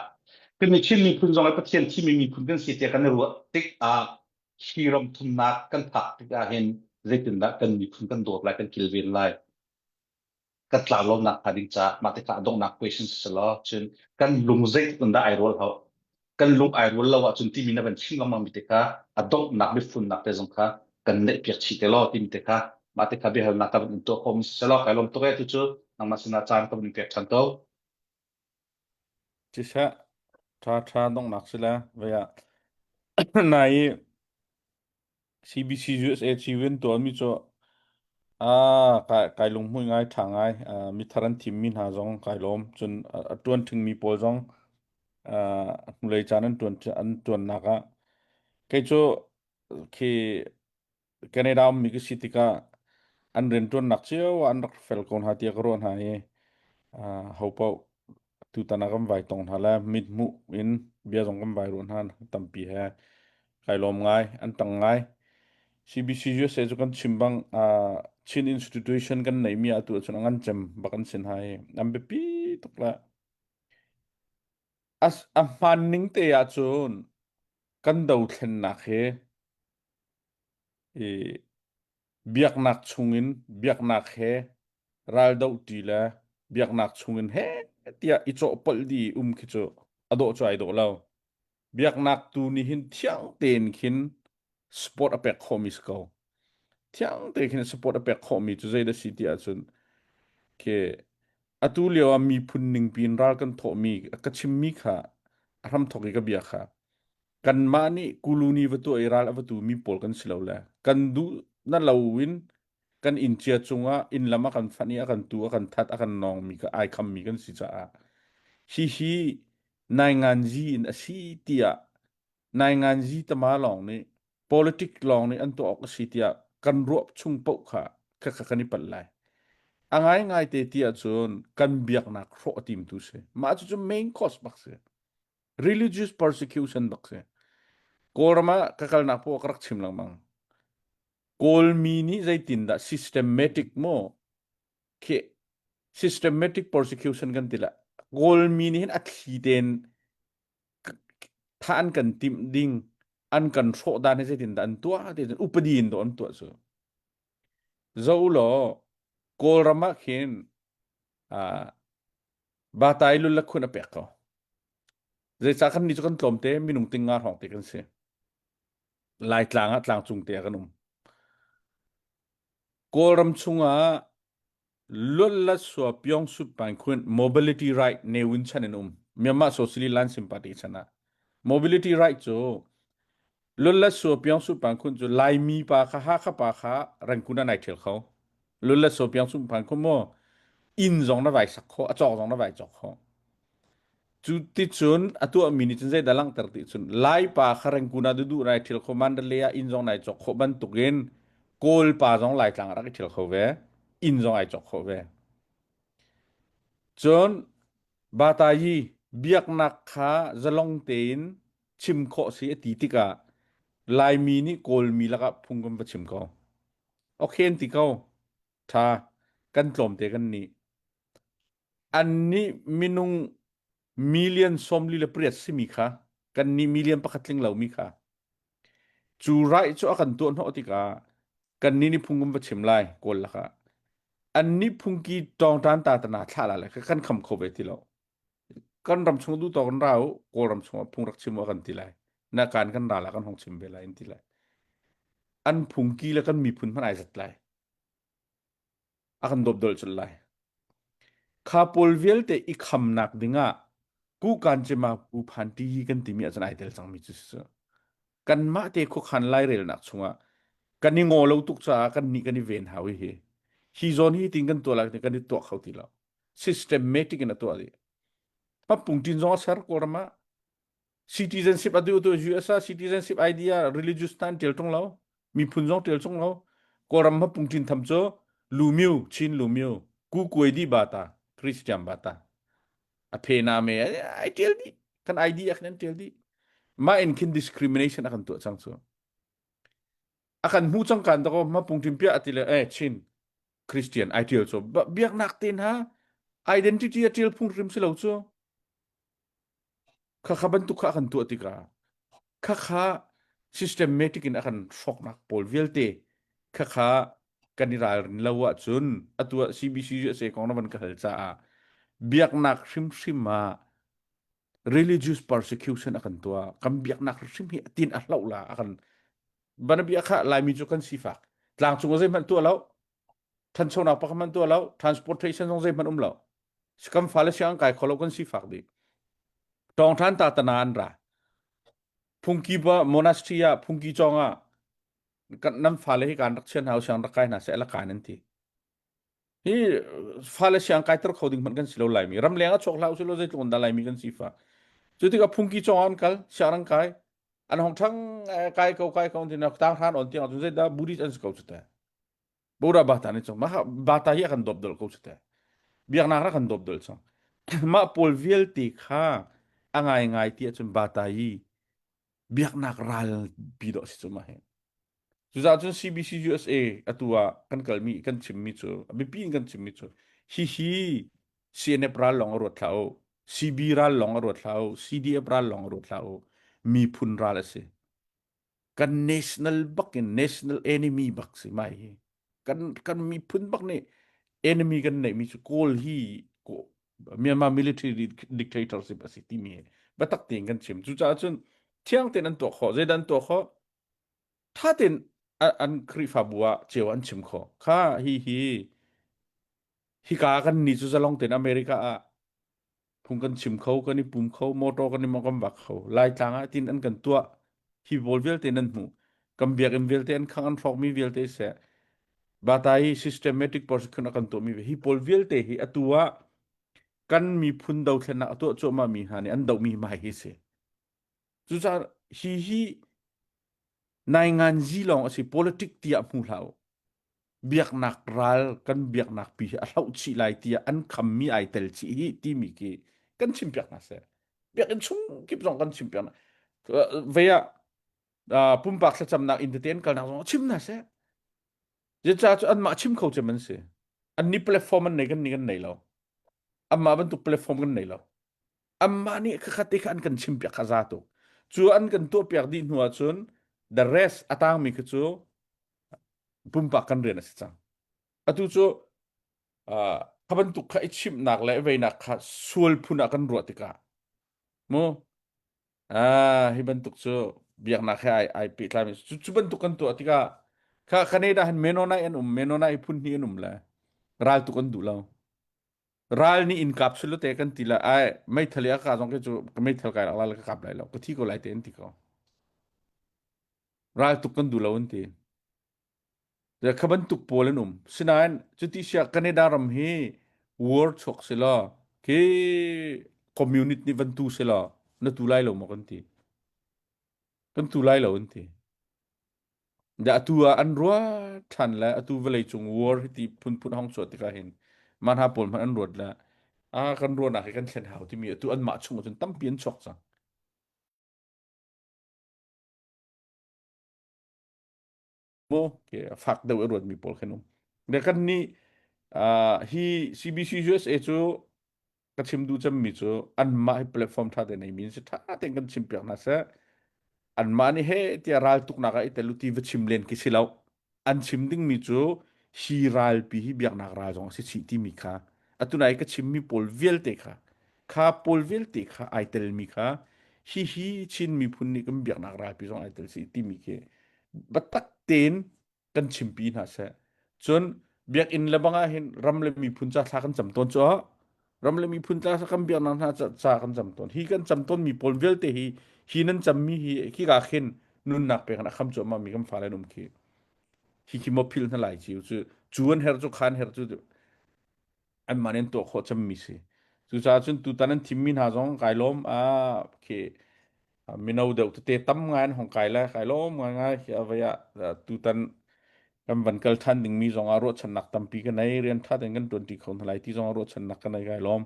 Kan Chin miphun zong hi Pathian thimmi miphun kan si tiah kan i ruah tik ah hi ram thumnak kan phak tik ah hin zeitindah kan miphun kan dawt lai kan kilven lai kan tlau lonak hnga ding caah mah tikah donghnak question si law cun kan lung zeitluk in dah ai rual hau kan lung ai rual lo ahcun timi na van chim lengmang mi te kha a donghnak biafunnak te zong kha kan neih piak chih te law timi te kha mah te kha biahalnak ka van in tuah khawh mi si law kai lawm tuk e tu cu nangmah sinah caan ka van in pek ṭhan ko. Siseh ṭha ṭha donghnak si le vei ah nai CBC USA ci in tuahmi cu ah kai kai lunghmui ngai ṭha ngai. Ah, mithar an thimmi hna zong kai lawm. Cun a a ṭuan ṭhingmi pawl zong ah hnulei caan an ṭuan an ṭuannak ah kei cu khi Canada ummi ka si tikah an rianṭuannak cio ah an rak fel ko hna tiah ka ruah hna i ah ho paoh tutan ah kan vai tong hna le mithmuh in bia zong kan vai ruah hna tampi he kai lawm ngai an tang ngai CBC USA cu kan chim bang uh, Chin institution kan nei mi atu ahcun an cem bak an sin hai an biapi tuk la as a hman ning te ahcun kan dothlennak he i biaknak chungin biaknak he raldohṭi le biaknak chungin he tiah i cawhpolh dih um khi cu a dawh cu ai dawh lo. Biaknak tu nih hin thiang tein khin sport a pek khawhmi si ko. Thiang tein khin sport a pek khawhmi cu zeidah si ti ahcun khi atu lio ah miphun ningpi in ral kan thawhmi ka chimmi kha a hramthawk i ka bia kha kanmah nih kuluni va tuah i ral a va tu mi pawl kan si lo le kan duh na lo in kan inn cia cungah inn lam a kan fanh i a kan tu a kan that a kan nawng mi ka ai kham mi kan si caah hihi nainganzi in a si tiah nainganzi tama lawng nih politic lawng nih an tuah awk a si tiah kan ruah chung paoh kha khakha kan i palh lai a ngaingai te ti ahcun kan biaknak hrawh a timtu si mah cucu main cause bak si religious persecution bak si kawlram ah ka kalnak poah ka rak chim lengmang Kawlmi nih zeitindah systematic maw khi systematic persecution kan ti la Kawlmi nih hin a thli tein tha an kan timh ding an kan hrawh dan hi zeitindah an tuah ti cun upadi in do an tuah cu zo law Kawlram ah khin uh, batai lul la khun a pek ko zeicah kan ni cu kan tlawm te minung ting nga hrawng te kan si Laitlang ah tlangcung te ah kan um. Kawlram chungah Luatlasua Pyongsup Painkhun mobility right Ne Win chan in um. Myanmar Socialist Lansim Party chan ah. Mobility right cu Luatlasua Pyongsup Painkhun cu Laimi pa kha Hakha pa kha Rangoon ah nai ṭhial kho. Luatlasua Pyongsup Painkhun maw inn zong na vai sak kho, a cawk zong na vai cawk kho. Cu ticun a tuahmi nih cun zeidah langhter ti cun Laipa kha Rangoon ah duduh nai ṭhial kho Mandalay ah inn zong nai cawk khawh bantukin Kawlpa zong Laitlang ah rak i ṭhial kho ve inn zong ai cawk khawh ve. Cun Batayi biaknak kha zalong tein chim khawh si a ti tikah Laimi nih Kawlmi lakah phung kan va chim ko. Okay an ti ko. Ṭha kan tlawmte kan nih. Annih minung million 48 simi kha kannih million pakhat tling lomi kha cu right cu a kan tuah hnawh tikah kannih nih phung kan va chim lai kawl lakah annih phungki tawngtan ta tana thlah la le kan kham kho ve ti lo kan ram chung du to kan ra u kawl ram chung ah phung rak chim u kan ti lai na kan kan ra la kan hong chim ve lai in ti lai an phungki le kan miphun hmanh ai zat lai a kan dawpdolh colh lai. Kha pawl vialte i khamnak dingah kukan cema pu phan ti kan timi ahcun ai tel cangmi cu si. Kanmah te khuakhan lairelnak chungah kan i ngaw lo tuk caah kan nih kan i ven hau hi. Hi zawn hi tin kan tuah lai kan i tuah kho ti lo. Systematic in a tuah dih. Papung tin zong a ser Kawlram ah citizenship atu tu US ah citizenship ID ah religious tan tial tung lo miphun zong tial chung lo kawlram ha pungtin tham cu lumiu chin lumiu ku kuai di bata christian bata a phe na me ai tial di kan ID a kan tial di ma in khin discrimination a kan tuah chang cu a kan hmu chang kan to ma pungtin pia ati le eh chin christian ai tial cu biaknak te hna identity a tial phung rim si lo cu. Khakha bantuk kha a kan tuah tikah khakha systematic in a kan hrawknak pawl vialte khakha kan i ralrin lo ahcun atu ah CBC USA kong na van ka hal caah biaknak hrimhrim ah religious persecution a kan tuah kan biaknak hrimhrim hi atin a hloh la a kan banabia kha laimi cu kan sifak tlangcung ah zeihmanh tuah lo thanchonak pakhat hmanh tuah lo transportation zong zeihmanh um lo kan fale siang kai kho lo kan sifak dih tawng than ta tana an ra phungki pa monastery ah phungki chong ah kan nan fale hi kan rak chian hau siang rak kai hna se la kai nan ti hi fale siang kai ter kho ding hmanh kan si lo laimi ramleng a chok hlah usilo zeitluk in dah laimi kan si fa cu tikah phungki chong an kal siang ran kai an hong thang kai ko kai ko tin tang hran on tiang cun zeidah buddhist an si ko cu te Buddha bata nih cun mah bata hi a kan dawp dol ko cu te. Biaknak rak kan dawp dol cang. Mah pawl vialte kha a ngai ngai ti ahcun bata hi biaknak ral pi dawh si cu mah hi. Cucaah cun CBC USA atu ah kan kalmi kan chimmi cu a biapi in kan chimmi cu hihi CNF ral lawng a ruat hlah u. CB ral lawng a ruat hlah u. CDF ral lawng a ruat hlah u. Miphun ral a si. Kan national bak in national enemy bak si mai hi kan kan miphun bak nih enemy kan neih mi cu kawl hi Myanmar military dictatorship a si timi hi biatak tein kan chim cucaah cun thiang tein an tuah khawh zeidah an tuah khawh tha tein an Khrihfabu ah ceu an chim khawh kha hi hi hika kan ni cu zalong tein America ah Phung kan chim kho, kan i pum kho, motor kan i mong kan vak kho. Laitlang ah tin an kan tuah. Hi pawl vialte nan hmuh. Kan biakinn vialte an khang an hrawkmi vialte seh. Bata hi systematic persecution a kan tuahmi hi pawl vialte hi atu ah kan miphun dothlennak a tuah cuahmah mi hna nih an dohmi mai hi si. Cucaah hi hi nainganzi lawng a si politic tiah hmu hlah u. Biaknak ral kan biaknak pi hi a hloh chih lai tiah an khammi ai tel chih hi timi khi kan chimpiak hna seh. Biakinn chung kip zong kan chimpiak hna. Vei ah pumpak thlacamnak inn tete an kalnak zong chim hna seh. Zeicah cu anmah chim kho cem an si. An ni platform an nei kan ni kan nei lo. Anmah bantuk platform kan nei lo. Anmah nih khakhat te kha an kan chimpiak kha za tuk. Cu an kan tuahpiak dih hnu ahcun the rest a tangmi kha cu pumpak kan rian a si cang. Atu cu uh, kha bantuk kha i chimhnak le veinak kha sual phun ah kan ruah tikah mu ah hi bantuk cu biaknak he ai ai pehtlai mi cu cu bantuk kan tuah tikah kha Canada han Mennonite an um Mennonite phun hnih an um le ral tuk an duh lo ral nih in kap sulu te kan ti la ai meithal i a ka zong ke cu ka meithal kai rak la ka kap lai lo ka thi ko lai te an ti ko ral tuk kan duh lo an ti kha bantuk pawl an um sinain cuti sia Canada ram hi war chuak si law khi community nih van tu si law na tu lai lo maw kan ti kan tu lai lo an ti Da atu ah an ruat ṭhan le atu vawleicung war hi ti phunphun hong chuah tikah hin mah hna pawl hmanh an ruat le a kan ruahnak hi kan thlen hau timi atu anmah chung ahcun tampi an chuak cang. Mu ke fak deuh i ruatmi pawl khan um. Le kan nih hi CBC USA cu ka chim duh cemmi cu anmah hi platform ṭha te nei mi si ṭha tein kan chim piak hna seh anmah nih he tiah ral tuknak ah i tel u ti va chim len khi si lo an chim dingmi cu hi ralpi hi biaknak ral zong a si chih timi kha atu nai ka chimmi pawl vialte kha kha pawl vialte kha ai telmi kha hi hi Chin miphun nih kan biaknak ralpi zong ai tel si timi khi biatak tein kan chimpi hna seh. Cun biakinn le bang ah hin ram le miphun ca thla kan cam tawn cu ram le miphun ca kan biaknak hna ca kan cam tawn. Hi kan cam tawn mi pawl vialte hi hi nan cammi hi khi ka khin nunnak pek in a kham cuahmah mi kan fale an um khi. Hi khi maw philh hna lai ci cu cu an her cu khan her cu anmah nih an tuah khawh cemmi si. Cucaah cun tutan an thimmi hna zong kai lawm ah khi mino deuh tete tam ngai an hong kai le kai lawm ngaingai hi a vei ah tutan kan van kal ṭhan dingmi zong ah ruahchannak tampi ka nei rian ṭha tein kan ṭuanṭi kho hna lai ti zong ah ruahchannak ka nei kai lawm.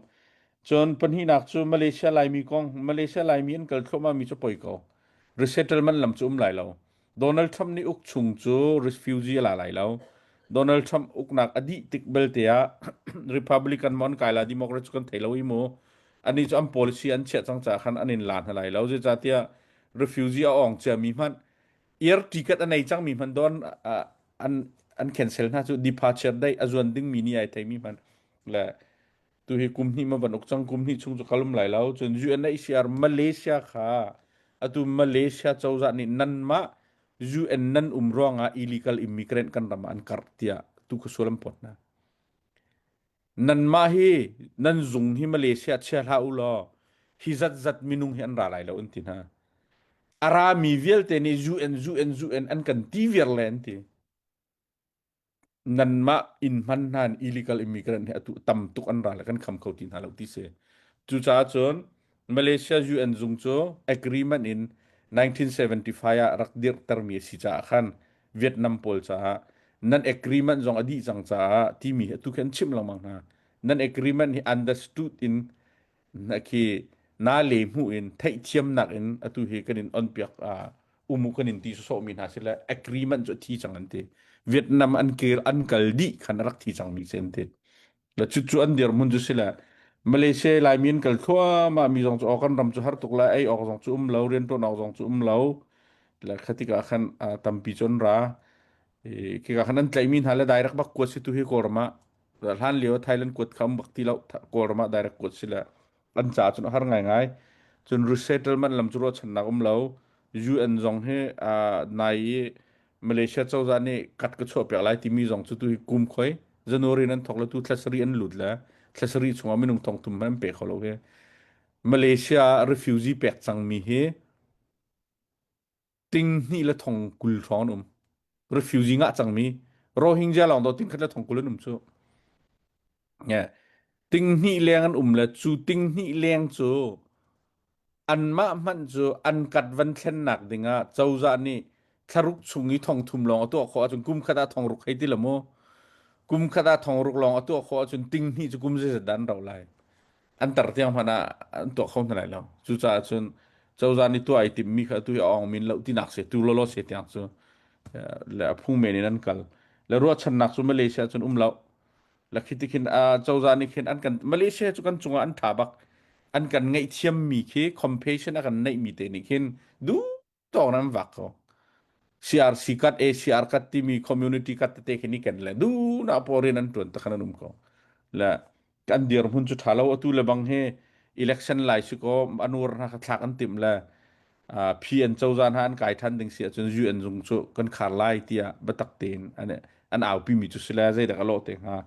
Cun pahnihnak cu Malaysia Laimi kong Malaysia Laimi an kal thluahmah mi cu poi ko. Resettlement lam cu um lai lo. Donald Trump nih uk chung cu refugee a la lai lo. Donald Trump uknak a dih tik belte ah Republican mon kai la Democrat cu kan thei lo i mu. Ani cu an policy an chiah cang caah khan an in la hna lai lo. Zeicahtiah refugee a awng ciami hmanh air ticket a nei cangmi hmanh don an an cancel hna cu departure date a zuan dingmi ni ai theimi hmanh le tu hi kum hnih ma van uk cang kum hnih chung cu kalum lai lo cun UNHCR Malaysia kha atu Malaysia cozah nih nanmah UN nan um ruangah illegal immigrant kan ram ah an karh tiah tu kha sual an phawt hna Nanmah hi nan zung hi Malaysia chia hlah u law hi zatzat minung hi an ra lai lo an ti hna. A rami vialte nih UN UN UN an kan ti viar le an ti. Nanmah inn hman hna in illegal immigrant hi atu tam tuk an ra le kan kham kho ti hna lo ti si. Cucaah cun Malaysia UN zung cu agreement in 1975 ah rak dirhtermi a si caah khan Vietnam pawl caah nan agreement zong a dih cang caah timi hi atu khi an chimh lengmang hna. Nan agreement hi understood in na khi na le hmuh in theihthiamnak in atu hi kan in on piak umu kan in ti sawsawhmi hna si le agreement cu a thi cang an ti. Vietnam an kir an kal dih khan a rak thi cangmi si an ti. Le cucu an dirhmun cu si le Malaysia Laimi an kal thluahmah mi zong cu aw kan ram cu har tuk lai ei awk zong cu um lo rianṭuan awk zong cu um lo le kha tikah khan tampi cu an ra khika khan an tlaihmi hna le direct bak kuat si tu hi Kawlram ah hlan lio Thailand kuat kha um bak ti lo Kawlram ah direct kuat si le an caah cun a har ngaingai. Cun resettlement lam cu ruahchannak um lo. UN zong hi nai i Malaysia cozah nih kat ka chuahpiak lai timi zong cu tu hi kum khoi January nan thok le tu thla sarih an lut le thla sarih chungah minung thong thum an pe kho lo hi. Malaysia refugee pek cangmi hi ting hnih le thong 20 hrawng an um. Refugee ngah cangmi Rohingya lawng do ting khat le thong 20 an um cu. Ting hnih leng an um le cu ting hnih leng cu anmah hmanh cu an kat van thlennak dingah cozah nih thlaruk chung i thong thum lawng a tuah khawh ahcun kum khat ah thong ruk hei ti la mu. Kum khat ah thong ruk lawng a tuah khawh ahcun ting hnih cu kum zeizat dah an rauh lai. An tar tiang hmanh ah an tuah kho hna lai lo. Cucaah cun cozah nih tuah ai timmi kha atu hi a awng min lo tinak se tu lawlaw se tiang cu le a phung men in an kal. Le ruahchannak cu Malaysia cun um lo. La khi tikhin cozah nih khin an kan Malaysia cu kan cungah an ṭha bak. An kan ngaihthiammi khi compassion a kan neihmi te nih khin duh tawk an vak ko. CRC kat ACR kat timi community kat tete khi ni ken le du na paw rian an ṭuan takhan an um ko. Le kan dirhmun cu ṭha lo atu le bang hi election lai si ko anur hna kha thlak an timh le PN cozah hna an kai ṭhan ding si ahcun UN zung cu kan khar lai tiah biatak tein an an aupi mi cu si le zeidah a lawh te hnga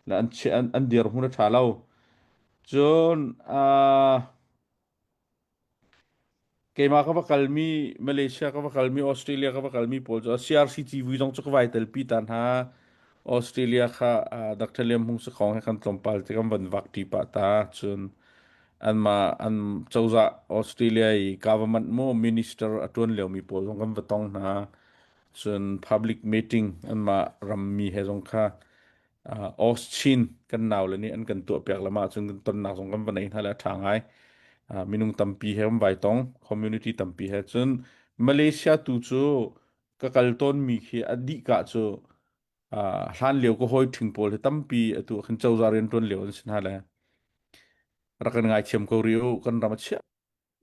le an an, an dirhmun a ṭha lo cun keimah ka va kalmi Malaysia ka va kalmi Australia ka va kalmi pawl cu CRC civui zong cu ka vai telpi ta hna Australia kha Dr. Liam Hmung Sakhong he kan tlawmpal te kan van vak ṭi pah ta cun anmah an cozah Australia i government mu minister a ṭuan liomi pawl zong kan va tong hna cun public meeting anmah rammi he zong kha Austin kan naule nih an kan tuahpiak le mah cun kan tonnak zong kan va nei hna le a ṭha ngai. Minung tampi he kan vai tong, community tampi he cun Malaysia tu cu ka kal tawnmi khi a dih ka cu hlan lio ka hawi ṭhing pawl hi tampi atu ah khin cozah rian ṭuan lio an si hna le rak kan ngaithiam ko rih u kan ram a chia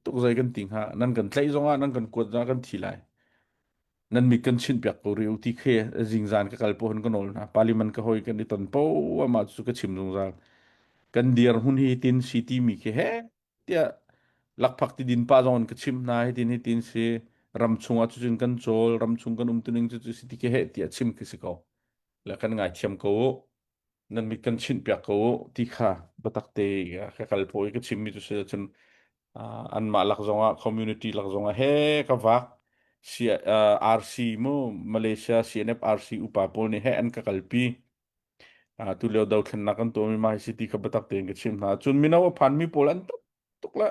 tuk zei kan ti hnga nan kan tlaih zongah nan kan kuat zongah kan thi lai nan mit kan chinh piak ko rih u ti khi zingzan ka kal pohin ka nawl hna parliament ka hoi kan i ton po ama cu ka chim zungzal kan dir hun hi tin si ti mi khi he tiah lakphak ti din pa zong in ka chim hna hi tin hi tin si ram chung ah cucun kan cawl ram chung kan um tuning cu cu si ti khi he tiah chim khi si ko le kan ngaithiam ko u nan mit kan chinh piak ko u ti kha biatak te ka kal phaw i ka chimmi cu si cun anmah lak zongah community lak zongah he ka vak RC mu Malaysia CNF RC upa pawl nih he an ka kalpi tu lio dothlennak kan tuahmi mah hi si ti kha biatak tein ka chim hna cun mino a phanmi pawl an tam tuk le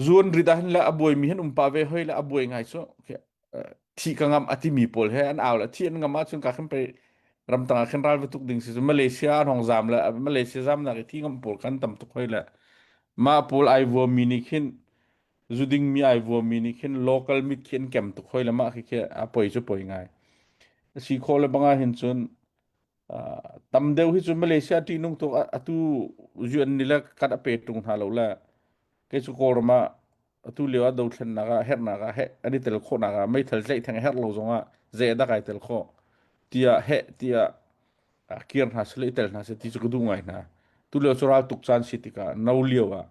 Zuan rit ah hin le a buaimi hin um pah ve hoi le a buai ngai cu thi ka ngam a timi pawl he an au le thi an ngam ahcun ka khin pei ramtang ah khin ral va tuk ding si cu Malaysia an hong zam le Malaysia zamnak i thi ngam pawl kan tam tuk hoi le mah pawl ai vuami nih khin zuding mi ai vuami nih khin local mit khi an kem tuk hoi le mah khi khi a poi cu poi ngai si khawh le banga hin cun tam deuh hi cu Malaysia ṭihnung tuk atu. UN nih le kat a pe ṭung hna lo le kei cu Kawlram ah atu lio ah dothlennak ah herhnak ah heh an i tel khawhnak ah meithal tlaih theng a herh lo zong ah zei ah dah kai tel khawh tiah heh tiah kir hna seh le i tel hna seh ti cu ka duh ngai hna. Tu lio cu ral tuk caan si tikah no lio ah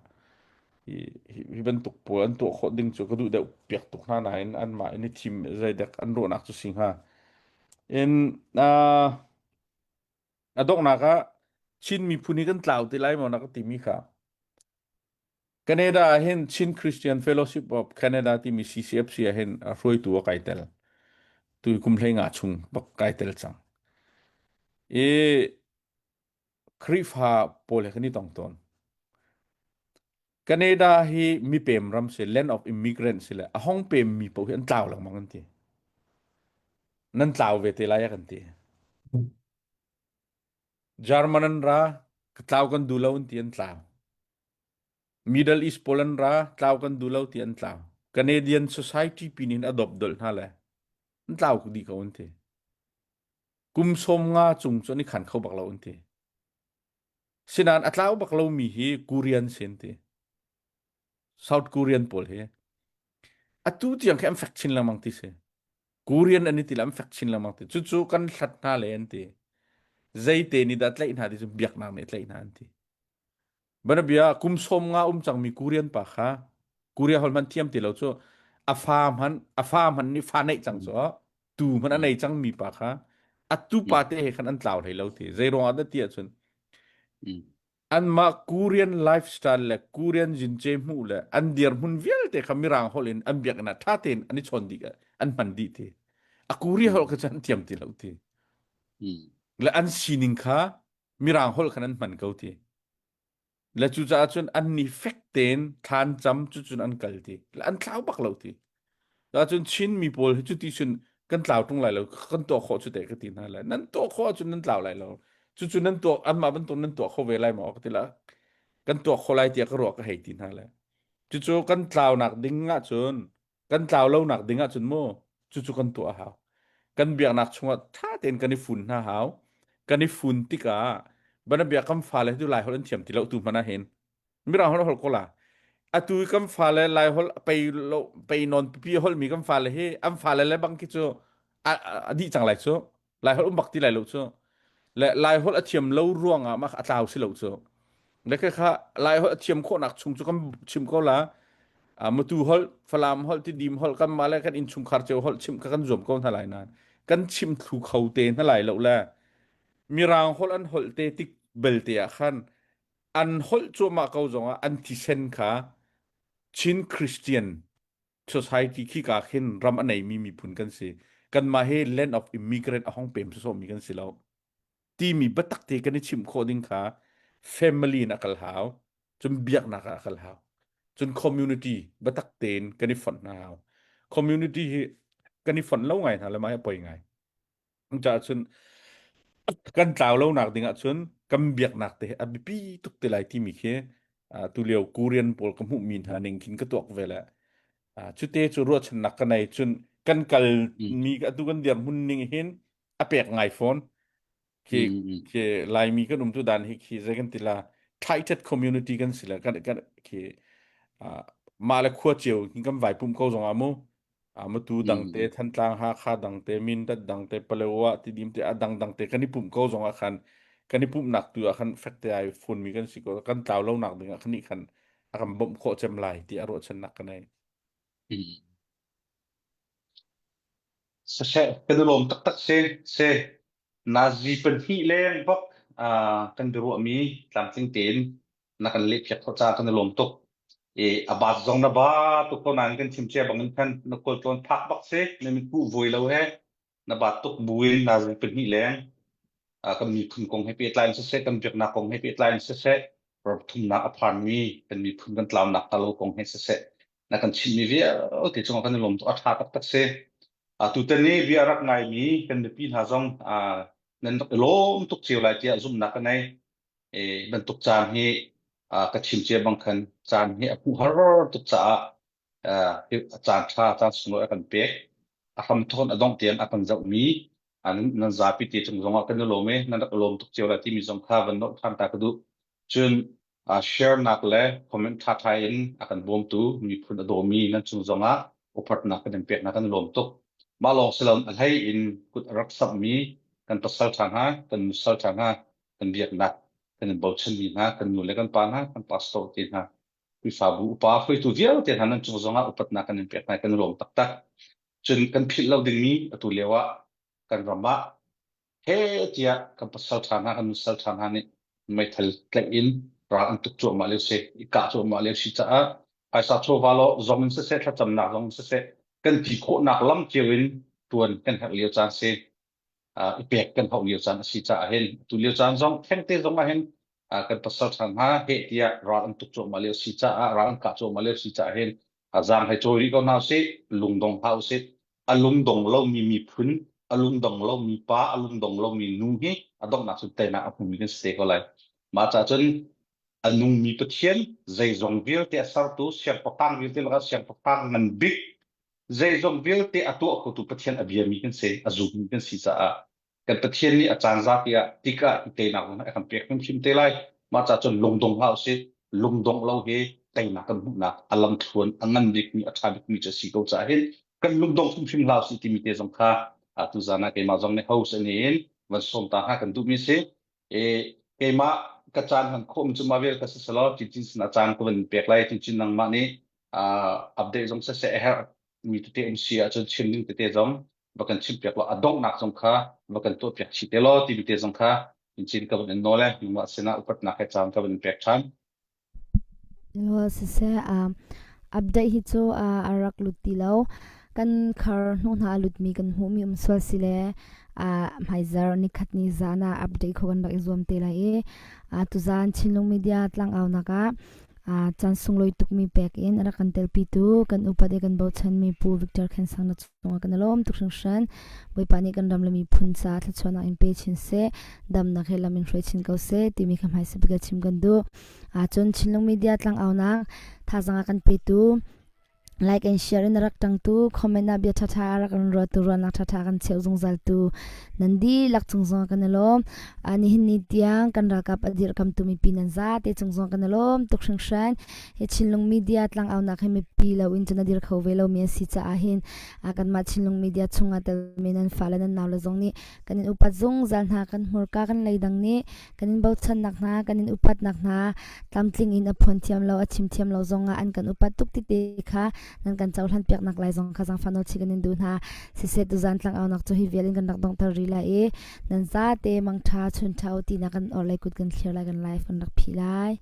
hi, hi bantuk pawl an tuah khawh ding cu ka duh deuh piak tuk hna nain anmah in i thim zeidek an ruahnak cu si hnga. In uh, a donghnak ah Chin miphun hi kan tlau ti lai maw na ka timi kha. Canada ah hin Chin Christian Fellowship of Canada timi CCFC ah hin hruaitu a kai tel. Tu kum hlei nga chung bak kai tel cang. I Khrihfa pawl he kan i tong tawn. Canada hi mipem ram si, land of immigrant si le a hong pem mi paoh hi an tlau lengmang an ti. Nan tlau ve te lai a kan ti. German an ra, ka tlau kan duh lo an ti an tlau. Middle East pawl an ra, tlau kan duh lo ti an tlau. Canadian society pin in a dop dolh hna le an tlau dih ko an ti. Kum sawm nga cung cu an i khan kho bak lo an ti. Sinain a tlau bak lomi hi Korean si an ti. South Korean pawl hi. Atu tiang khi an fek chin lengmang ti si. Korean an i ti le an fek chin lengmang ti. Cucu kan hlat hna le an ti. Zeite nih dah tlaih hna ti cu biaknak nih a tlaih hna an ti. Banabia kum sawm nga um cangmi Korean pa kha Korea holh hmanh thiam ti lo cu a fa hmanh a fa hmanh nih fa neih cang cu tu hmanh a nei cangmi pa kha atu pa te he khan an tlau hlei lo ti. Zei ruang ah dah ti ahcun anmah Korean lifestyle le Korean zince hmuh le an dirhmun vialte kha mirang holh in an biakinn ah ṭha tein an i chawn dih an hman dih ti. A Korea holh kha cu an thiam ti lo ti. Le an sining kha mirang holh khan an hman ko ti. Le cucaah cun an ni fek tein thlan cam cucun an kal ti. Le an thlau bak lo ti. Cun Chin mi pawl hi cuti cun kan tlau ṭung lai lo, kan tuah khawh cu teh ka ti hna lai. Nan tuah khawh ahcun nan tlau lai lo. Cucu nan tuah anmah bantuk nan tuah kho ve lai maw ka ti la. Kan tuah kho lai tiah ka ruah ka hei ti hna lai. Cucu kan tlaunak ding ahcun kan tlau lonak ding ahcun mu cucu kan tuah a hau. Kan biaknak chungah ṭha tein kan i fun hna hau. Kan i fun tikah banabia kan fale tu Lai holh an thiam ti lo tu hmanh ah hin Mirang holh holh ko la. Atu i kan fale Lai holh pei lo pei non pipi holh mi kan fale hi an fale le bang khi cu a, a dih cang lai cu. Lai holh um bak ti lai lo cu. Le Lai holh a thiam lo ruang ah mah a tlau si lo cu. Le kha kha Lai holh a thiam khawhnak chung cu kan chim ko la. Matu holh, Falam holh, Tidim holh kan mah le kan innchungkhar cio holh chim kha kan zuam ko hna lai nain kan chim thlu kho te hna lai lo le Mirang holh an holh te tik belte ah khan an holh cuahmah ko zongah an thisen kha Chin Christian society khi ka khin ram a neimi miphun kan si. Kanmah hi land of immigrant a hong pem sawsawhmi kan si lo. Timi biatak te kan i chimh khawh ding kha family in a kal hau. Cun biaknak ah a kal hau. Cun community biatak tein kan i fonh hna hau. Community hi kan i fonh lo ngai hna le mah hi a poi ngai. Caah cun kan tlau lonak ding ahcun kan biaknak te hi a biapi tuk te lai timi khi tulio Korean pawl ka hmuhmi hna ning khin ka tuak ve le cute cu ruahchannak ka nei cun kan kal mi atu kan dirhmun ning hin a pek ngai fawn khi khi Laimi kan um tu dan hi khi zei kan ti la tight community kan si le kan kan khi mah le khua cio kan vai pum ko zong ah mu Matu dangte, Thantlang, Hakha dangte, Mindat dangte, Palewa, Tidim te a dangdang te kan i pumh ko zong ah khan kan i pumhnak tu ah khan fekte ai funmi kan si ko kan tlau lonak ding ah khan nih khan a kan bawmh khawh cem lai ti a ruahchannak ka nei. Saseh kan i lawm taktak si si Nazi pahnih leng bak kan biaruahmi tlamtling tein na kan lehpiak khawh caah kan i lawm tuk. I a bat zong na ba tuk ko nain kan chim cia bangin khan na khualtlawn phak bak si na mitkuh vui lo he na bat tuk buin nazi pahnih leng kan miphun kong he pehtlai in siseh kan biaknak kong he pehtlai in siseh ramthumnak a phanmi kan miphun kan tlaunak hnga lo kong he siseh na kan chimmi vialte cungah kan i lawm tuk a ṭha taktak si. Tutan ni bia rak ngaimi kan mipi hna zong nan rak i lawm tuk cio lai tiah zumhnak ka ngei. Bantuk caan hi ka chim cia bang khan caan hi a hmuh har tuk caah caan ṭha caan sunglawi a kan pek. A hramthawk in a dongh tiang a kan zohmi nan zapi te cung zongah kan i lawm i nan rak i lawm tuk cio lai timi zong kha van nolh ṭhan ta ka duh. Cun share-nak le comment ṭhaṭha in a kan bawmtu miphun a dawmi nan cung zongah upatnak kan in peknak kan lawm tuk. Mah lawng si loin a hlei in kut a rak samhmi kan pasal ṭha hna, kan nusal ṭha hna, kan biaknak kan in bochanmi hna, kan nu le kan pa hna, kan pastor te hna, Khrihfabu upa hruaitu vialte hna nan cung zongah upatnak kan in pek hna kan i lawm taktak. Cun kan philh lo dingmi atu lio ah kan ram ah he tiah kan pasal ṭha hna kan nusal ṭha hna nih meithal tlaih in ral an tuk cuahmah lio si i kah cuahmah lio si caah phaisa chawva law zong in siseh thlacamnak zong in siseh kan ti khawhnak lam cio in ṭuan kan herh lio caan si i pek kan hauh lio caan a si caah hin tu lio caan zong thengte zong ah hin kan pasal ṭha hna heh tiah ral an tuk cuahmah lio si caah ral an kah cuahmah lio si caah hin zaang hei cawi rih ko hna usih lungdong hlah usih a lungdong lomi miphun a lungdong lomi pa a lungdong lomi nu hi a donghnak cu teinak a hmumi kan si te ko lai mah caah cun a nungmi Pathian zeizong vialte a sertu siangpahrang vialte lakah siangpahrang ngan bik zeizong vialte a tuah khotu Pathian a biami kan si a zummi kan si caah kan Pathian nih a caan zapi ah tikah hi teinak zong a kan pek hrimhrim te lai. Mah ca cun lungdong hlah usih. Lungdongh lo hi teinak kan hmuhnak a lamthluan a ngan bikmi a ṭha bikmi cu a si ko caah hin kan lungdong hrimhrim hlah usih timi te zong kha atu zan ah keimah zong nih host an in van sawm ta hnga kan duhmi si. E, keimah ka caan hman khawhmi cu mah vial ka si selaw cincin sin a caan ka van pek lai cincin nangmah nih update zong siseh a herh mi tete um si ahcun chim ding tete zong va kan chimpiak law a donghnak zong kha va kan tuahpiak chih te law timi te zong kha in ka van in nawl e nangmah sinah upatnak he caan ka van in pek ṭhan. Lo siseh update hi cu a rak lut ti lo. Kan khar hnu hna a lutmi kan hmuhmi um sual si le hmaizar nikhat ni zan ah update kho kan rak i zuam te lai i tuzan Chinlung Media tlangaunak ah caan sunglawi tukmi pek in a rak kan telpitu kan upat i kan bochanmi Pu Victor Khen Sang na cungah kan i lawm tuk hringhran. Bawipa nih kan ram le miphun ca thluachuahnak in pe chin seh, damnak he lam in hruai chin ko seh timi kha hmaisa bik ah chim kan duh. Cun Chinlung Media tlangaunak thazaang a kan petu like and share in rak ṭangtu comment ah bia ṭhaṭha rak kan ruatu ruahnak ṭhaṭha kan cheuh zungzal tu nan dihlak cung zong kan i lawm nihin ni tiang kan ralkap a dirhkamtu mipi nan zate cung zong kan i lawm tuk hringhran hi Chinlung media tlangaunak hi mipi lo in cun a dir kho ve lomi an si caah hin kanmah Chinlung media chungah telmi nan fale nan naule zong nih kan in upat zungzal hna kan hmurka kan leidang nih kan in bochannak hna kan in upatnak hna tlamtling in a phuan thiam lo a chim thiam lo zongah an kan upat tuk ti te kha nan kan cohlan piaknak lai zong kha zangfah nawl chi kan in duh hna siseh tuzan tlangaunak cu hi vial in kan rak donghter rih lai i nan zate mangtha chunṭha u ti na kan orlei kut kan thlir lai kan live kan rak phih lai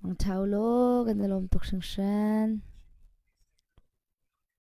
mangtha u law kan i lawm tuk hringhran.